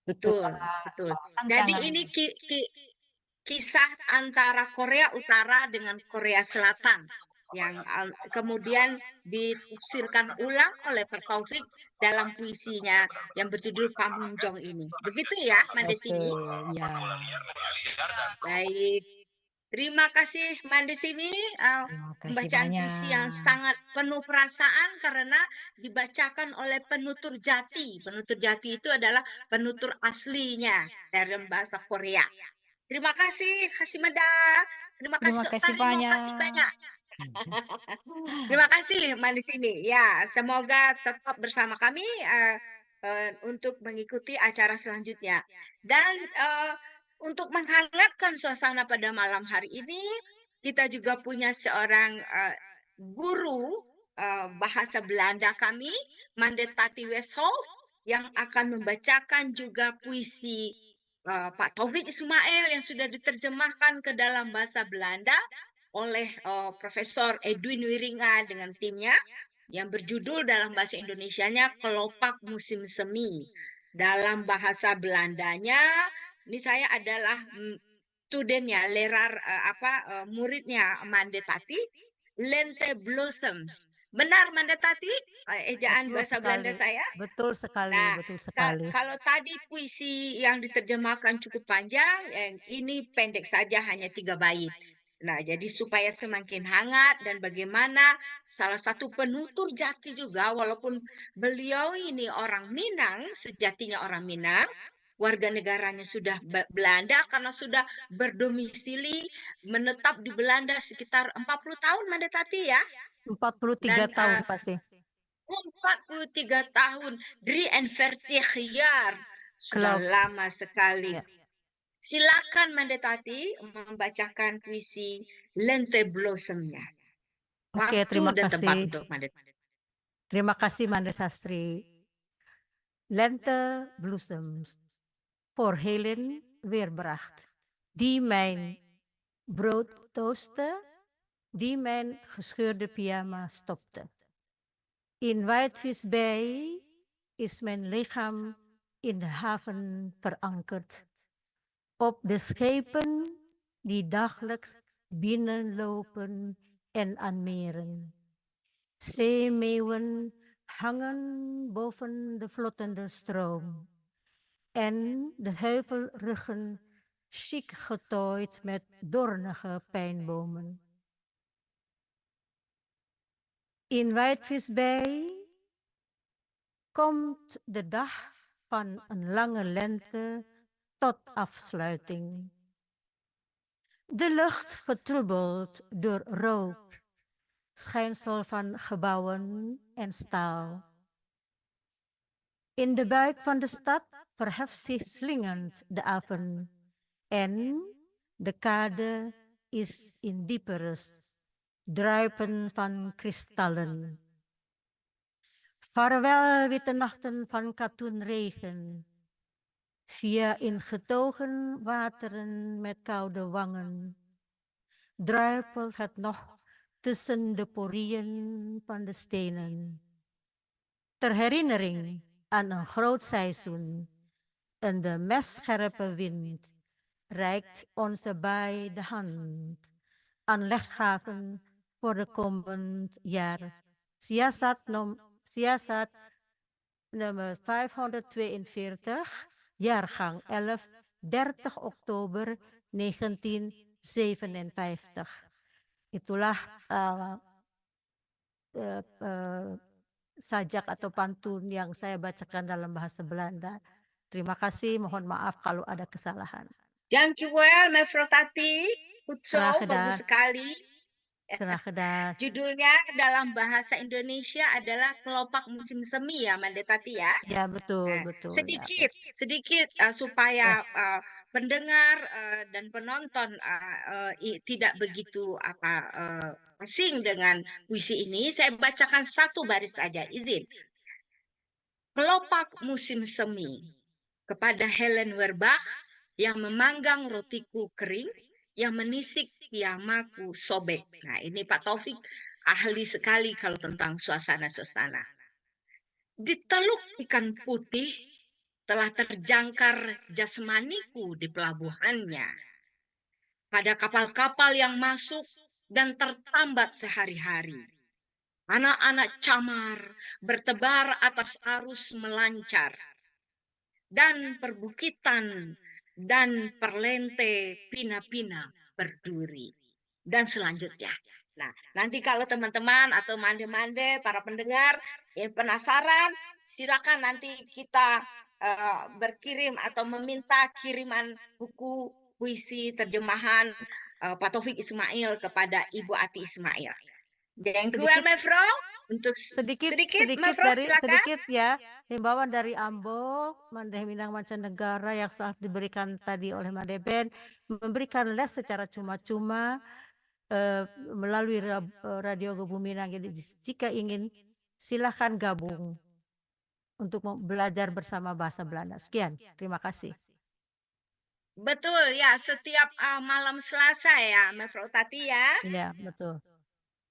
Betul, betul. Jadi ini ki-, ki-, kisah antara Korea Utara dengan Korea Selatan yang, al-, kemudian ditafsirkan ulang oleh Pak Taufik dalam puisinya yang berjudul Panmunjom ini. Begitu ya, Mande Simi? Betul, ya. Baik. Terima kasih, Mande Simi, eh, pembacaan puisi yang sangat penuh perasaan karena dibacakan oleh penutur jati. Penutur jati itu adalah penutur aslinya dalam bahasa Korea. Terima kasih, Hasimada. Terima kasih, Oktari. Terima kasih banyak. Terima kasih, Mande Simi. Ya, semoga tetap bersama kami, eh, eh, untuk mengikuti acara selanjutnya. Dan, eh, untuk menghangatkan suasana pada malam hari ini, kita juga punya seorang, eh, guru, eh, bahasa Belanda kami, Mande Tati Westhoff, yang akan membacakan juga puisi, eh, Pak Taufik Ismail yang sudah diterjemahkan ke dalam bahasa Belanda oleh, eh, Profesor Edwin Wieringa dengan timnya, yang berjudul dalam bahasa Indonesianya Kelopak Musim Semi. Dalam bahasa Belandanya, ini saya adalah, mm, studentnya, lerar, eh, apa, eh, muridnya Mande Tati, Lenteblossems. Benar, Mande Tati? Eh, ejaan bahasa Belanda saya? Betul sekali, betul sekali. Kalau tadi puisi yang diterjemahkan cukup panjang, eh, ini pendek saja, hanya tiga bait. Nah, jadi supaya semakin hangat dan bagaimana salah satu penutur jati juga, walaupun beliau ini orang Minang, sejatinya orang Minang, warga negaranya sudah Be-, Belanda karena sudah berdomisili, menetap di Belanda sekitar empat puluh tahun, Mande Tati, ya? Empat puluh tiga tahun, eh, pasti. Empat puluh tiga tahun, drie-en-veertig jaar. Sudah lama sekali. Ya. Silakan Mande Tati membacakan puisi Lenteblossemnya. Oke, terima kasih. Waktu dan tempat untuk Mande Tati. Terima kasih, Mande Sastri. Lenteblossems. Voor Helen Weerbracht, die mijn brood toostte, die mijn gescheurde pyjama stopte. In Whitefish-baai is mijn lichaam in de haven verankerd. Op de schepen die dagelijks binnenlopen en aan meren. Zeemeeuwen hangen boven de vlottende stroom. en de heuvel ruggen sjiek getooid met doornige pijnbomen. In Whitefish Bay komt de dag van een lange lente tot afsluiting. De lucht getrubbeld door rook, schijnsel van gebouwen en staal. In de buik van de stad verheft zich slingend de aven, en de kade is in diepe rust, druipen van kristallen. Vaarwel witte nachten van katoenregen, via in getogen wateren met koude wangen, druipelt het noch tuschen de porien van de stenen. Ter herinnering aan een groot seizoen, en de mestcherpe wind reikt ons beid de hand, aan lechtgaven veur de komend jaor. Siasat nom-, siasat nomor vijfhonderdtweeënveertig, jaargang elf, dertig oktober negentien zevenenvijftig. Itulah, eh, eh, eh, sajak atau pantun yang saya bacakan dalam bahasa Belanda. Terima kasih, mohon maaf kalau ada kesalahan. Dankjewel, Mevrouw Tati. Good show, bagus sekali. Terima kasih. Judulnya dalam bahasa Indonesia adalah Kelopak Musim Semi ya, Mande Tati ya? Ya, betul, betul, ya. Sedikit, sedikit, eh, supaya, eh, pendengar, eh, dan penonton, eh, eh, i-, tidak begitu, apa, eh, asing dengan puisi ini, saya bacakan satu baris saja, izin. Kelopak musim semi, kepada Helen Werbach yang memanggang rotiku kering, yang menisik piyamaku sobek. Nah, ini Pak Taufik ahli sekali kalau tentang suasana-suasana. Di Teluk Ikan Putih telah terjangkar jasmaniku di pelabuhannya. Pada kapal-kapal yang masuk dan tertambat sehari-hari. Anak-anak camar bertebar atas arus melancar, dan perbukitan dan perlente pina-pina berduri, dan selanjutnya. Nah, nanti kalau teman-teman atau mande-mande, para pendengar, yang penasaran, silakan nanti kita, eh, berkirim atau meminta kiriman buku puisi terjemahan, eh, Pak Taufik Ismail kepada Ibu Ati Ismail. Dankjewel, Mevrouw, untuk s-, sedikit, sedikit, sedikit Mevrouw, dari, silakan. Sedikit ya, himbauan dari ambo, Mande Minang Mancanegara yang telah diberikan tadi oleh Mande Ben, memberikan les secara cuma-cuma, eh, melalui ra-, eh, Radio Gebu Minang. Jadi, jika ingin, silahkan gabung untuk mem-, belajar bersama bahasa Belanda. Sekian, terima kasih. Betul, ya, setiap, eh, malam Selasa ya, Mevrouw Tati ya? Iya, betul.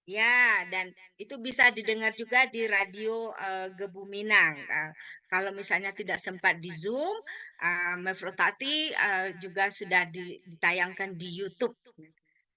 Ya, dan itu bisa didengar juga di radio, eh, Gebu Minang. Eh, kalau misalnya tidak sempat di Zoom, eh, Mevrouw Tati, eh, juga sudah di-, ditayangkan di YouTube.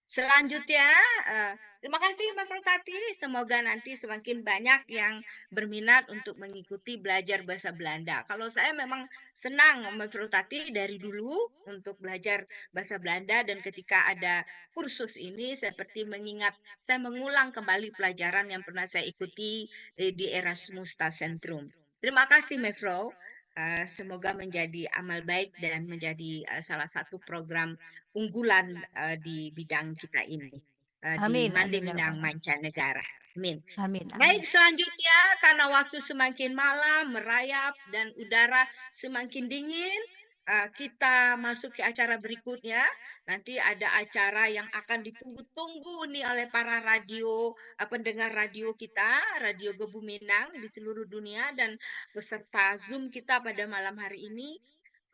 Selanjutnya, eh, terima kasih, Mevrouw Tati. Semoga nanti semakin banyak yang berminat untuk mengikuti belajar bahasa Belanda. Kalau saya memang senang, Mevrouw Tati, dari dulu untuk belajar bahasa Belanda, dan ketika ada kursus ini, seperti mengingat, saya mengulang kembali pelajaran yang pernah saya ikuti, eh, di Erasmus Taalsentrum. Terima kasih, Mevrouw. Eh, semoga menjadi amal baik dan menjadi, eh, salah satu program unggulan, eh, di bidang kita ini, eh, di Mande Minang Mancanegara. Amin, amin, amin. Baik, selanjutnya, karena waktu semakin malam, merayap, dan udara semakin dingin, eh, kita masuk ke acara berikutnya. Nanti ada acara yang akan ditunggu-tunggu nih oleh para radio, eh, pendengar radio kita, Radio Gebu Minang di seluruh dunia, dan peserta Zoom kita pada malam hari ini,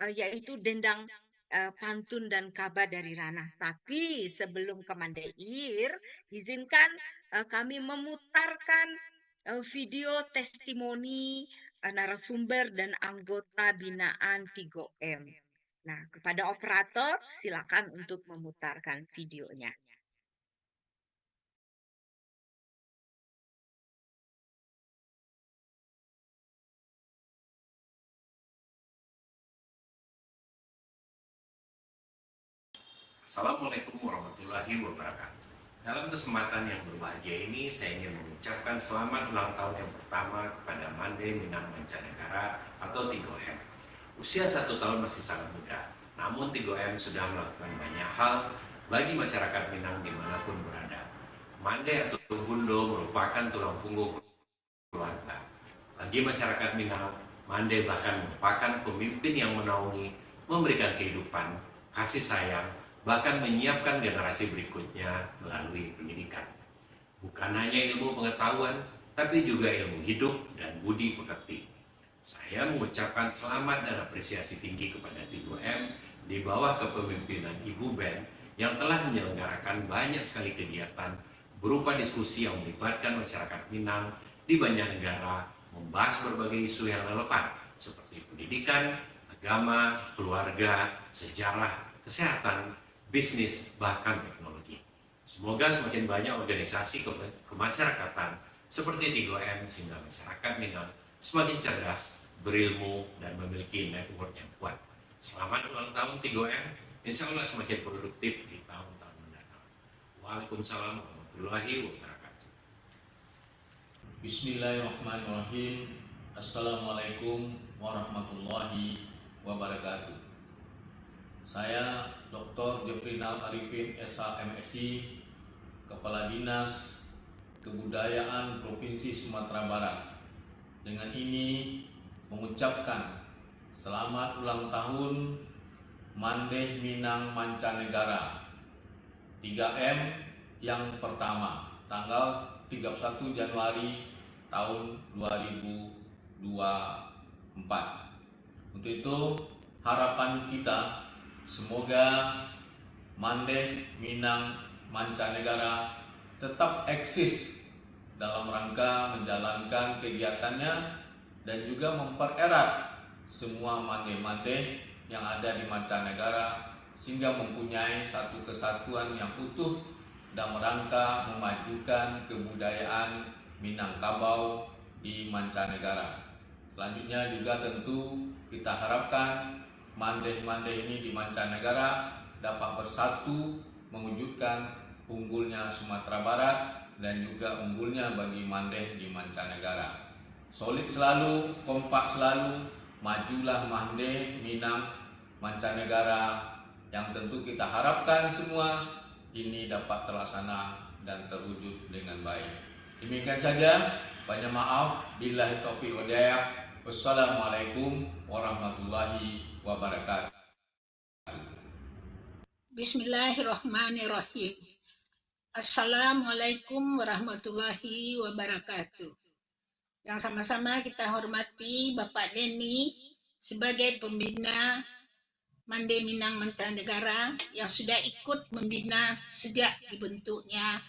eh, yaitu Dendang, eh, Pantun dan Kaba dari Ranah. Tapi sebelum ka Mande Ir, izinkan, eh, kami memutarkan, eh, video testimoni, eh, narasumber dan anggota binaan tigo M. Nah, kepada operator, silakan untuk memutarkan videonya. Assalamualaikum warahmatullahi wabarakatuh. Dalam kesempatan yang berbahagia ini, saya ingin mengucapkan selamat ulang tahun yang pertama kepada Mande Minang Mancanegara atau tigo M. Usia satu tahun masih sangat muda, namun tigo M sudah melakukan banyak hal bagi masyarakat Minang dimanapun berada. Mande atau Bundo merupakan tulang punggung keluarga. Bagi masyarakat Minang, Mande bahkan merupakan pemimpin yang menaungi, memberikan kehidupan, kasih sayang, bahkan menyiapkan generasi berikutnya melalui pendidikan. Bukan hanya ilmu pengetahuan, tapi juga ilmu hidup dan budi pekerti. Saya mengucapkan selamat dan apresiasi tinggi kepada tigo M di bawah kepemimpinan Ibu Ben yang telah menyelenggarakan banyak sekali kegiatan berupa diskusi yang melibatkan masyarakat Minang di banyak negara, membahas berbagai isu yang relevan seperti pendidikan, agama, keluarga, sejarah, kesehatan, bisnis, bahkan teknologi. Semoga semakin banyak organisasi ke-, kemasyarakatan seperti tigo M sehingga masyarakat Minang semakin cerdas, berilmu, dan memiliki network yang kuat. Selamat ulang tahun tigo M, insya Allah semakin produktif di tahun-tahun mendatang. Waalaikumsalam warahmatullahi wabarakatuh. Bismillahirrahmanirrahim. Assalamualaikum warahmatullahi wabarakatuh. Saya Doktor Jeffrinal Arifin, S H, M Si, Kepala Dinas Kebudayaan Provinsi Sumatera Barat, dengan ini mengucapkan selamat ulang tahun Mandeh Minang Mancanegara tiga M yang pertama, tanggal tiga puluh satu Januari tahun dua ribu dua puluh empat. Untuk itu, harapan kita, semoga Mandeh Minang Mancanegara tetap eksis dalam rangka menjalankan kegiatannya dan juga mempererat semua mandeh-mandeh yang ada di mancanegara, sehingga mempunyai satu kesatuan yang utuh dalam rangka memajukan kebudayaan Minangkabau di mancanegara. Selanjutnya juga tentu kita harapkan mandeh-mandeh ini di mancanegara dapat bersatu mewujudkan unggulnya Sumatera Barat dan juga unggulnya bagi mandeh di mancanegara. Solid selalu, kompak selalu, majulah mandeh Minang mancanegara yang tentu kita harapkan semua ini dapat terlaksana dan terwujud dengan baik. Demikian saja, banyak maaf. Billahi taufiq wal hidayah. Wassalamualaikum warahmatullahi wabarakatuh. Bismillahirrahmanirrahim. Assalamualaikum warahmatullahi wabarakatuh. Yang sama-sama kita hormati Bapak Denny sebagai pembina Mandeh Minang Mancanegara yang sudah ikut membina sejak dibentuknya,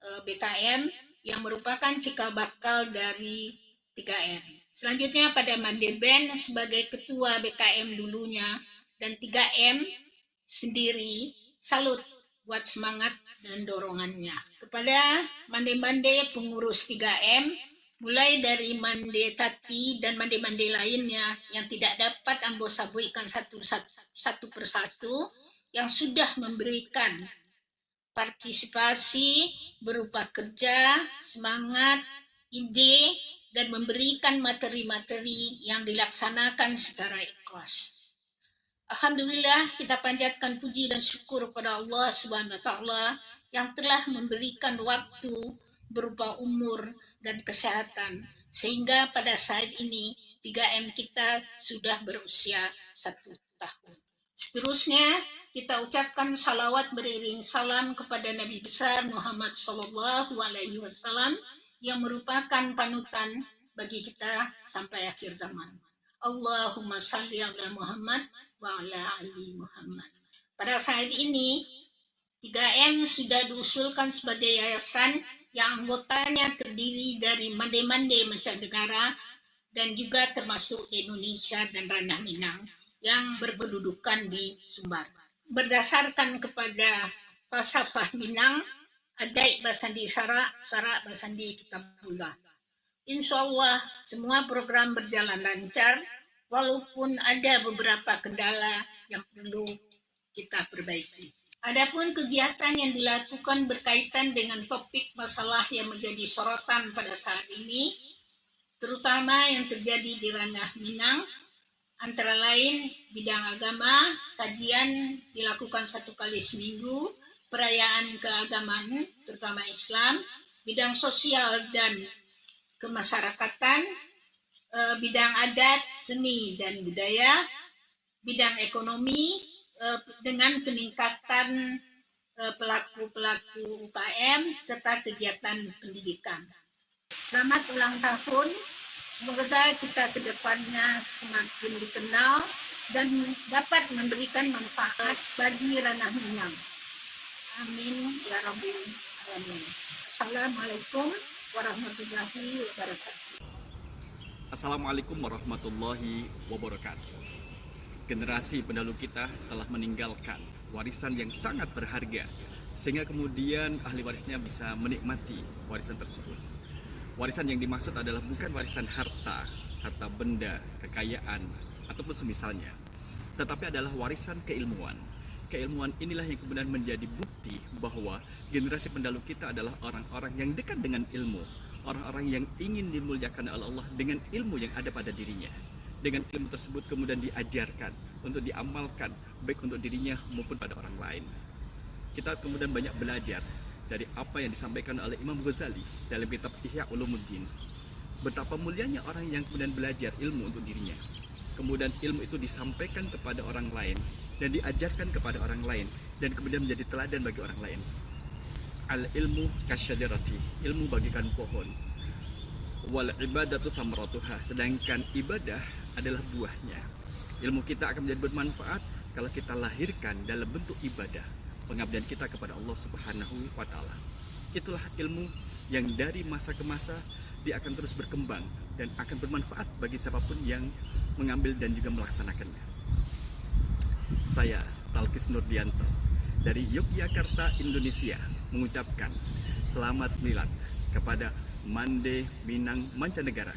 eh, B K M yang merupakan cikal bakal dari tiga M. Selanjutnya pada Mandeh Ben sebagai ketua B K M dulunya dan tiga M sendiri, salut buat semangat dan dorongannya. Kepada mandeh-mandeh pengurus tiga M, mulai dari mandeh Tati dan mandeh-mandeh lainnya yang tidak dapat ambo sabuikkan satu, satu, satu persatu, yang sudah memberikan partisipasi berupa kerja, semangat, ide, dan memberikan materi-materi yang dilaksanakan secara ikhlas. Alhamdulillah, kita panjatkan puji dan syukur kepada Allah Subhanahu wa Ta'ala yang telah memberikan waktu berupa umur dan kesehatan, sehingga pada saat ini tiga M kita sudah berusia satu tahun. Seterusnya, kita ucapkan salawat beriring salam kepada Nabi besar Muhammad sallallahu alaihi wasallam yang merupakan panutan bagi kita sampai akhir zaman. Allahumma salli ala Muhammad wa ala ali Muhammad. Pada saat ini, tiga M sudah diusulkan sebagai yayasan yang anggotanya terdiri dari mandeh-mandeh mancanegara dan juga termasuk Indonesia dan Ranah Minang yang berkedudukan di Sumbar. Berdasarkan kepada falsafah Minang, adaik basandi sarak, sarak basandi Kitabullah. Insya Allah, semua program berjalan lancar, walaupun ada beberapa kendala yang perlu kita perbaiki. Adapun kegiatan yang dilakukan berkaitan dengan topik masalah yang menjadi sorotan pada saat ini, terutama yang terjadi di ranah Minang, antara lain bidang agama, kajian dilakukan satu kali seminggu, perayaan keagamaan, terutama Islam, bidang sosial dan kemasyarakatan, eh, bidang adat, seni, dan budaya, bidang ekonomi, eh, dengan peningkatan, eh, pelaku-pelaku U K M serta kegiatan pendidikan. Selamat ulang tahun. Semoga kita ke depannya semakin dikenal dan dapat memberikan manfaat bagi ranah Minang. Amin ya rabbal alamin. Assalamualaikum warahmatullahi wabarakatuh. Assalamualaikum warahmatullahi wabarakatuh. Generasi pendahulu kita telah meninggalkan warisan yang sangat berharga, sehingga kemudian ahli warisnya bisa menikmati warisan tersebut. Warisan yang dimaksud adalah bukan warisan harta, harta benda, kekayaan, ataupun semisalnya, tetapi adalah warisan keilmuan. Keilmuan inilah yang kemudian menjadi bukti bahwa generasi pendahulu kita adalah orang-orang yang dekat dengan ilmu, orang-orang yang ingin dimuliakan oleh Allah dengan ilmu yang ada pada dirinya. Dengan ilmu tersebut kemudian diajarkan untuk diamalkan, baik untuk dirinya maupun pada orang lain. Kita kemudian banyak belajar dari apa yang disampaikan oleh Imam Ghazali dalam kitab Ihya Ulumuddin. Betapa mulianya orang yang kemudian belajar ilmu untuk dirinya. Kemudian ilmu itu disampaikan kepada orang lain dan diajarkan kepada orang lain dan kemudian menjadi teladan bagi orang lain. Al ilmu kasyajarati, ilmu bagaikan pohon. Wal ibadatu samratuha, sedangkan ibadah adalah buahnya. Ilmu kita akan menjadi bermanfaat kalau kita lahirkan dalam bentuk ibadah, pengabdian kita kepada Allah Subhanahu wa Ta'ala. Itulah ilmu yang dari masa ke masa dia akan terus berkembang dan akan bermanfaat bagi siapapun yang mengambil dan juga melaksanakannya. Saya, Talkis Nurdianto, dari Yogyakarta, Indonesia, mengucapkan selamat milad kepada Mande Minang Mancanegara.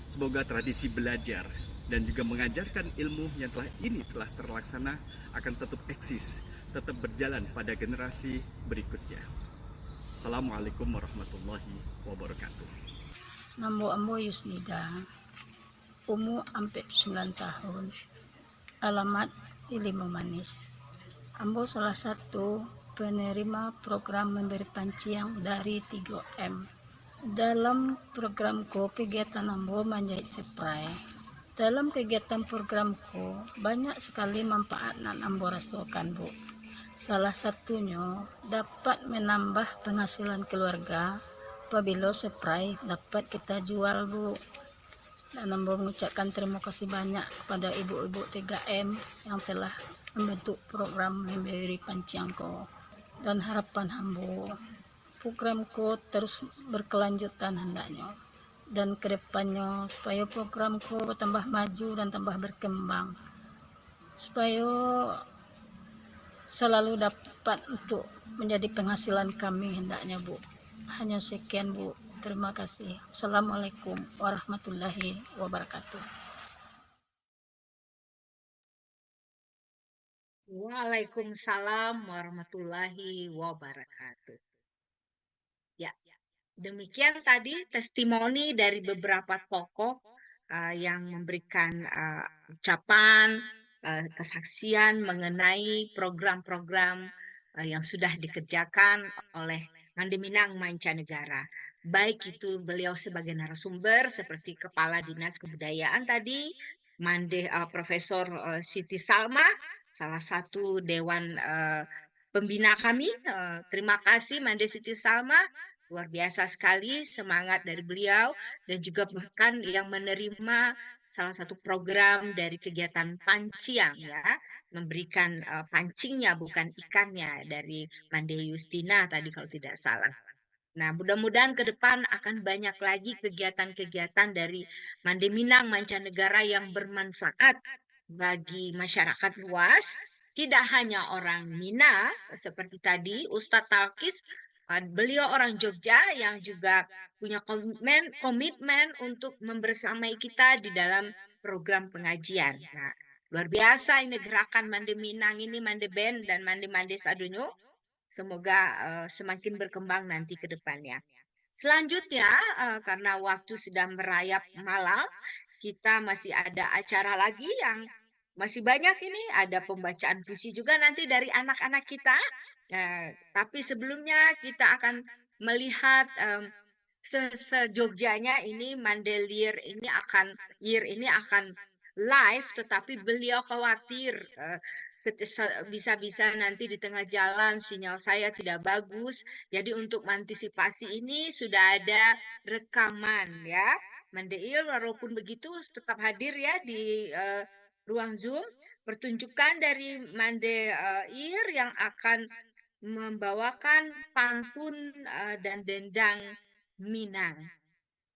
Semoga tradisi belajar dan juga mengajarkan ilmu yang telah ini telah terlaksana akan tetap eksis, tetap berjalan pada generasi berikutnya. Assalamualaikum warahmatullahi wabarakatuh. Namo ambo Yusnida, umua ampek puluah sambilan tahun, alamat di Limau Manis. Ambo salah satu penerima program memberi panciang dari tigo M. Dalam program ko, kegiatan ambo manjahit seprai. Dalam kegiatan program ko, banyak sakali manfaat nan ambo rasokan, Bu. Salah satunyo, dapat manambah panghasilan kaluarga, apabilo seprai dapat kita jual, Bu. Dan ambo mangucapkan tarimo kasih banyak kapado ibu-ibu tigo M yang telah mambantu program memberi panciang ko. Dan harapan ambo, program ko tarus barkalanjutan handaknyo, dan ka depannyo supayo program ko batambah maju dan tambah barkambang, supayo salalu dapat untuak manjadi panghasilan kami handaknyo, Bu. Hanyo sakian, Bu. Tarimo kasih. Assalamualaikum warahmatullahi wabarakatuh. Waalaikumsalam warahmatullahi wabarakatuh. Ya, demikian tadi testimoni dari beberapa tokoh, eee, yang memberikan, eee, ucapan, eee, kesaksian mengenai program-program, eee, yang sudah dikerjakan oleh Mande Minang Mancanegara. Baik itu beliau sebagai narasumber seperti Kepala Dinas Kebudayaan tadi, Mande, eee, Profesor, eee, Siti Salma, salah satu dewan, eee, pembina kami. Eee, terima kasih Mande Siti Salma, luar biasa sekali semangat dari beliau dan juga bahkan yang menerima salah satu program dari kegiatan panciang ya, memberikan, eee, pancingnya bukan ikannya dari Mande Yustina tadi kalau tidak salah. Nah, mudah-mudahan ke depan akan banyak lagi kegiatan-kegiatan dari Mande Minang Mancanegara yang bermanfaat bagi masyarakat luas, tidak hanya orang Minang seperti tadi Ustadz Talkis, eee, beliau orang Jogja yang juga punya komitmen komitmen untuk membersamai kita di dalam program pengajian. Nah, Luar biasa ini gerakan Mande Minang ini, Mande Band dan Mande-Mande sadonyo. Semoga, eh, semakin berkembang nanti ke depannya. Selanjutnya, eh, karena waktu sudah merayap malam, kita masih ada acara lagi yang masih banyak ini, ada pembacaan puisi juga nanti dari anak-anak kita. Eh, tapi sebelumnya kita akan melihat, em, se-, se-Jogjanya ini, Mande Lir ini akan, Ir ini akan live, tetapi beliau khawatir, eh, ket-, sa-, bisa-bisa nanti di tengah jalan sinyal saya tidak bagus. Jadi untuk mengantisipasi ini sudah ada rekaman ya. Mande Ir walaupun begitu tetap hadir ya di, eh, ruang Zoom. Pertunjukan dari Mande, eh, Ir yang akan membawakan pantun, eh, dan dendang Minang.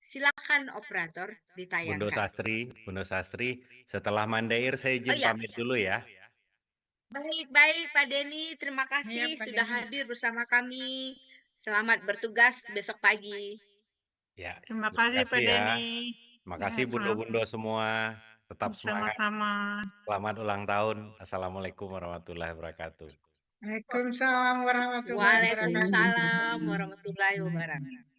Silakan operator Bundo ditayangkan. Sastri, Bundo Sastri, setelah Mande Ir saya Oh izin ya, pamit dulu ya. Baik-baik Pak Denny, terima Iya, kasih Pak sudah Denny. hadir bersama kami. Selamat bertugas besok pagi. Ya, Terima terima kasih, Pak kasih ya. Denny. Terima kasih Iya, Bundo-Bundo semua. Tetap semangat. Sama-sama. Selamat ulang tahun. Assalamualaikum warahmatullahi wabarakatuh. Waalaikumsalam warahmatullahi wabarakatuh. Waalaikumsalam warahmatullahi wabarakatuh.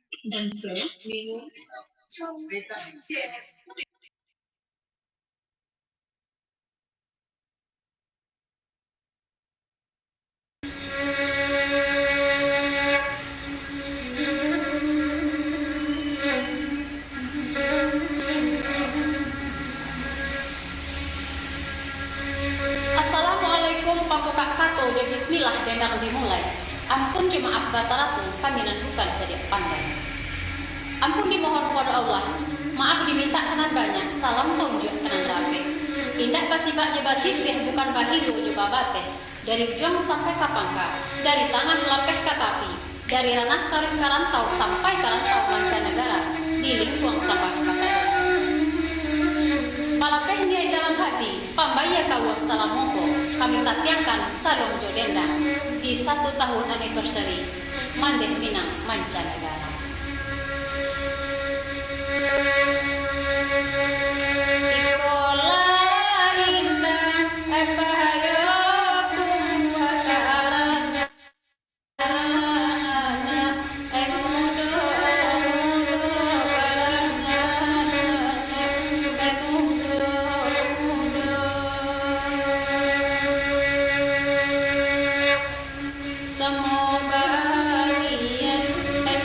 Assalamualaikum, pambukak kato jo bismillah dendang dimulai. Ampun jo maaf basarato, kami nan bukan cadiak pandai. Ampun dimohon kapado Allah, maaf dimintak ka nan banyak, salam taunjuak ka nan rapek. Indak basibak jo basisiah, bukan bahilo jo babateh. Dari ujuang sampai ka pangka, dari tangah lapeh ka tapi, dari ranah taruih ka rantau sampai ka rantau mancanagara, di lingkuang Sabah kasadonyo. Balapeh niaik dalam hati, pambayia ka uang salamo ko, kami tatiangkan salong jo dendang, di satu tahun anniversary Mandeh Minang Mancanagara. Ikolah indah, eh, pahayo tumbuah karangan anak, eh, mudo, mudo karangan anak, eh, mudo, mudo. Samo bahagian, eh,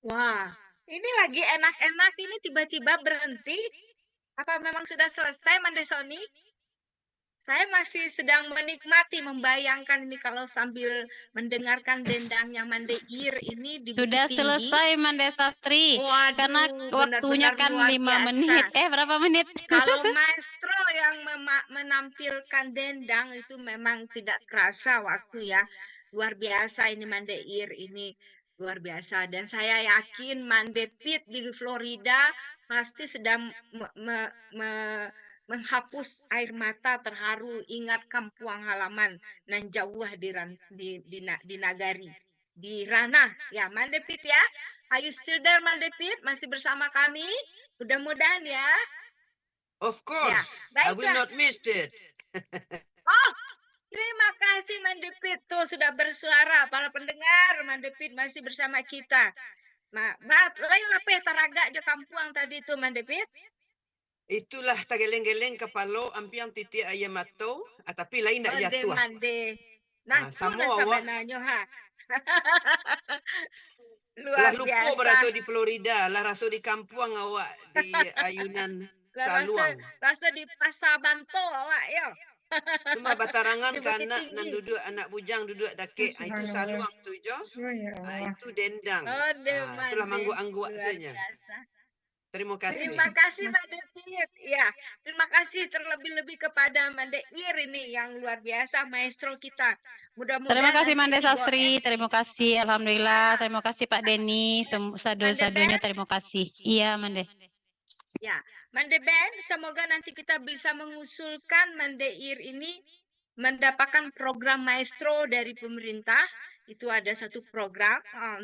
Wah, ini lagi enak-enak ini tiba-tiba berhenti. Apa memang sudah selesai, Mande Sony? Saya masih sedang menikmati, membayangkan ini kalau sambil mendengarkan dendangnya Mande Ir ini di Bukit Sudah Tinggi. Selesai, Mande Sastri. Waduh, karena waktunya benar-benar kan luar lima biasa. Menit. Eh, berapa menit? Kalau maestro yang mema- menampilkan dendang itu memang tidak terasa waktu ya. Luar biasa ini Mande Ir ini. Luar biasa. Dan saya yakin Mande Pit di Florida pasti sedang me- me- me- menghapus air mata terharu ingat kampuang halaman nan jauah di, ran- di, di, na- di nagari. Di ranah. Ya, Mande Pit ya. Are you still there, Mande Pit? Masih bersama kami? Mudah-mudahan ya. Of course, I will not miss it. Oh, terima kasih Mande Pit tuh sudah bersuara. Para pendengar, Mande Pit masih bersama kita. Ma, bat, lain lapeh taragak jo kampuang tadi tu, Mande Pit. Itulah tageleng-geleng kapalo, ampiang titiak aia mato, ah, tapi lain ndak jatuah. Mande. Nah, ah, tu samo lah awak. Sabananyo, ha. Luar biasa. Lah lupo baraso di Florida, lah raso di kampuang awak di ayunan saluang. Raso di Pasa Banto awak, yo. Cuma batarangan ka anak nan duduak, anak bujang duduak dakek. Ah, itu saluang tu, Jos. Ah, itu dendang. Ah, itulah mangguak-angguak tu nyo. Terima kasih. Terima kasih, Mande Pit. Ya, terima kasih terlebih-lebih kepada Mande Ir ini yang luar biasa, maestro kita. Mudah-mudahan Terima kasih, Mande Sastri. Terima kasih. Alhamdulillah. Terima kasih, Pak Denny. Sadu-sadunyo terima kasih. Iya, Mande. Ya, Mande Ben, semoga nanti kita bisa mengusulkan Mande Ir ini mendapatkan program maestro dari pemerintah. Itu ada satu program, um,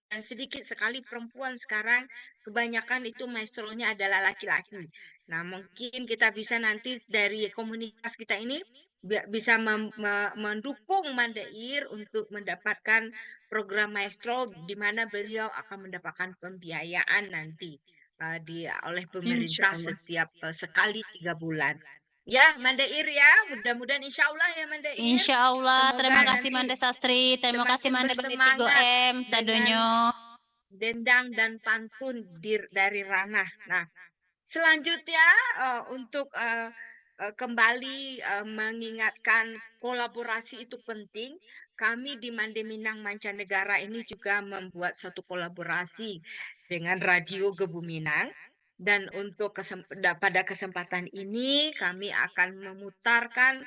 dan sedikit sekali perempuan sekarang, kebanyakan itu maestronya adalah laki-laki. Nah, mungkin kita bisa nanti dari komunitas kita ini bi- bisa mem- me- mendukung Mande Ir untuk mendapatkan program maestro di mana beliau akan mendapatkan pembiayaan nanti, uh, di oleh pemerintah setiap, uh, sekali tiga bulan. Ya, Mande Ir ya, mudah-mudahan insya Allah ya Mande Ir. Insya Allah. Semoga terima kasih nanti Mande Sastri, terima kasih Mande Bali Tigo M, sadonyo. Dendang dan pantun dir, dari ranah. Nah, selanjutnya, eh, untuk, eh, eh, kembali, eh, mengingatkan kolaborasi itu penting, kami di Mande Minang Mancanegara ini juga membuat satu kolaborasi dengan Radio Gebu Minang. Dan untuk kesem- da- pada kesempatan ini kami akan memutarkan,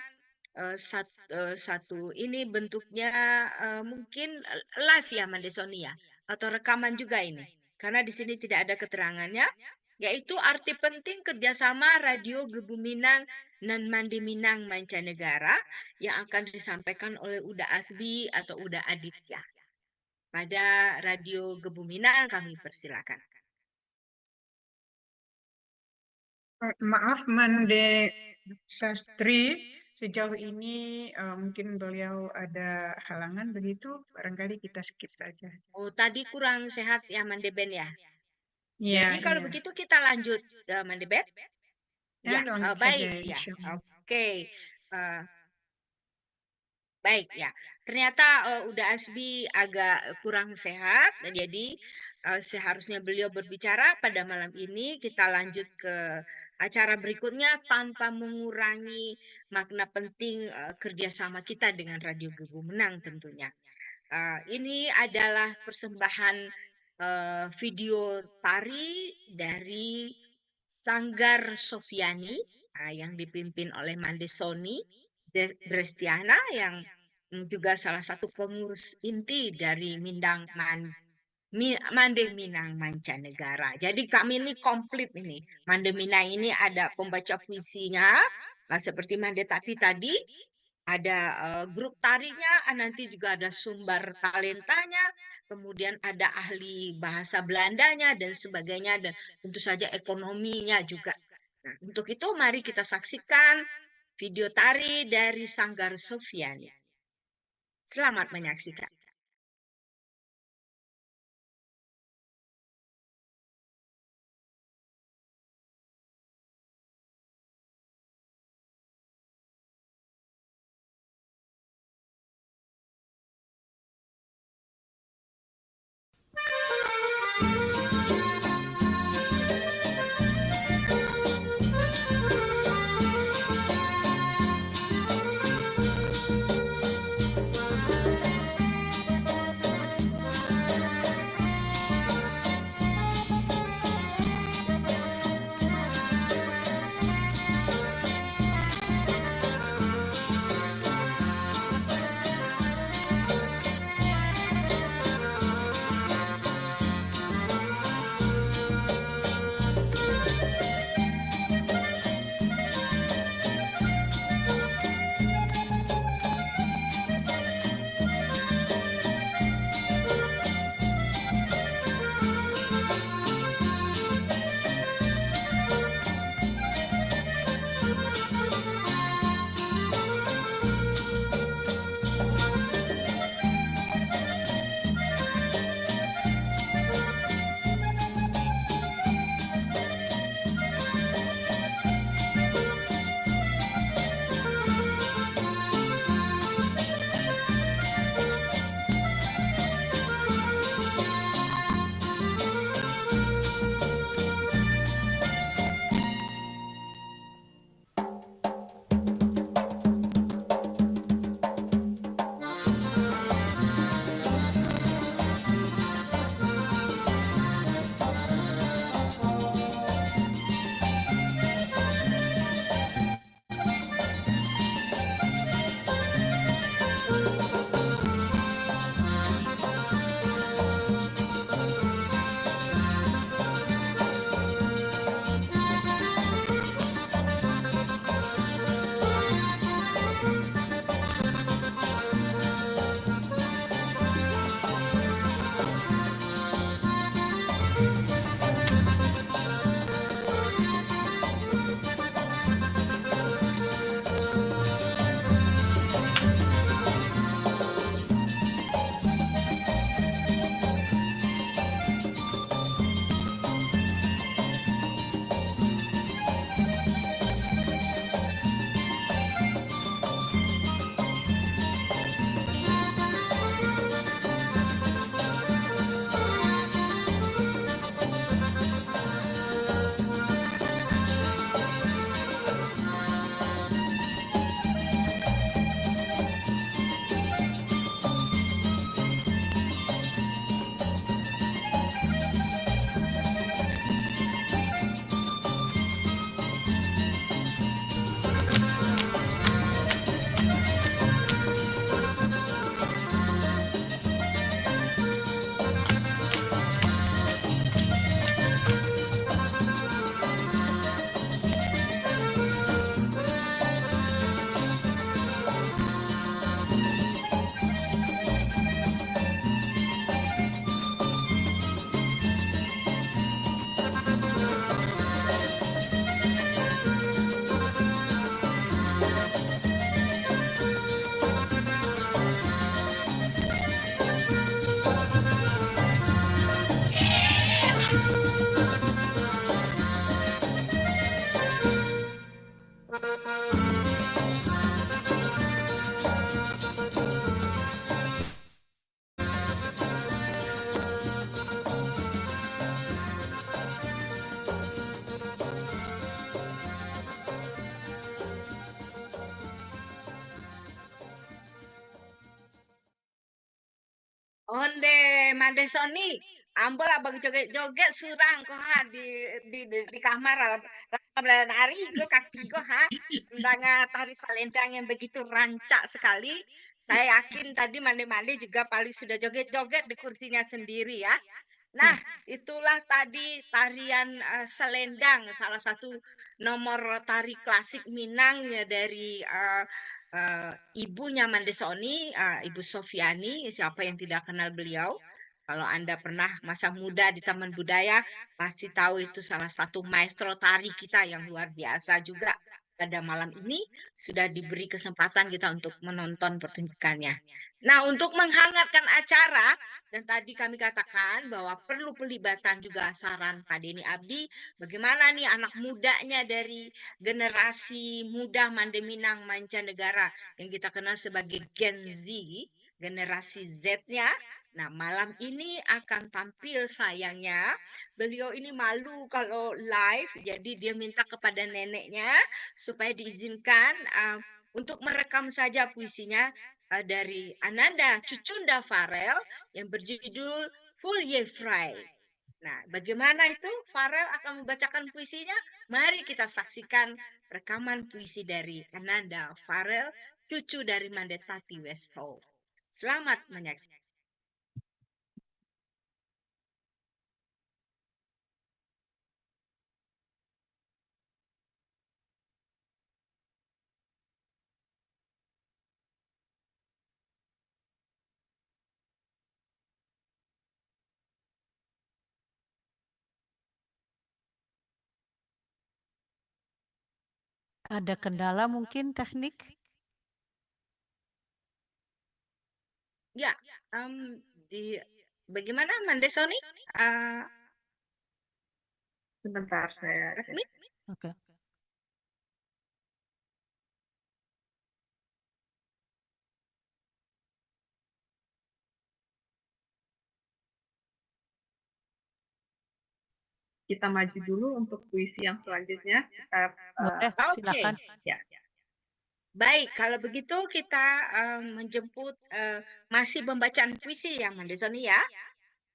eh, sat- eh, satu ini bentuknya, eh, mungkin live ya Mande Sony ya, atau rekaman juga ini. Karena di sini tidak ada keterangannya, yaitu arti penting kerjasama Radio Gebu Minang nan Mande Minang Mancanegara yang akan disampaikan oleh Uda Asbi atau Uda Aditya. Pada Radio Gebu Minang kami persilakan. Eh, maaf, Mande Sastri, sejauh ini, eh, mungkin beliau ada halangan begitu, barangkali kita skip saja. Oh, tadi kurang sehat ya, Mande Ben ya? Iya, iya. Jadi kalau begitu kita lanjut, eh, Mande Ben? Ya, eh, baik, ya. Oke. Eh, Baik, ya. Ternyata, eh, Uda Asbi agak kurang sehat, jadi, eh, seharusnya beliau berbicara pada malam ini. Kita lanjut ke acara berikutnya tanpa mengurangi makna penting, eh, kerjasama kita dengan Radio Gebu Minang tentunya. Eh, ini adalah persembahan, eh, video tari dari Sanggar Sofiani, ah, yang dipimpin oleh Mande Sony De- Drestiana yang, mm, juga salah satu pengurus inti dari Mindang Man- Mi- Mande Minang Mancanegara. Jadi kami ini komplit ini. Mande Minang ini ada pembaca puisinya, ah, seperti Mande Tati tadi, ada, eh, grup tarinya, ah, nanti juga ada sumber talentanya, kemudian ada ahli bahasa Belandanya dan sebagainya, dan tentu saja ekonominya juga. Nah, untuk itu mari kita saksikan video tari dari Sanggar Sofiani. Selamat menyaksikan. Onde, Mande Sony, ambo lah bajoget-joget surang ko ha di, di, di, di kamar, dalam, dalam hari ko kaki ko ha, mandanga tari salendang yang begitu rancak sekali. Saya yakin tadi Mande-Mande juga paling sudah joget-joget di kursinya sendiri ya. Nah, itulah tadi tarian, eh, selendang, salah satu nomor tari klasik Minang ya dari, eh, eh, ibunya Mande Sony, eh, Ibu Sofiani, siapa yang tidak kenal beliau. Kalau Anda pernah masa muda di Taman Budaya, pasti tahu itu salah satu maestro tari kita yang luar biasa juga. Pada malam ini sudah diberi kesempatan kita untuk menonton pertunjukannya. Nah, untuk menghangatkan acara, dan tadi kami katakan bahwa perlu pelibatan juga saran Pak Denny Abdi, bagaimana nih anak mudanya dari generasi muda Mande Minang mancanegara yang kita kenal sebagai Gen Z, generasi Z-nya. Nah, malam ini akan tampil, sayangnya beliau ini malu kalau live, jadi dia minta kepada neneknya supaya diizinkan, ah, untuk merekam saja puisinya, ah, dari Ananda Cucunda Farel yang berjudul Full Ye Fry. Nah, bagaimana itu? Farel akan membacakan puisinya. Mari kita saksikan rekaman puisi dari Ananda Farel, cucu dari Mande Tati Westhoff. Selamat menyaksikan. Ada kendala mungkin teknik? Ya, em, di, bagaimana Mande Sony? Eh, Sebentar, saya cek. Resmi? Oke. Kita maju dulu untuk puisi yang selanjutnya. Kita, eh, Boleh, Oke. silakan. Ya. Baik, kalau begitu kita, eh, menjemput, eh, masih pembacaan puisi ya, Mande Sony ya.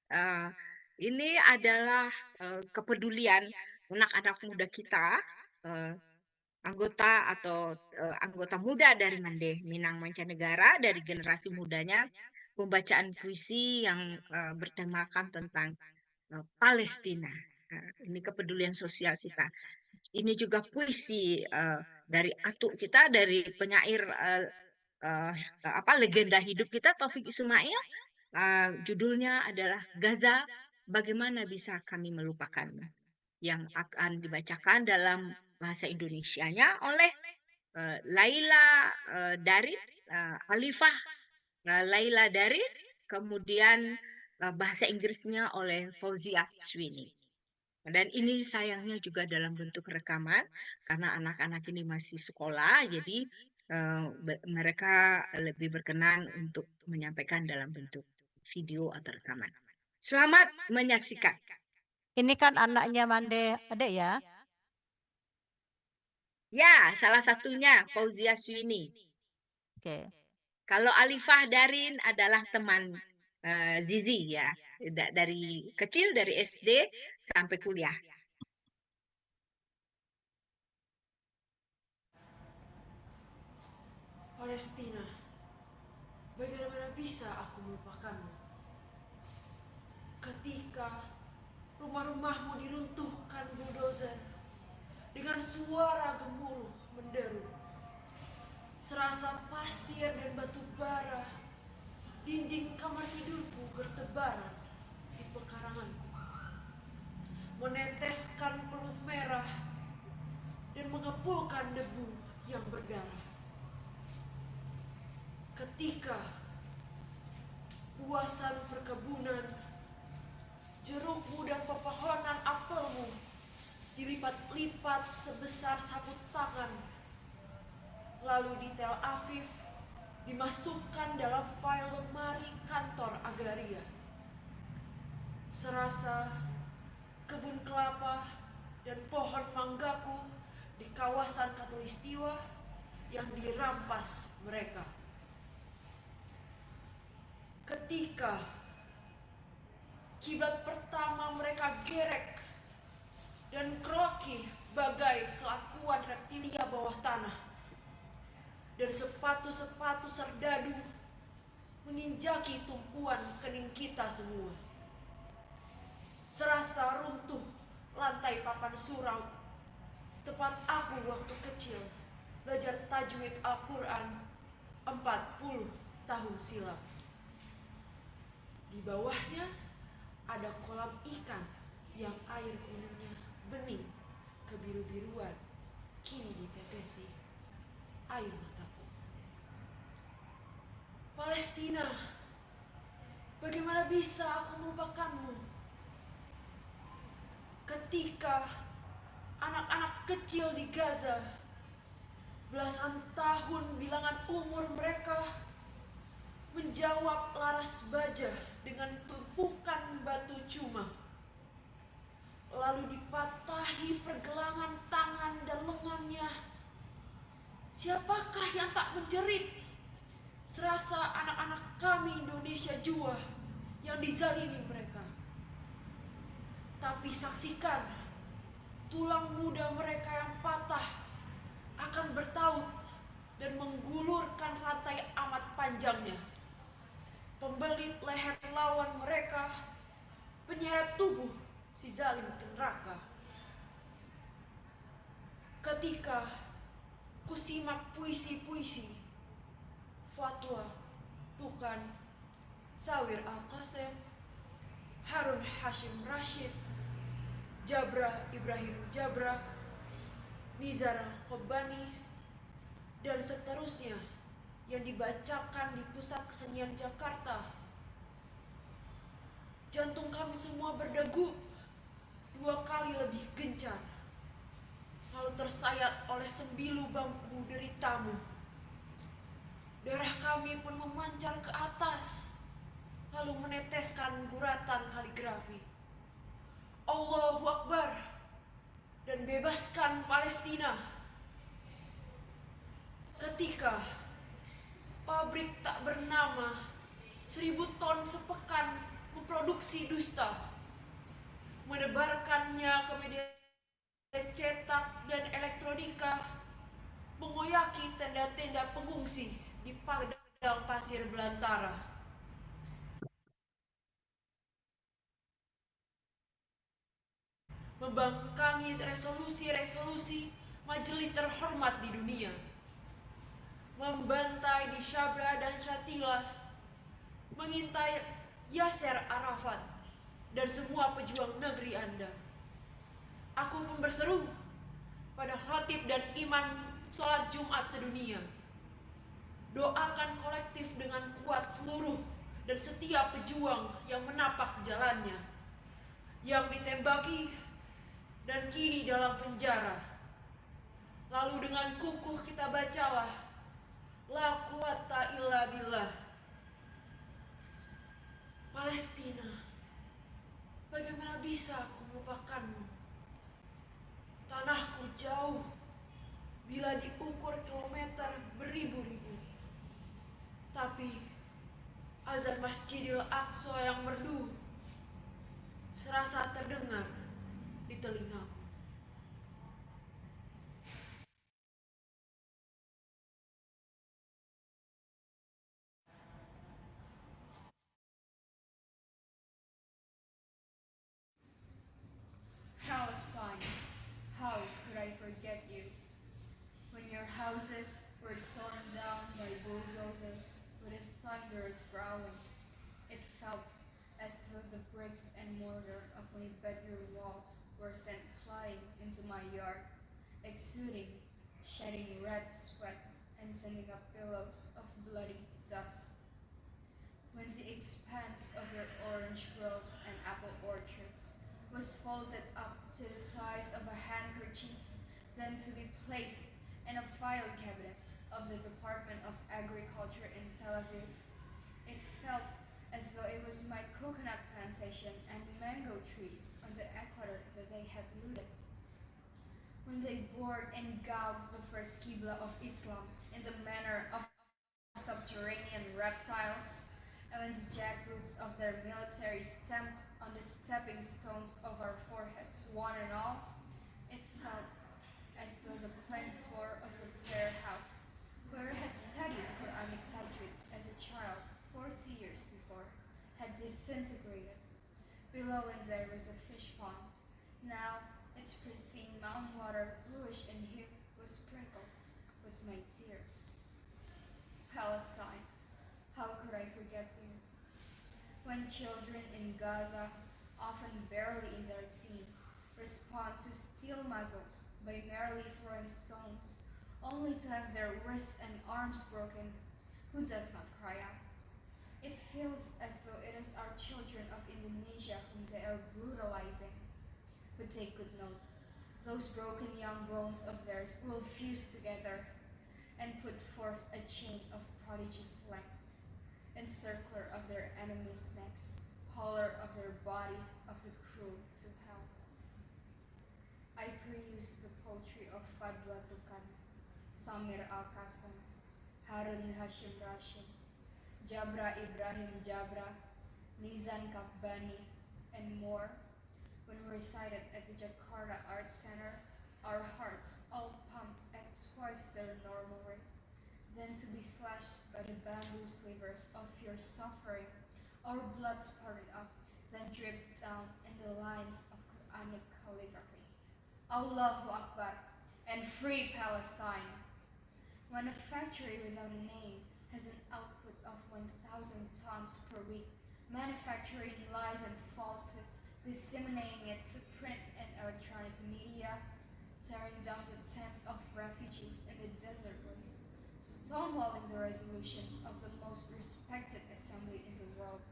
Eh, ini adalah, eh, kepedulian anak-anak muda kita, eh, anggota atau, eh, anggota muda dari Mande Minang Mancanegara, dari generasi mudanya, pembacaan puisi yang, eh, bertemakan tentang, eh, Palestina. Nah, ini kepedulian sosial kita. Ini juga puisi, eh, dari atuk kita, dari penyair, eh, eh, apa, legenda hidup kita, Taufik Ismail. Eh, judulnya adalah Gaza, Bagaimana Bisa Kami Melupakanmu, yang akan dibacakan dalam bahasa Indonesianya oleh, eh, Laila, eh, Darin, eh, Alifah, eh, Laila Darin, kemudian, eh, bahasa Inggrisnya oleh Fauzia Swini. Dan ini sayangnya juga dalam bentuk rekaman, karena anak-anak ini masih sekolah, jadi, eh, be-, mereka lebih berkenan untuk menyampaikan dalam bentuk video atau rekaman. Selamat menyaksikan. Ini kan anaknya Mande, Adek ya? Ya, salah satunya Fauzia Swini. Oke. Kalau Alifah Darin adalah teman, eh, Zizi ya. Da-, dari kecil, dari S D sampai kuliah. Palestina, bagaimana bisa aku melupakanmu? Ketika rumah-rumahmu diruntuhkan bulldozer dengan suara gemuruh menderu, serasa pasir dan batu bara, dinding kamar tidurku bertebaran di pekaranganku, meneteskan peluh merah dan mengepulkan debu yang berdarah. Ketika buasan perkebunan, jerukmu dan pepohonan apelmu dilipat-lipat sebesar sapu tangan, lalu di Tel Aviv dimasukkan dalam file lemari kantor agraria. Serasa kebun kelapa dan pohon manggaku di kawasan Katulistiwa yang dirampas mereka. Ketika Kiblat pertama mereka gerek dan kroki bagai kelakuan reptilia bawah tanah. Dan sepatu-sepatu serdadu menginjaki tumpuan kening kita semua. Serasa runtuh lantai papan surau tempat aku waktu kecil belajar tajwid Al-Quran empat puluh tahun silam. Di bawahnya ada kolam ikan yang air kuningnya bening kebiru-biruan, kini ditetesi air mataku. Palestina, bagaimana bisa aku melupakanmu? Ketika anak-anak kecil di Gaza, belasan tahun bilangan umur mereka, menjawab laras baja dengan tumpukan batu cuma, lalu dipatahi pergelangan tangan dan lengannya. Siapakah yang tak menjerit? Serasa anak-anak kami Indonesia jua yang dizalimi mereka. Tapi saksikan, tulang muda mereka yang patah akan bertaut dan menggulurkan rantai amat panjangnya. Pembelit leher lawan mereka, penyeret tubuh si zalim ke neraka. Ketika kusimak puisi-puisi fatwa Tukan Sawir Al-Qasim, Harun Hashim Rashid, Jabra Ibrahim Jabra, Nizar Kobani, dan seterusnya yang dibacakan di Pusat Kesenian Jakarta, jantung kami semua berdegup dua kali lebih gencar, lalu tersayat oleh sembilu bambu deritamu. Darah kami pun memancar ke atas, lalu meneteskan guratan kaligrafi. Allahu Akbar, dan bebaskan Palestina. Ketika pabrik tak bernama seribu ton sepekan memproduksi dusta, menebarkannya ke media cetak dan elektronika, mengoyaki tenda-tenda pengungsi di padang pasir belantara, membangkangi resolusi-resolusi majelis terhormat di dunia, membantai di Syabra dan Shatila, mengintai Yasser Arafat dan semua pejuang negeri Anda. Aku pun berseru pada khatib dan imam sholat Jumat sedunia, doakan kolektif dengan kuat seluruh dan setiap pejuang yang menapak jalannya, yang ditembaki dan kini dalam penjara. Lalu dengan kukuh kita bacalah, "La quwata illa billah." Palestina, bagaimana bisa aku melupakanmu? Tanahku jauh, bila diukur kilometer beribu-ribu. Tapi, azan Masjidil Aqsa yang merdu serasa terdengar di telingaku. Palestine, how could I forget you? When your houses were torn down by bulldozers with a thunderous growling, it felt as though the bricks and mortar of my bedroom walls were sent flying into my yard, exuding, shedding red sweat, and sending up billows of bloody dust. When the expanse of your orange groves and apple orchards was folded up to the size of a handkerchief, then to be placed in a file cabinet of the Department of Agriculture in Tel Aviv, it felt as though it was my coconut plantation and mango trees on the equator that they had looted. When they bored and gouged the first Qibla of Islam in the manner of subterranean reptiles, and when the jackboots of their military stamped on the stepping stones of our foreheads, one and all. It felt as though the plank floor of the prayer house, where I had studied Quranic Tajweed as a child forty years before, had disintegrated. Below it there was a fish pond. Now its pristine mountain water, bluish in hue, was sprinkled with my tears. Palestine, how could I forget you? When children in Gaza, often barely in their teens, respond to steel muzzles by merely throwing stones, only to have their wrists and arms broken, who does not cry out? It feels as though it is our children of Indonesia whom they are brutalizing. But take good note, those broken young bones of theirs will fuse together and put forth a chain of prodigious length, encircler of their enemies' necks, hauler of their bodies of the cruel to hell. I peruse the poetry of Fadwa Tukan, Samir Al-Kasam, Harun Hashim Rashid, Jabra Ibrahim Jabra, Nizan Kabbani, and more. When recited at the Jakarta Art Center, our hearts all pumped at twice their normal rate, then to be slashed by the bamboo slivers of your suffering, our blood spurted up, then dripped down in the lines of Quranic calligraphy. Allahu Akbar, and free Palestine! When a factory without a name has an output of one thousand tons per week, manufacturing lies and falsehood, disseminating it to print and electronic media, tearing down the tents of refugees in the desert waste, stonewalling the resolutions of the most respected assembly in the world,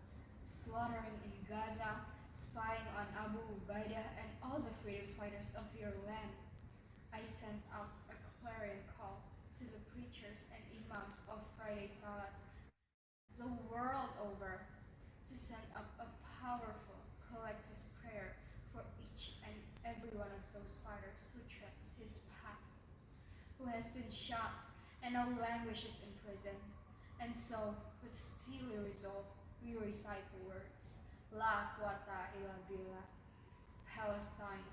slaughtering in Gaza, spying on Abu Ubaidah and all the freedom fighters of your land. I sent out a clarion call to the preachers and imams of Friday Salat the world over to send up a powerful collective prayer for each and every one of those fighters who treads his path, who has been shot and now languishes in prison. And so, with steely resolve, we recite the words, La quwwata illa billah. Palestine,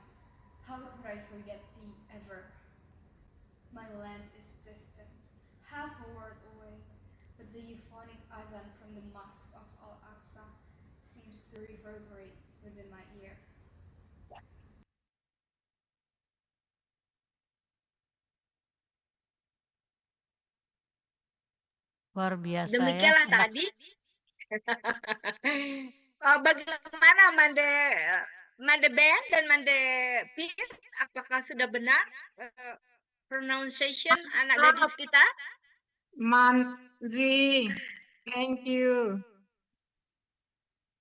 how could I forget thee ever? My land is distant, half a world away, but the euphonic azan from the Mosque of Al-Aqsa seems to reverberate within my ear. Luar biasa, ya. Demikianlah tadi. Eh, bagaimana Mande, eh, Mande Ben dan Mande Pin? Apakah sudah benar, eh, pronunciation anak gadis kita? Mandri, thank you.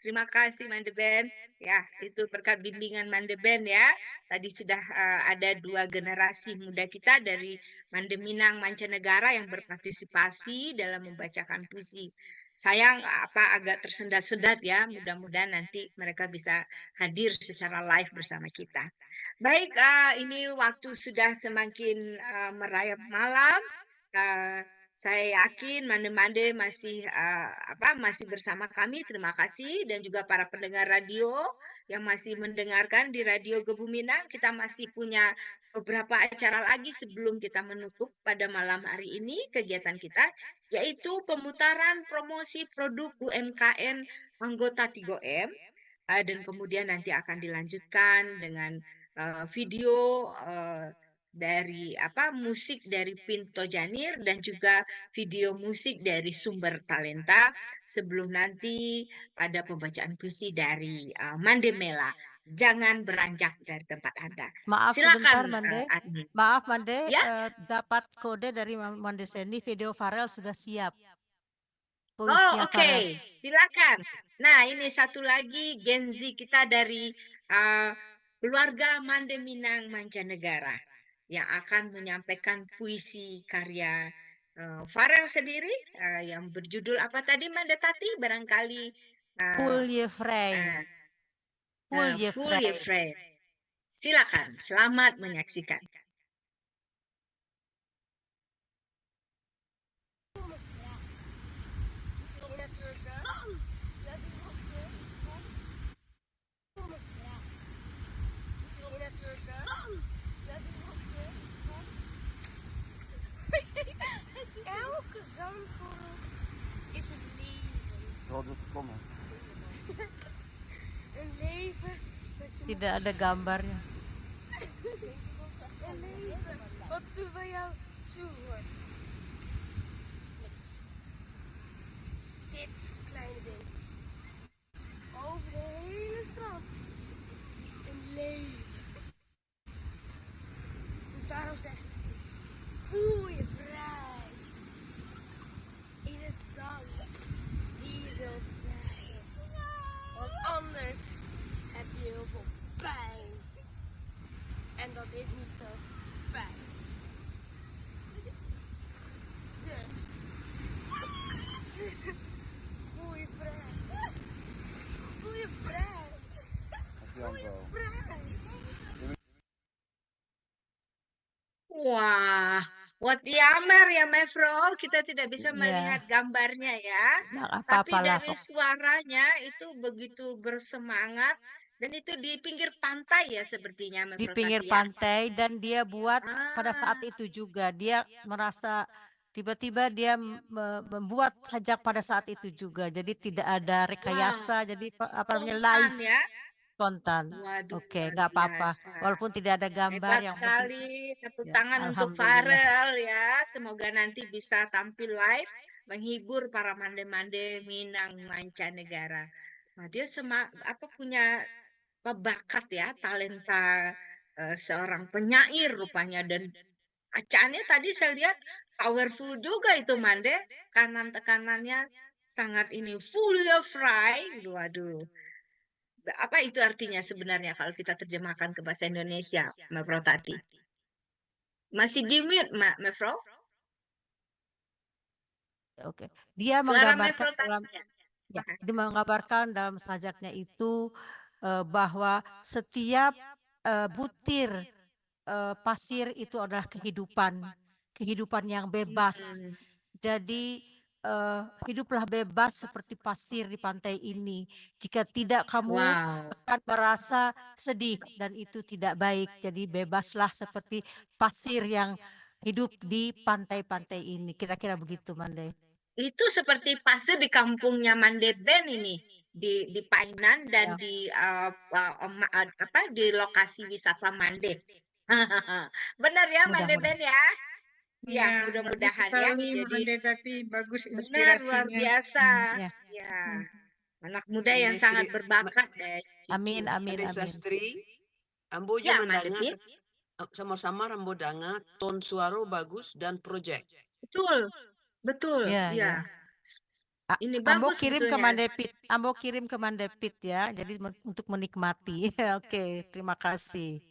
Terima kasih, Mande Ben. Ya, itu berkat bimbingan Mande Ben, ya. Tadi sudah, eh, ada dua generasi muda kita dari Mande Minang mancanegara yang berpartisipasi dalam membacakan puisi. Sayang, apa, agak tersendat-sendat, ya. Mudah-mudahan nanti mereka bisa hadir secara live bersama kita. Baik, eh, ini waktu sudah semakin, eh, merayap malam. Eh, saya yakin Mande-Mande masih, eh, apa, masih bersama kami. Terima kasih. Dan juga para pendengar radio yang masih mendengarkan di Radio Gebu Minang. Kita masih punya beberapa acara lagi sebelum kita menutup pada malam hari ini kegiatan kita, yaitu pemutaran promosi produk U M K M anggota tiga M. Eh, dan kemudian nanti akan dilanjutkan dengan, eh, video, eh, dari, apa, musik dari Pinto Janir dan juga video musik dari Sumber Talenta, sebelum nanti ada pembacaan puisi dari, eh, Mande Mela. Jangan beranjak dari tempat Anda. Maaf sebentar, Silakan, Mande. eh, Admin. Maaf, Mande, Ya? eh, dapat kode dari Ma-, Mande Seni, video Farel sudah siap. Oh, puisinya oke. Farel. Silakan. Nah, ini satu lagi Gen Z kita dari, uh, keluarga Mande Minang Mancanegara yang akan menyampaikan puisi karya, uh, Farel sendiri, uh, yang berjudul apa tadi, Mande Tati? Barangkali, uh, Full Year Frei. uh, Full uh, Year Full Year Frei. Frei. Silakan, selamat menyaksikan. Zo'n huruf is een leven. Ja, dat is kom, hè. Een leven. Tidak ada gambarnya. Een leven wat zo bij jou toehoort. Dit kleine ding. Over de hele straat is een leven. Dus daarom zeg ik, voel je vrij. In het zand, wie je wilt zijn. Want anders heb je heel veel pijn. En dat is niet zo fijn. Dus, voel je vrij. Voel je vrij. Voel je vrij. Wah, wat yamer ya, Mevro, kita tidak bisa melihat gambarnya ya. Nggak apa-apa lah, dari suaranya itu begitu bersemangat, dan itu di pinggir pantai ya sepertinya, Mevro, tadi ya. Di pinggir pantai, dan dia buat pada saat itu juga. Dia merasa tiba-tiba dia me-, membuat sajak pada saat itu juga. Jadi tidak ada rekayasa, jadi pe-, apa namanya, live. Spontan ya. Spontan. Waduh, oke, nggak apa-apa. Walaupun tidak ada gambar, yang penting. Hebat sekali. Tepuk tangan untuk Farel ya. Semoga nanti bisa tampil live, menghibur para mande-mande Minang mancanegara. Nah, dia sema-, apa, punya, apa, bakat ya, talenta, eh, seorang penyair rupanya, dan bacaannya tadi saya lihat powerful juga itu, Mande. Kanan tekanannya sangat ini, full of fry. Waduh. Apa itu artinya sebenarnya kalau kita terjemahkan ke bahasa Indonesia, Mevro Tati? Masih di-mute, Ma-, Mevro? Oke. Dia menggambarkan dalam, ya, dia menggambarkan dalam sajaknya itu, eh, bahwa setiap, eh, butir, eh, pasir itu adalah kehidupan, kehidupan yang bebas. Jadi, eh, hiduplah bebas seperti pasir di pantai ini. Jika tidak, kamu akan merasa sedih dan itu tidak baik. Jadi, bebaslah seperti pasir yang hidup di pantai-pantai ini. Kira-kira begitu, Mande. Itu seperti pasir di kampungnya Mande Ben ini, di, di Painan dan di, eh, eh, ma-, eh, apa, di lokasi wisata Mande. Benar ya, Mande Ben ya? Ya, mudah-mudahan ya. Jadi, Mande Tati, bagus inspirasinya. Benar, luar biasa. Ya. Anak muda yang sangat berbakat, deh. Amin, amin, amin. Sastri, ambo jo mandanga, sama-sama ambo danga, ton suaro bagus dan projek. Betul. Betul. Ya, ya. Ini ambo bagus kirim ke Mande Pit. Ambo kirim ke Mande Pit ya. Jadi men-, untuk menikmati. Oke, terima kasih.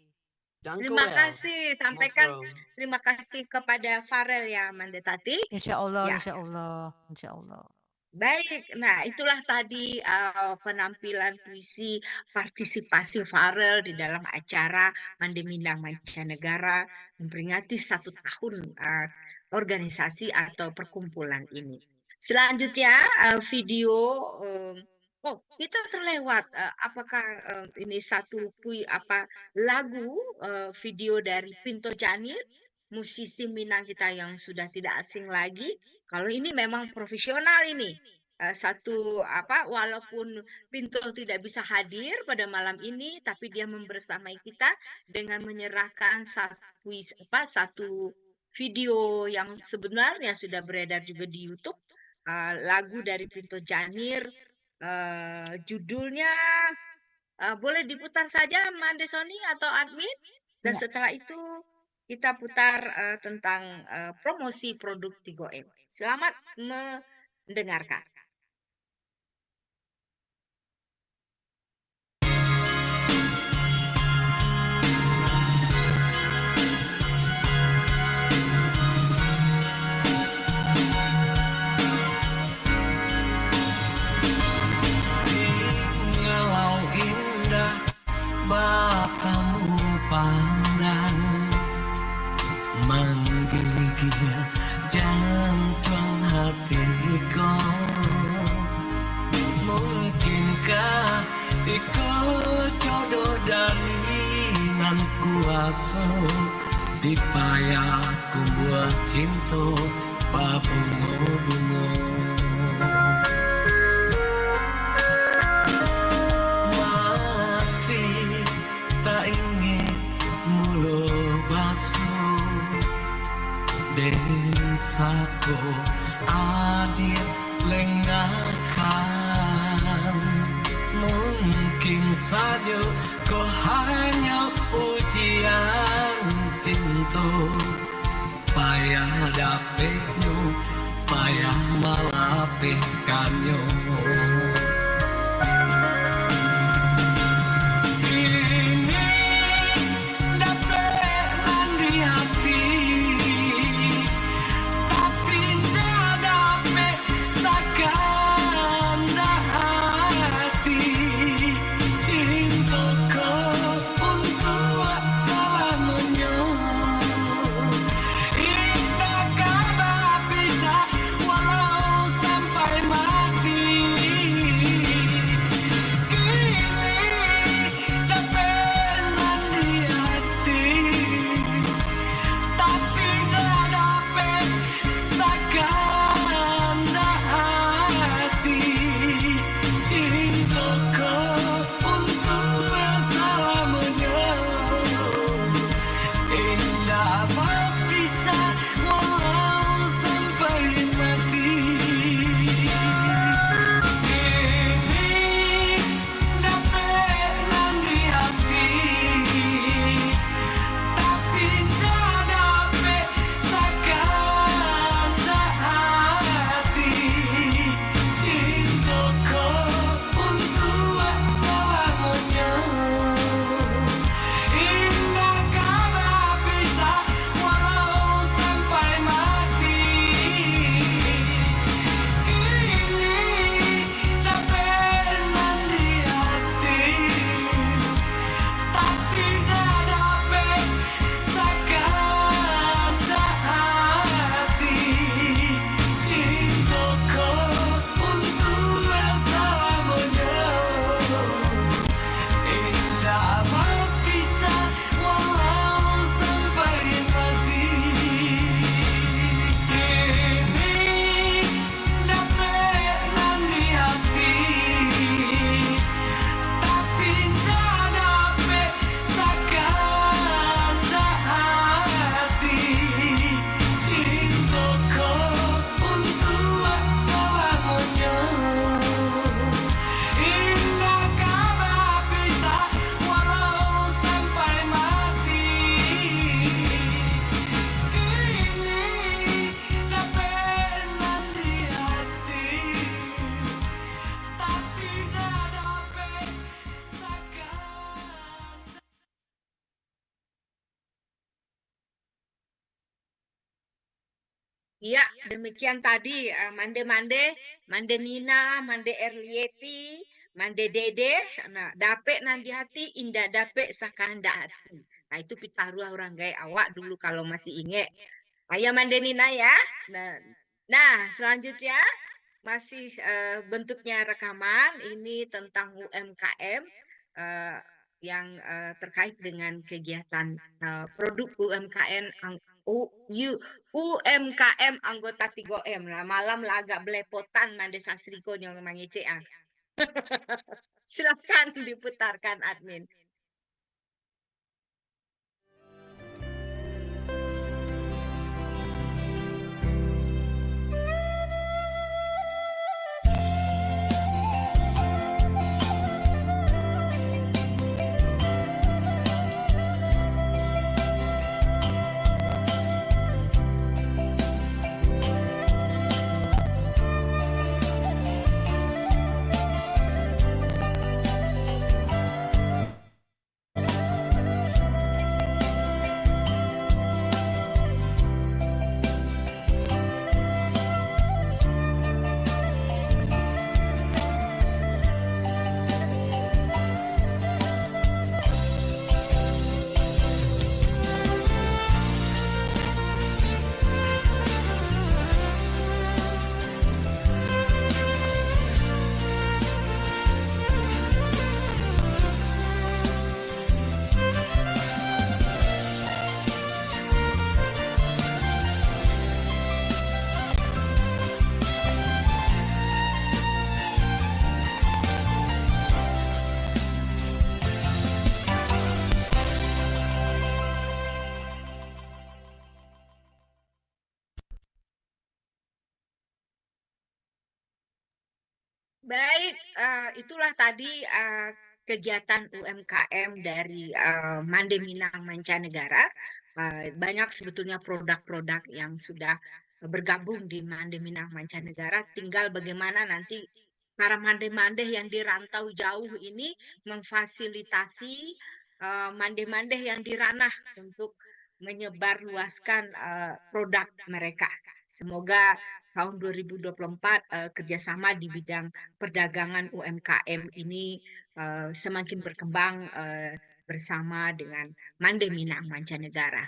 Terima kasih, sampaikan terima kasih kepada Farel ya, Mande Tati. Insya Allah, ya. Insya Allah, insya Allah. Baik, nah, itulah tadi, eh, penampilan puisi partisipasi Farel di dalam acara Mande Minang Mancanegara memperingati satu tahun, eh, organisasi atau perkumpulan ini. Selanjutnya, eh, video, eh, oh, kita terlewat, eh, apakah, eh, ini satu pui-, apa, lagu, eh, video dari Pinto Janir, musisi Minang kita yang sudah tidak asing lagi. Kalau ini memang profesional ini. Eh, satu, apa, walaupun Pinto tidak bisa hadir pada malam ini, tapi dia membersamai kita dengan menyerahkan satu, apa, satu video yang sebenarnya sudah beredar juga di YouTube, eh, lagu dari Pinto Janir, eh, judulnya, eh, boleh diputar saja, Mande Sony atau admin, dan setelah itu kita putar, eh, tentang, eh, promosi produk tigo M. Selamat mendengarkan. Tinggalau indah batamu pandang, manggigil jantuang hatiku. Mungkinkah iko jodoh dari Nan Kuaso, di payah kumbuah cinto babungo-bungo. Masih taingek mulo basuo, den sako adiak lengakan. Mungkin sajo ko hanyo ujian cinto. Payah dapeknyo, payah malapehkannyo. Kini dapek nan di ati, tapi ndak dapek sakandak ati. Cinto ko untuak salamonyo, indak ka bapisah walau sampai mati. Kini dapek nan di ati, tapi ndak dapek sakandak ati. Cinto ko untuak salamonyo, indak bapisah walau sampai mati. Kini dapek nan di ati, tapi ndak dapek sakandak ati. Cinto ko untuak salamonyo, indak ka bapisah walau sampai mati. Kini dapek nan di ati, tapi ndak dapek sakandak ati. Cinto ko untuak salamonyo, indak bapisah walau sampai mati. Kini dapek nan di ati, tapi ndak dapek sakandak ati. Cinto ko untuak salamonyo, indak ka bapisah walau sampai mati. Kini dapek nan di ati, tapi ndak dapek sakandak. Iya, demikian tadi, eh, Mande-Mande, Mande Nina, Mande Erlieti, Mande Dede, nah, dapek nan di ati, indak dapek sakandak ati. Nah, itu pitaruah urang gaek awak dulu kalau masih ingek. Ayah Mande Nina ya. Nah, nah, selanjutnya masih, eh, bentuknya rekaman, ini tentang U M K M, eh, yang, eh, terkait dengan kegiatan, eh, produk U M K M ang-, U-, U-, U M K M anggota tigo M lah. Malam lah agak belepotan Mande Sastri ko nyo mangecek ah. Silakan diputarkan, admin. eh, itulah tadi, eh, kegiatan U M K M dari, eh, Mande Minang Mancanegara. Eh, banyak sebetulnya produk-produk yang sudah bergabung di Mande Minang Mancanegara. Tinggal bagaimana nanti para mandeh-mandeh yang di rantau jauh ini memfasilitasi, eh, mandeh-mandeh yang di ranah untuk menyebarluaskan, eh, produk mereka. Semoga tahun dua ribu dua puluh empat, eh, kerjasama di bidang perdagangan U M K M ini, eh, semakin berkembang, eh, bersama dengan Mande Minang Mancanegara.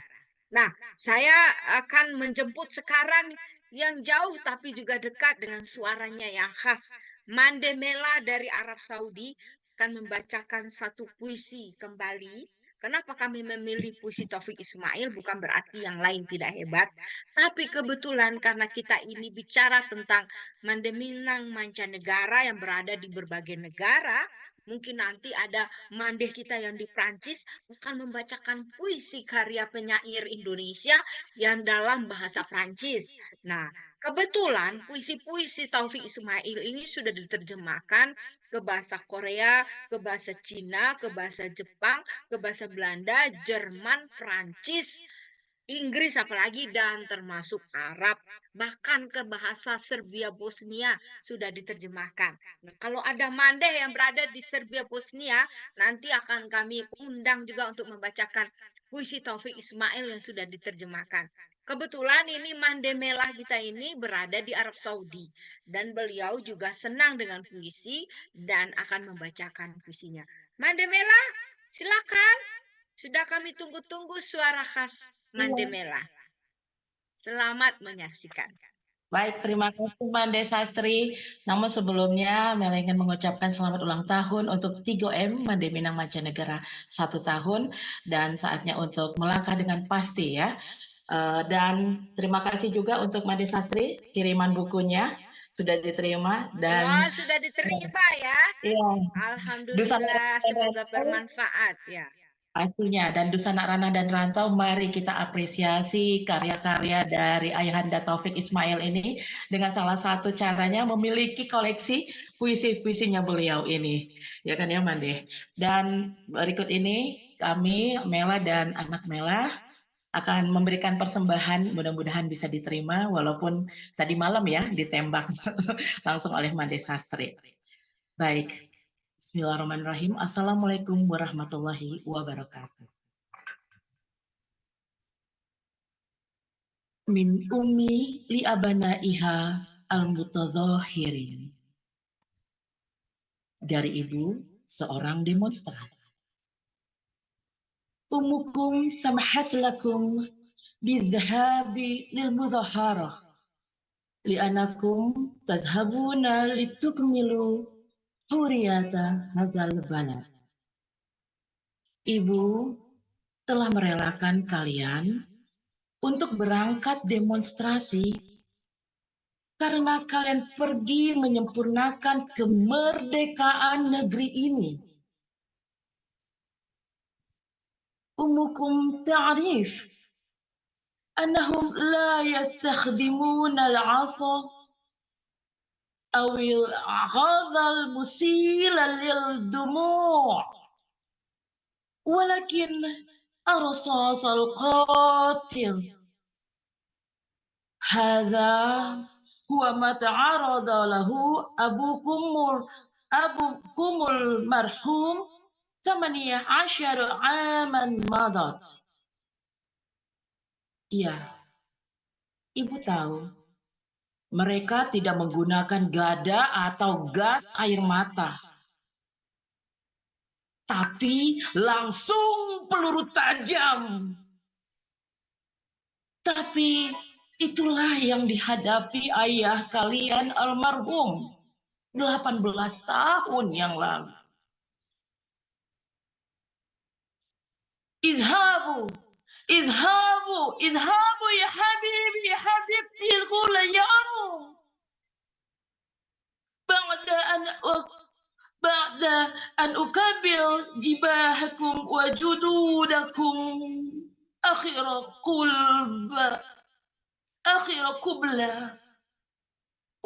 Nah, saya akan menjemput sekarang yang jauh tapi juga dekat dengan suaranya yang khas. Mande Mela dari Arab Saudi akan membacakan satu puisi kembali. Kenapa kami memilih puisi Taufik Ismail? Bukan berarti yang lain tidak hebat, tapi kebetulan karena kita ini bicara tentang Mande Minang Mancanegara yang berada di berbagai negara, mungkin nanti ada mandeh kita yang di Prancis akan membacakan puisi karya penyair Indonesia yang dalam bahasa Prancis. Nah, kebetulan puisi-puisi Taufik Ismail ini sudah diterjemahkan ke bahasa Korea, ke bahasa Cina, ke bahasa Jepang, ke bahasa Belanda, Jerman, Prancis, Inggris apalagi, dan termasuk Arab, bahkan ke bahasa Serbia Bosnia sudah diterjemahkan. Nah, kalau ada mandeh yang berada di Serbia Bosnia, nanti akan kami undang juga untuk membacakan puisi Taufik Ismail yang sudah diterjemahkan. Kebetulan ini Mande Mela kita ini berada di Arab Saudi, dan beliau juga senang dengan puisi dan akan membacakan puisinya. Mande Mela, silakan. Sudah kami tunggu-tunggu suara khas Mande Mela. Selamat menyaksikan. Baik, terima kasih Mande Sastri. Namun sebelumnya, Mela ingin mengucapkan selamat ulang tahun untuk tiga M Mande Minang Mancanegara satu tahun, dan saatnya untuk melangkah dengan pasti ya. Eh, dan terima kasih juga untuk Mande Sastri, kiriman bukunya sudah diterima dan Wah, sudah diterima ya. Iya. Alhamdulillah, semoga bermanfaat ya. Pastinya, dan Dusanak Ranah dan Rantau, mari kita apresiasi karya-karya dari Ayahanda Taufik Ismail ini dengan salah satu caranya memiliki koleksi puisi-puisinya beliau ini. Ya kan ya, Mande? Dan berikut ini kami, Mela dan anak Mela, akan memberikan persembahan, mudah-mudahan bisa diterima, walaupun tadi malam ya ditembak langsung oleh Mande Sastri. Baik, Bismillahirrahmanirrahim. Assalamualaikum warahmatullahi wabarakatuh. Min ummi li abanaiha al-mutadhahirin. Dari ibu seorang demonstran. Ummukum samahat lakum bidhahabi lil mudhaharah, li'annakum tazhabuna litukmilu huriyata hazal balad. Ibu telah merelakan kalian untuk berangkat demonstrasi karena kalian pergi menyempurnakan kemerdekaan negeri ini. Ummukum ta'rif annahum la yastakhdimuna al-'asa awil hadhal musila lil dumu', walakin arsasal qatil. Hadha huwa ma ta'arada lahu abukumul, abukumul marhum thamaniya asyara aman madat. Iya, ibu tahu, mereka tidak menggunakan gada atau gas air mata, tapi langsung peluru tajam. Tapi itulah yang dihadapi ayah kalian almarhum delapan belas tahun yang lalu. Izhabu, izhabu, izhabu ya habibi, ya habibti al-ula yaum. Ba'da an u-, ba'da an ukabil jibahakum wa jududakum akhira qulba, akhira qubla.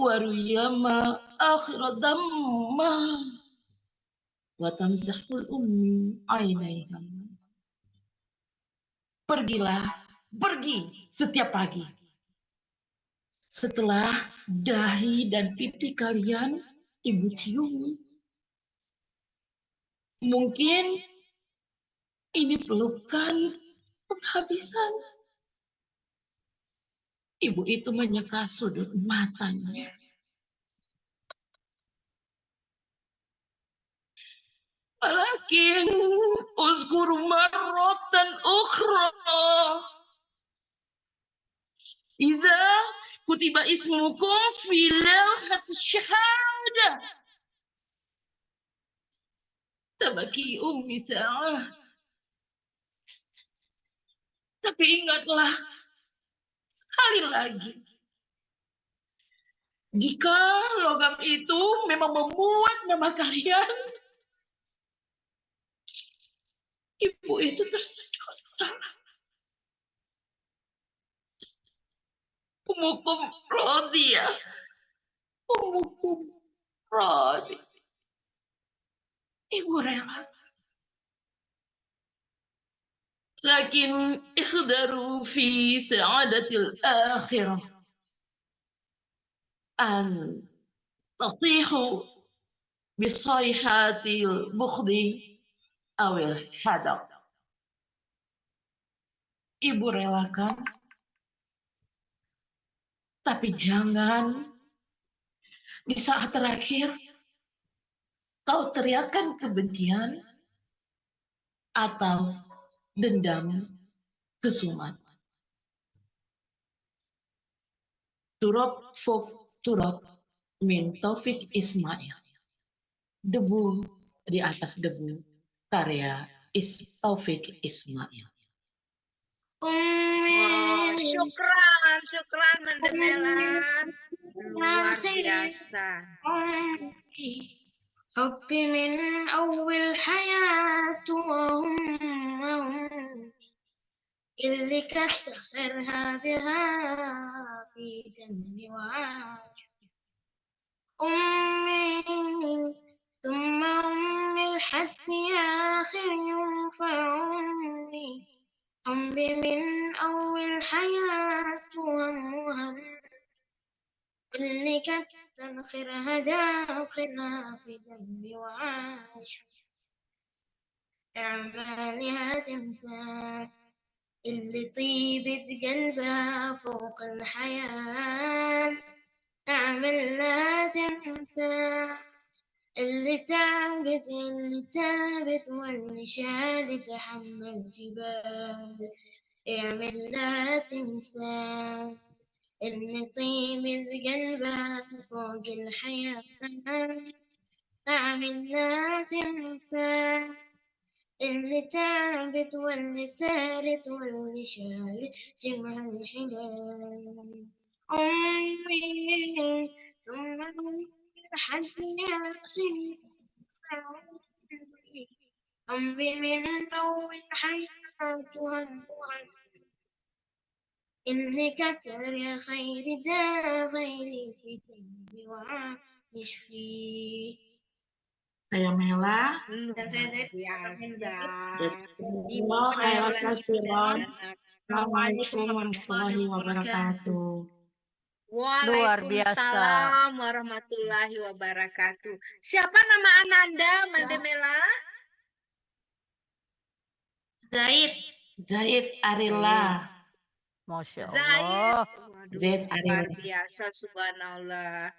wa ruyama akhira damma, wa tamsahul ummi ainaiha. Pergilah, pergi setiap pagi. Setelah dahi dan pipi kalian ibu cium, mungkin ini pelukan penghabisan. Ibu itu menyeka sudut matanya. Walakin uzkur marratan ukhra. Idza kutiba ismukum fi lawhatis syahadah. Tabaki ummi sa'ah. Tapi ingatlah, sekali lagi, jika logam itu memang memuat nama kalian, ibu itu tersenyum sesalah. Umukum Rodia. Umukum Rodi. Ibu rela. Lakin ihdaru fi sa'adatil akhirah an tasihu bisaihatil bukhdi awil hadar. Ibu relakan, tapi jangan di saat terakhir kau teriakkan kebencian atau dendam kesumat. Turab fok turab, min Taufik Ismail. Debu di atas debu, karya Is-, Taufik Ismail. Wah, syukran, syukran, Mande Mela. Luar biasa. Hubbi min awwil hayatu wa ummi. Illi kathirha biha fi dammi wa ummi. Thumma ummi al-haddi akhir yunfa ummi. Ummi min awwil hayatu hammu hammi. Illi kathirha dakhirha fi dammi wa ummi. اعملها تمثال اللي طيبت قلبها فوق الحياة. اعمل لها تمثال اللي تعبت، اللي تعبت واللي شالت هم الجبال. اعمل لها تمثال اللي طيبت قلبها فوق الحياة. أعمل لها تمثال اللي تعبت واللي سهرت واللي شالت جمع الحلال. أمي ثم أمي لحد يا أخي. أمي من أول حياتها المهم. إنك ترى خير دار غير في ذنبي وعافي. Saya Mela. Luar biasa. Ibu Mela, Khairul Kasiron. Assalamualaikum warahmatullahi wabarakatuh. Luar biasa. Waalaikumsalam warahmatullahi wabarakatuh. Siapa nama ananda, Mande Mela? Zaid. Zaid Arila. Masya Allah. Zaid. Waduh, Zaid Arila. Luar biasa, subhanallah.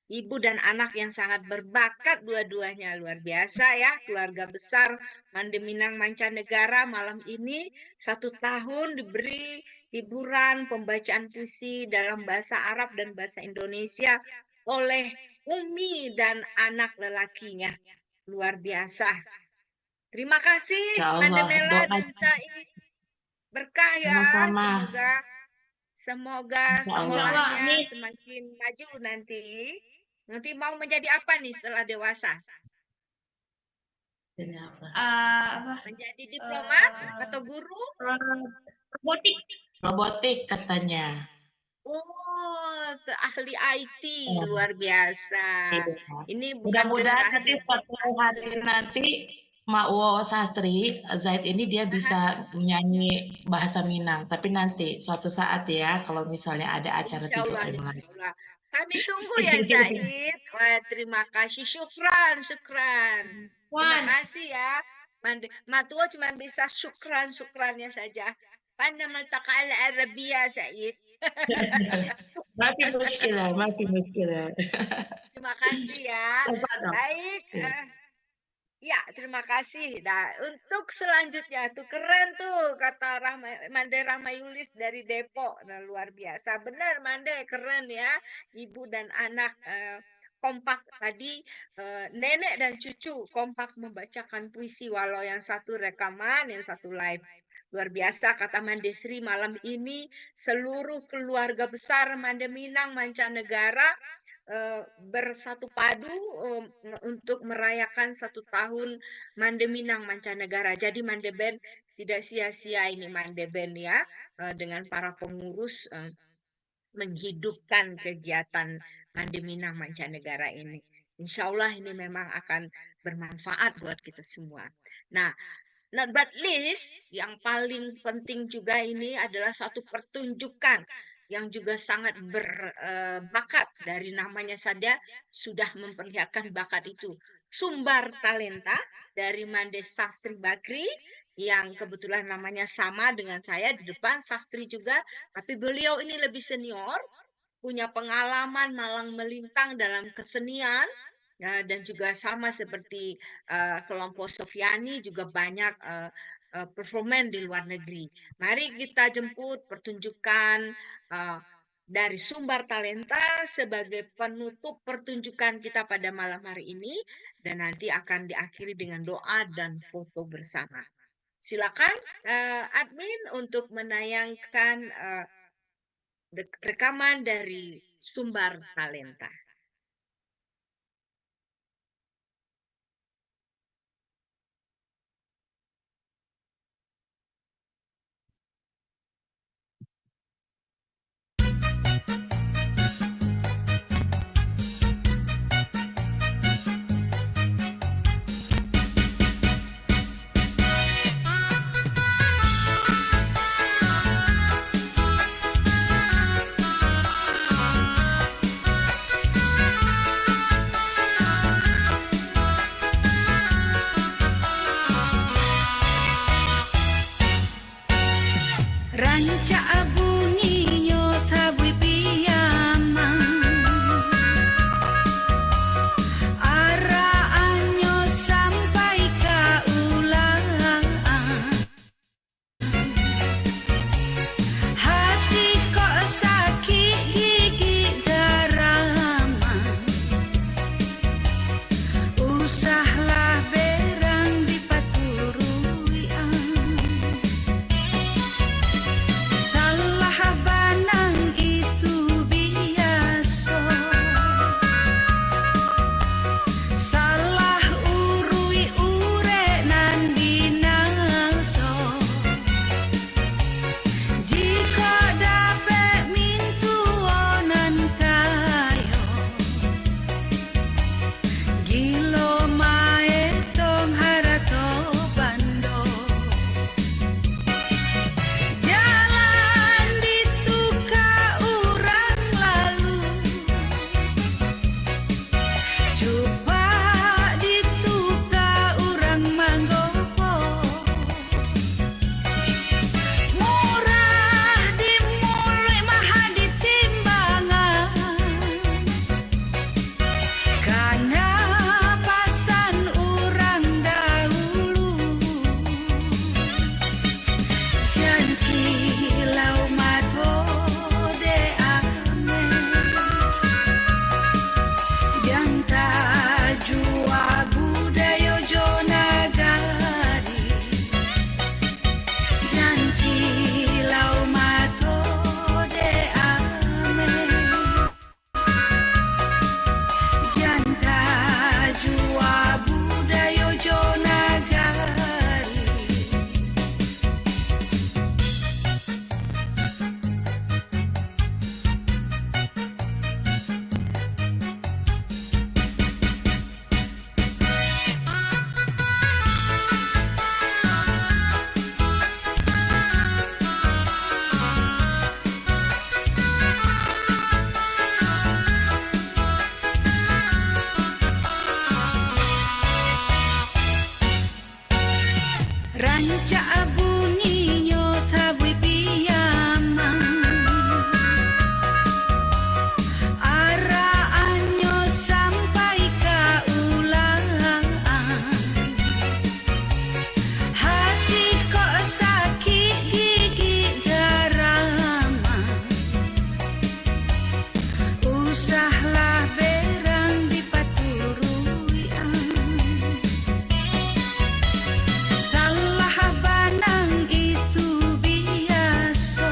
Ibu dan anak yang sangat berbakat dua-duanya, luar biasa ya, keluarga besar Mande Minang Mancanegara malam ini satu tahun diberi hiburan pembacaan puisi dalam bahasa Arab dan bahasa Indonesia oleh Umi dan anak lelakinya. Luar biasa. Terima kasih, Mande Mela dan Zaid. Berkah ya, semoga, semoga sekolahnya semakin maju nanti. Nanti mau menjadi apa nih setelah dewasa? Jadi apa? Eh, apa? Menjadi diplomat atau guru? Ro-, robotik. Robotik katanya. Oh, te-, ahli I T, luar biasa. Iya. Ini bukan generasi. Mudah-mudahan nanti suatu hari nanti Mak Wo Sastri, Zaid ini dia bisa menyanyi bahasa Minang. Tapi nanti suatu saat ya, kalau misalnya ada acara Insya Allah, tiga M lagi. Insya Allah. Kami tunggu ya, Zaid. Wah, terima kasih. Syukran, syukran. Terima kasih ya. Mande-, Mak Tuo cuma bisa syukran, syukrannya saja. Panama takal Arabia, Zaid. Mafi muskilah, mafi muskilah. Terima kasih ya. Baik, iya. Eh, ya, terima kasih. Nah, untuk selanjutnya tuh, keren tuh, kata Rahma, Mande Rahma Yulis dari Depok. Nah, luar biasa. Benar, Mande, keren ya. Ibu dan anak, eh, kompak tadi, eh, nenek dan cucu kompak membacakan puisi, walau yang satu rekaman, yang satu live. Luar biasa, kata Mande Sri, malam ini seluruh keluarga besar Mande Minang mancanegara, eh, bersatu padu, eh, untuk merayakan satu tahun Mande Minang mancanegara. Jadi Mande Band tidak sia-sia ini Mande Band ya, eh, dengan para pengurus, eh, menghidupkan kegiatan Mande Minang mancanegara ini. Insya Allah ini memang akan bermanfaat buat kita semua. Nah, not but least, yang paling penting juga ini adalah suatu pertunjukan yang juga sangat ber-, eh, bakat, dari namanya saja sudah memperlihatkan bakat itu. Sumbar Talenta dari Mande Sastri Bakri, yang kebetulan namanya sama dengan saya di depan, Sastri juga, tapi beliau ini lebih senior, punya pengalaman malang melintang dalam kesenian, ya, dan juga sama seperti, eh, kelompok Sofiani juga banyak, eh, eh, performan di luar negeri. Mari kita jemput pertunjukan, eh, dari Sumbar Talenta sebagai penutup pertunjukan kita pada malam hari ini, dan nanti akan diakhiri dengan doa dan foto bersama. Silakan, eh, admin untuk menayangkan, eh, dek-, rekaman dari Sumbar Talenta. Rancak bunyinyo tabuih piamang, araannyo sampai ka ulaan. Hati kok sakik gigik garamang, usahlah berang dipaturuian. Salah banang itu biaso,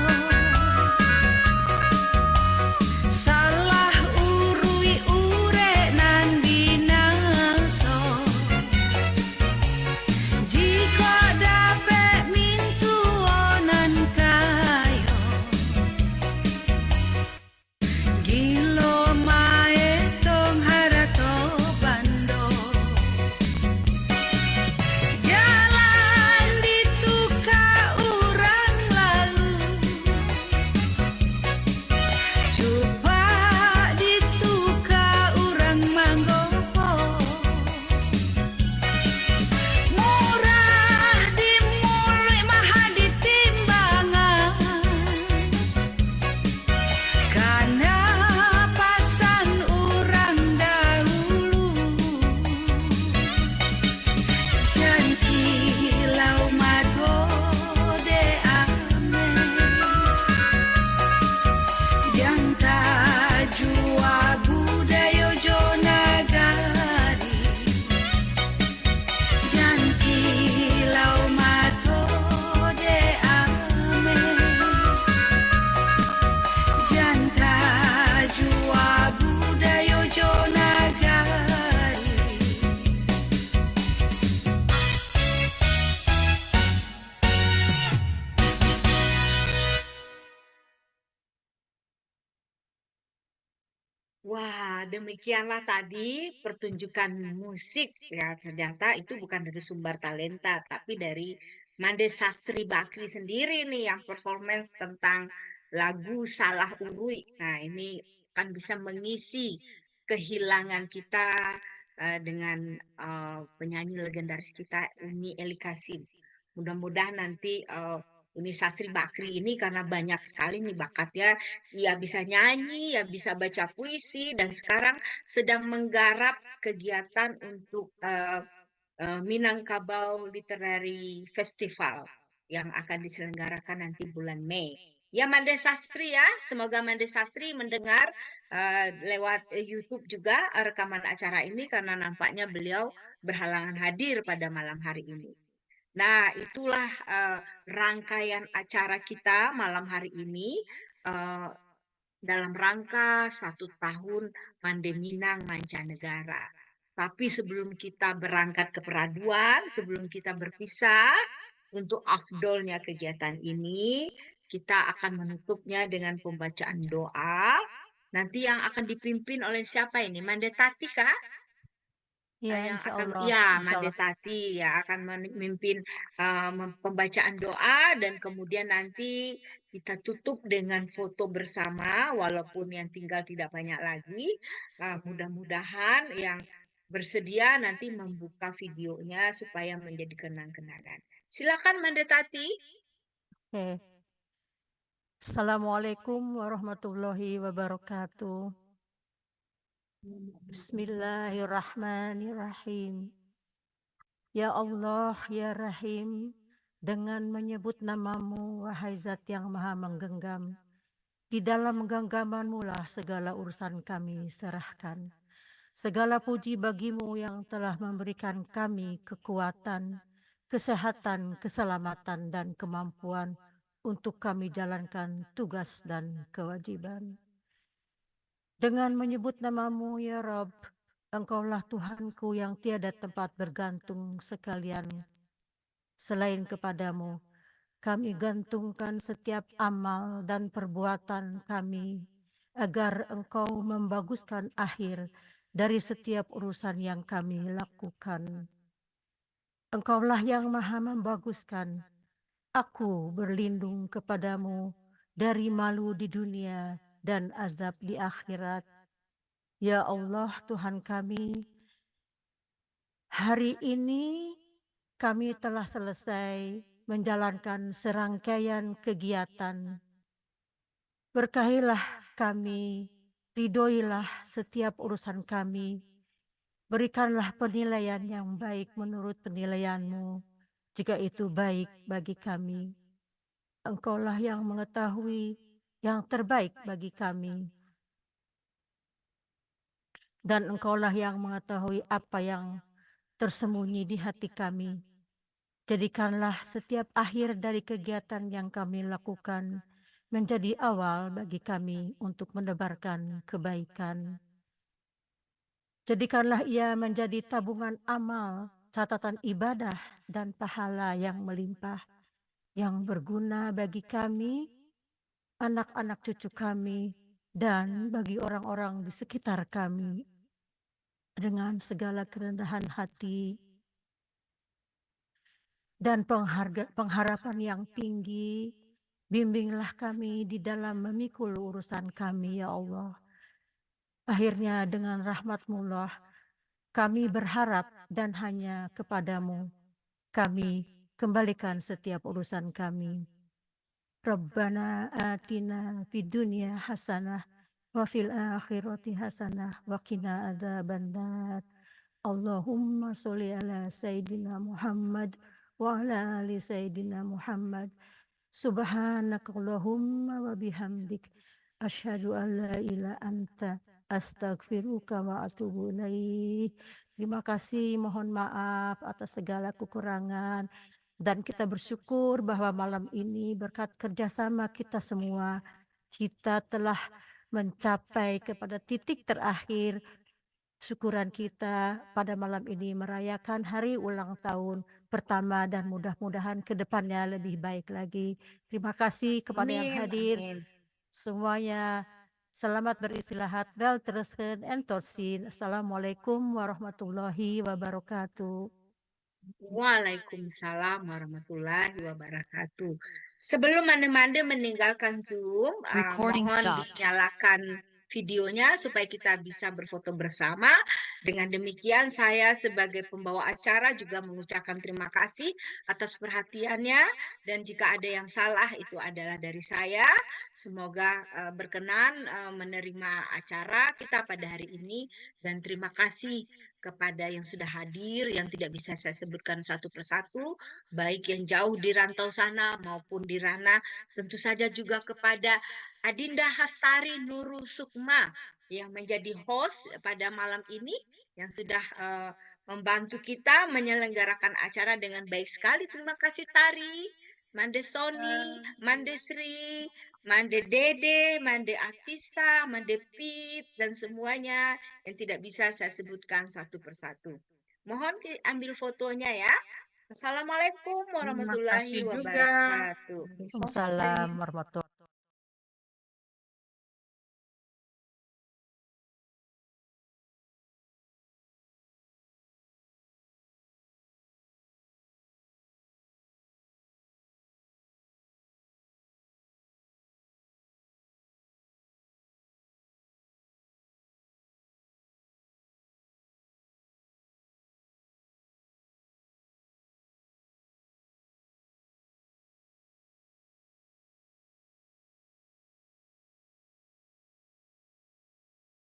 salah uruik urek nan binaso. Jikok dapek mintuo nan kayo, gilo maetong harato bando. Jalan dituka urang lalu, cupak dituka urang manggopo. Murah di muluik, maha di timbangan, kana pasan urang dahulu. Janji lau mato dek ameh, jan tajua budayo jo nagari. Janji lau mato dek ameh, jan tajua budayo jo nagari. Wah, demikianlah tadi pertunjukan musik, ya, ternyata itu bukan dari Sumbar Talenta, tapi dari Mande Sastri Bakri sendiri nih yang performance tentang lagu Salah Uruik. Nah, ini kan bisa mengisi kehilangan kita, eh, dengan, eh, penyanyi legendaris kita, Uni Eli Kasim. Mudah-mudahan nanti, eh, Uni Sastri Bakri ini karena banyak sekali nih bakatnya, ia bisa nyanyi, ia bisa baca puisi, dan sekarang sedang menggarap kegiatan untuk, eh, eh, Minangkabau Literary Festival yang akan diselenggarakan nanti bulan Mei. Ya, Mande Sastri ya, semoga Mande Sastri mendengar, eh, lewat, eh, YouTube juga, eh, rekaman acara ini karena nampaknya beliau berhalangan hadir pada malam hari ini. Nah, itulah, eh, rangkaian acara kita malam hari ini, eh, dalam rangka satu tahun Mande Minang Mancanegara. Tapi sebelum kita berangkat ke peraduan, sebelum kita berpisah, untuk afdolnya kegiatan ini, kita akan menutupnya dengan pembacaan doa. Nanti yang akan dipimpin oleh siapa ini? Mande Tati kah? Ya, yang insya akan, Allah, ya, insya Mande Allah. Tati, ya, akan memimpin, eh, mem-, pembacaan doa, dan kemudian nanti kita tutup dengan foto bersama, walaupun yang tinggal tidak banyak lagi. Eh, mudah-mudahan yang bersedia nanti membuka videonya supaya menjadi kenang-kenangan. Silakan, Mande Tati. Oke. Assalamualaikum warahmatullahi wabarakatuh. Bismillahirrahmanirrahim. Ya Allah, ya Rahim, dengan menyebut nama-Mu, wahai Zat yang Maha Menggenggam, di dalam genggaman-Mu-lah segala urusan kami serahkan. Segala puji bagi-Mu yang telah memberikan kami kekuatan, kesehatan, keselamatan, dan kemampuan untuk kami jalankan tugas dan kewajiban. Dengan menyebut nama-Mu, ya Rabb, Engkaulah Tuhanku yang tiada tempat bergantung sekalian selain kepada-Mu. Kami gantungkan setiap amal dan perbuatan kami, agar Engkau membaguskan akhir dari setiap urusan yang kami lakukan. Engkaulah yang Maha Membaguskan. Aku berlindung kepada-Mu dari malu di dunia dan azab di akhirat. Ya Allah, Tuhan kami, hari ini kami telah selesai menjalankan serangkaian kegiatan. Berkahilah kami, ridhoilah setiap urusan kami. Berikanlah penilaian yang baik menurut penilaian-Mu, jika itu baik bagi kami. Engkaulah yang mengetahui yang terbaik bagi kami. Dan Engkaulah yang mengetahui apa yang tersembunyi di hati kami. Jadikanlah setiap akhir dari kegiatan yang kami lakukan menjadi awal bagi kami untuk menebarkan kebaikan. Jadikanlah ia menjadi tabungan amal, catatan ibadah, dan pahala yang melimpah, yang berguna bagi kami, anak-anak cucu kami, dan bagi orang-orang di sekitar kami. Dengan segala kerendahan hati dan pengharga, pengharapan yang tinggi, bimbinglah kami di dalam memikul urusan kami, ya Allah. Akhirnya, dengan rahmat-Mu lah, kami berharap dan hanya kepada-Mu kami kembalikan setiap urusan kami. Rabbana atina fid dunya hasanah wa fil akhirati hasanah wa qina adzabannar. Allahumma sholli ala Sayyidina Muhammad wa ala ali Sayyidina Muhammad. Subhanakallahumma wa bihamdik. Asyhadu an la ilaha anta astaghfiruka wa atubu ilaik. Terima kasih, mohon maaf atas segala kekurangan. Dan kita bersyukur bahwa malam ini berkat kerjasama kita semua, kita telah mencapai kepada titik terakhir syukuran kita pada malam ini merayakan hari ulang tahun pertama dan mudah-mudahan ke depannya lebih baik lagi. Terima kasih kepada yang Amin, hadir. Amin. Semuanya selamat beristirahat, well teruskan, entorsin. Assalamualaikum warahmatullahi wabarakatuh. Waalaikumsalam warahmatullahi wabarakatuh. Sebelum Mande-Mande meninggalkan Zoom, ah, Recording mohon stopped. Dinyalakan videonya supaya kita bisa berfoto bersama. Dengan demikian, saya sebagai pembawa acara juga mengucapkan terima kasih atas perhatiannya, dan jika ada yang salah, itu adalah dari saya. Semoga, eh, berkenan, eh, menerima acara kita pada hari ini, dan terima kasih kepada yang sudah hadir, yang tidak bisa saya sebutkan satu persatu, baik yang jauh di rantau sana maupun di ranah, tentu saja juga kepada Adinda Hastari Nurul Sukma yang menjadi host pada malam ini, yang sudah, eh, membantu kita menyelenggarakan acara dengan baik sekali. Terima kasih, Tari, Mande Sony, Mande Sri, Mande Dede, Mande Atisa, Mande Pit, dan semuanya yang tidak bisa saya sebutkan satu persatu. Mohon diambil fotonya ya. Assalamualaikum warahmatullahi wabarakatuh. Terima kasih juga. Waalaikumsalam warahmatullahi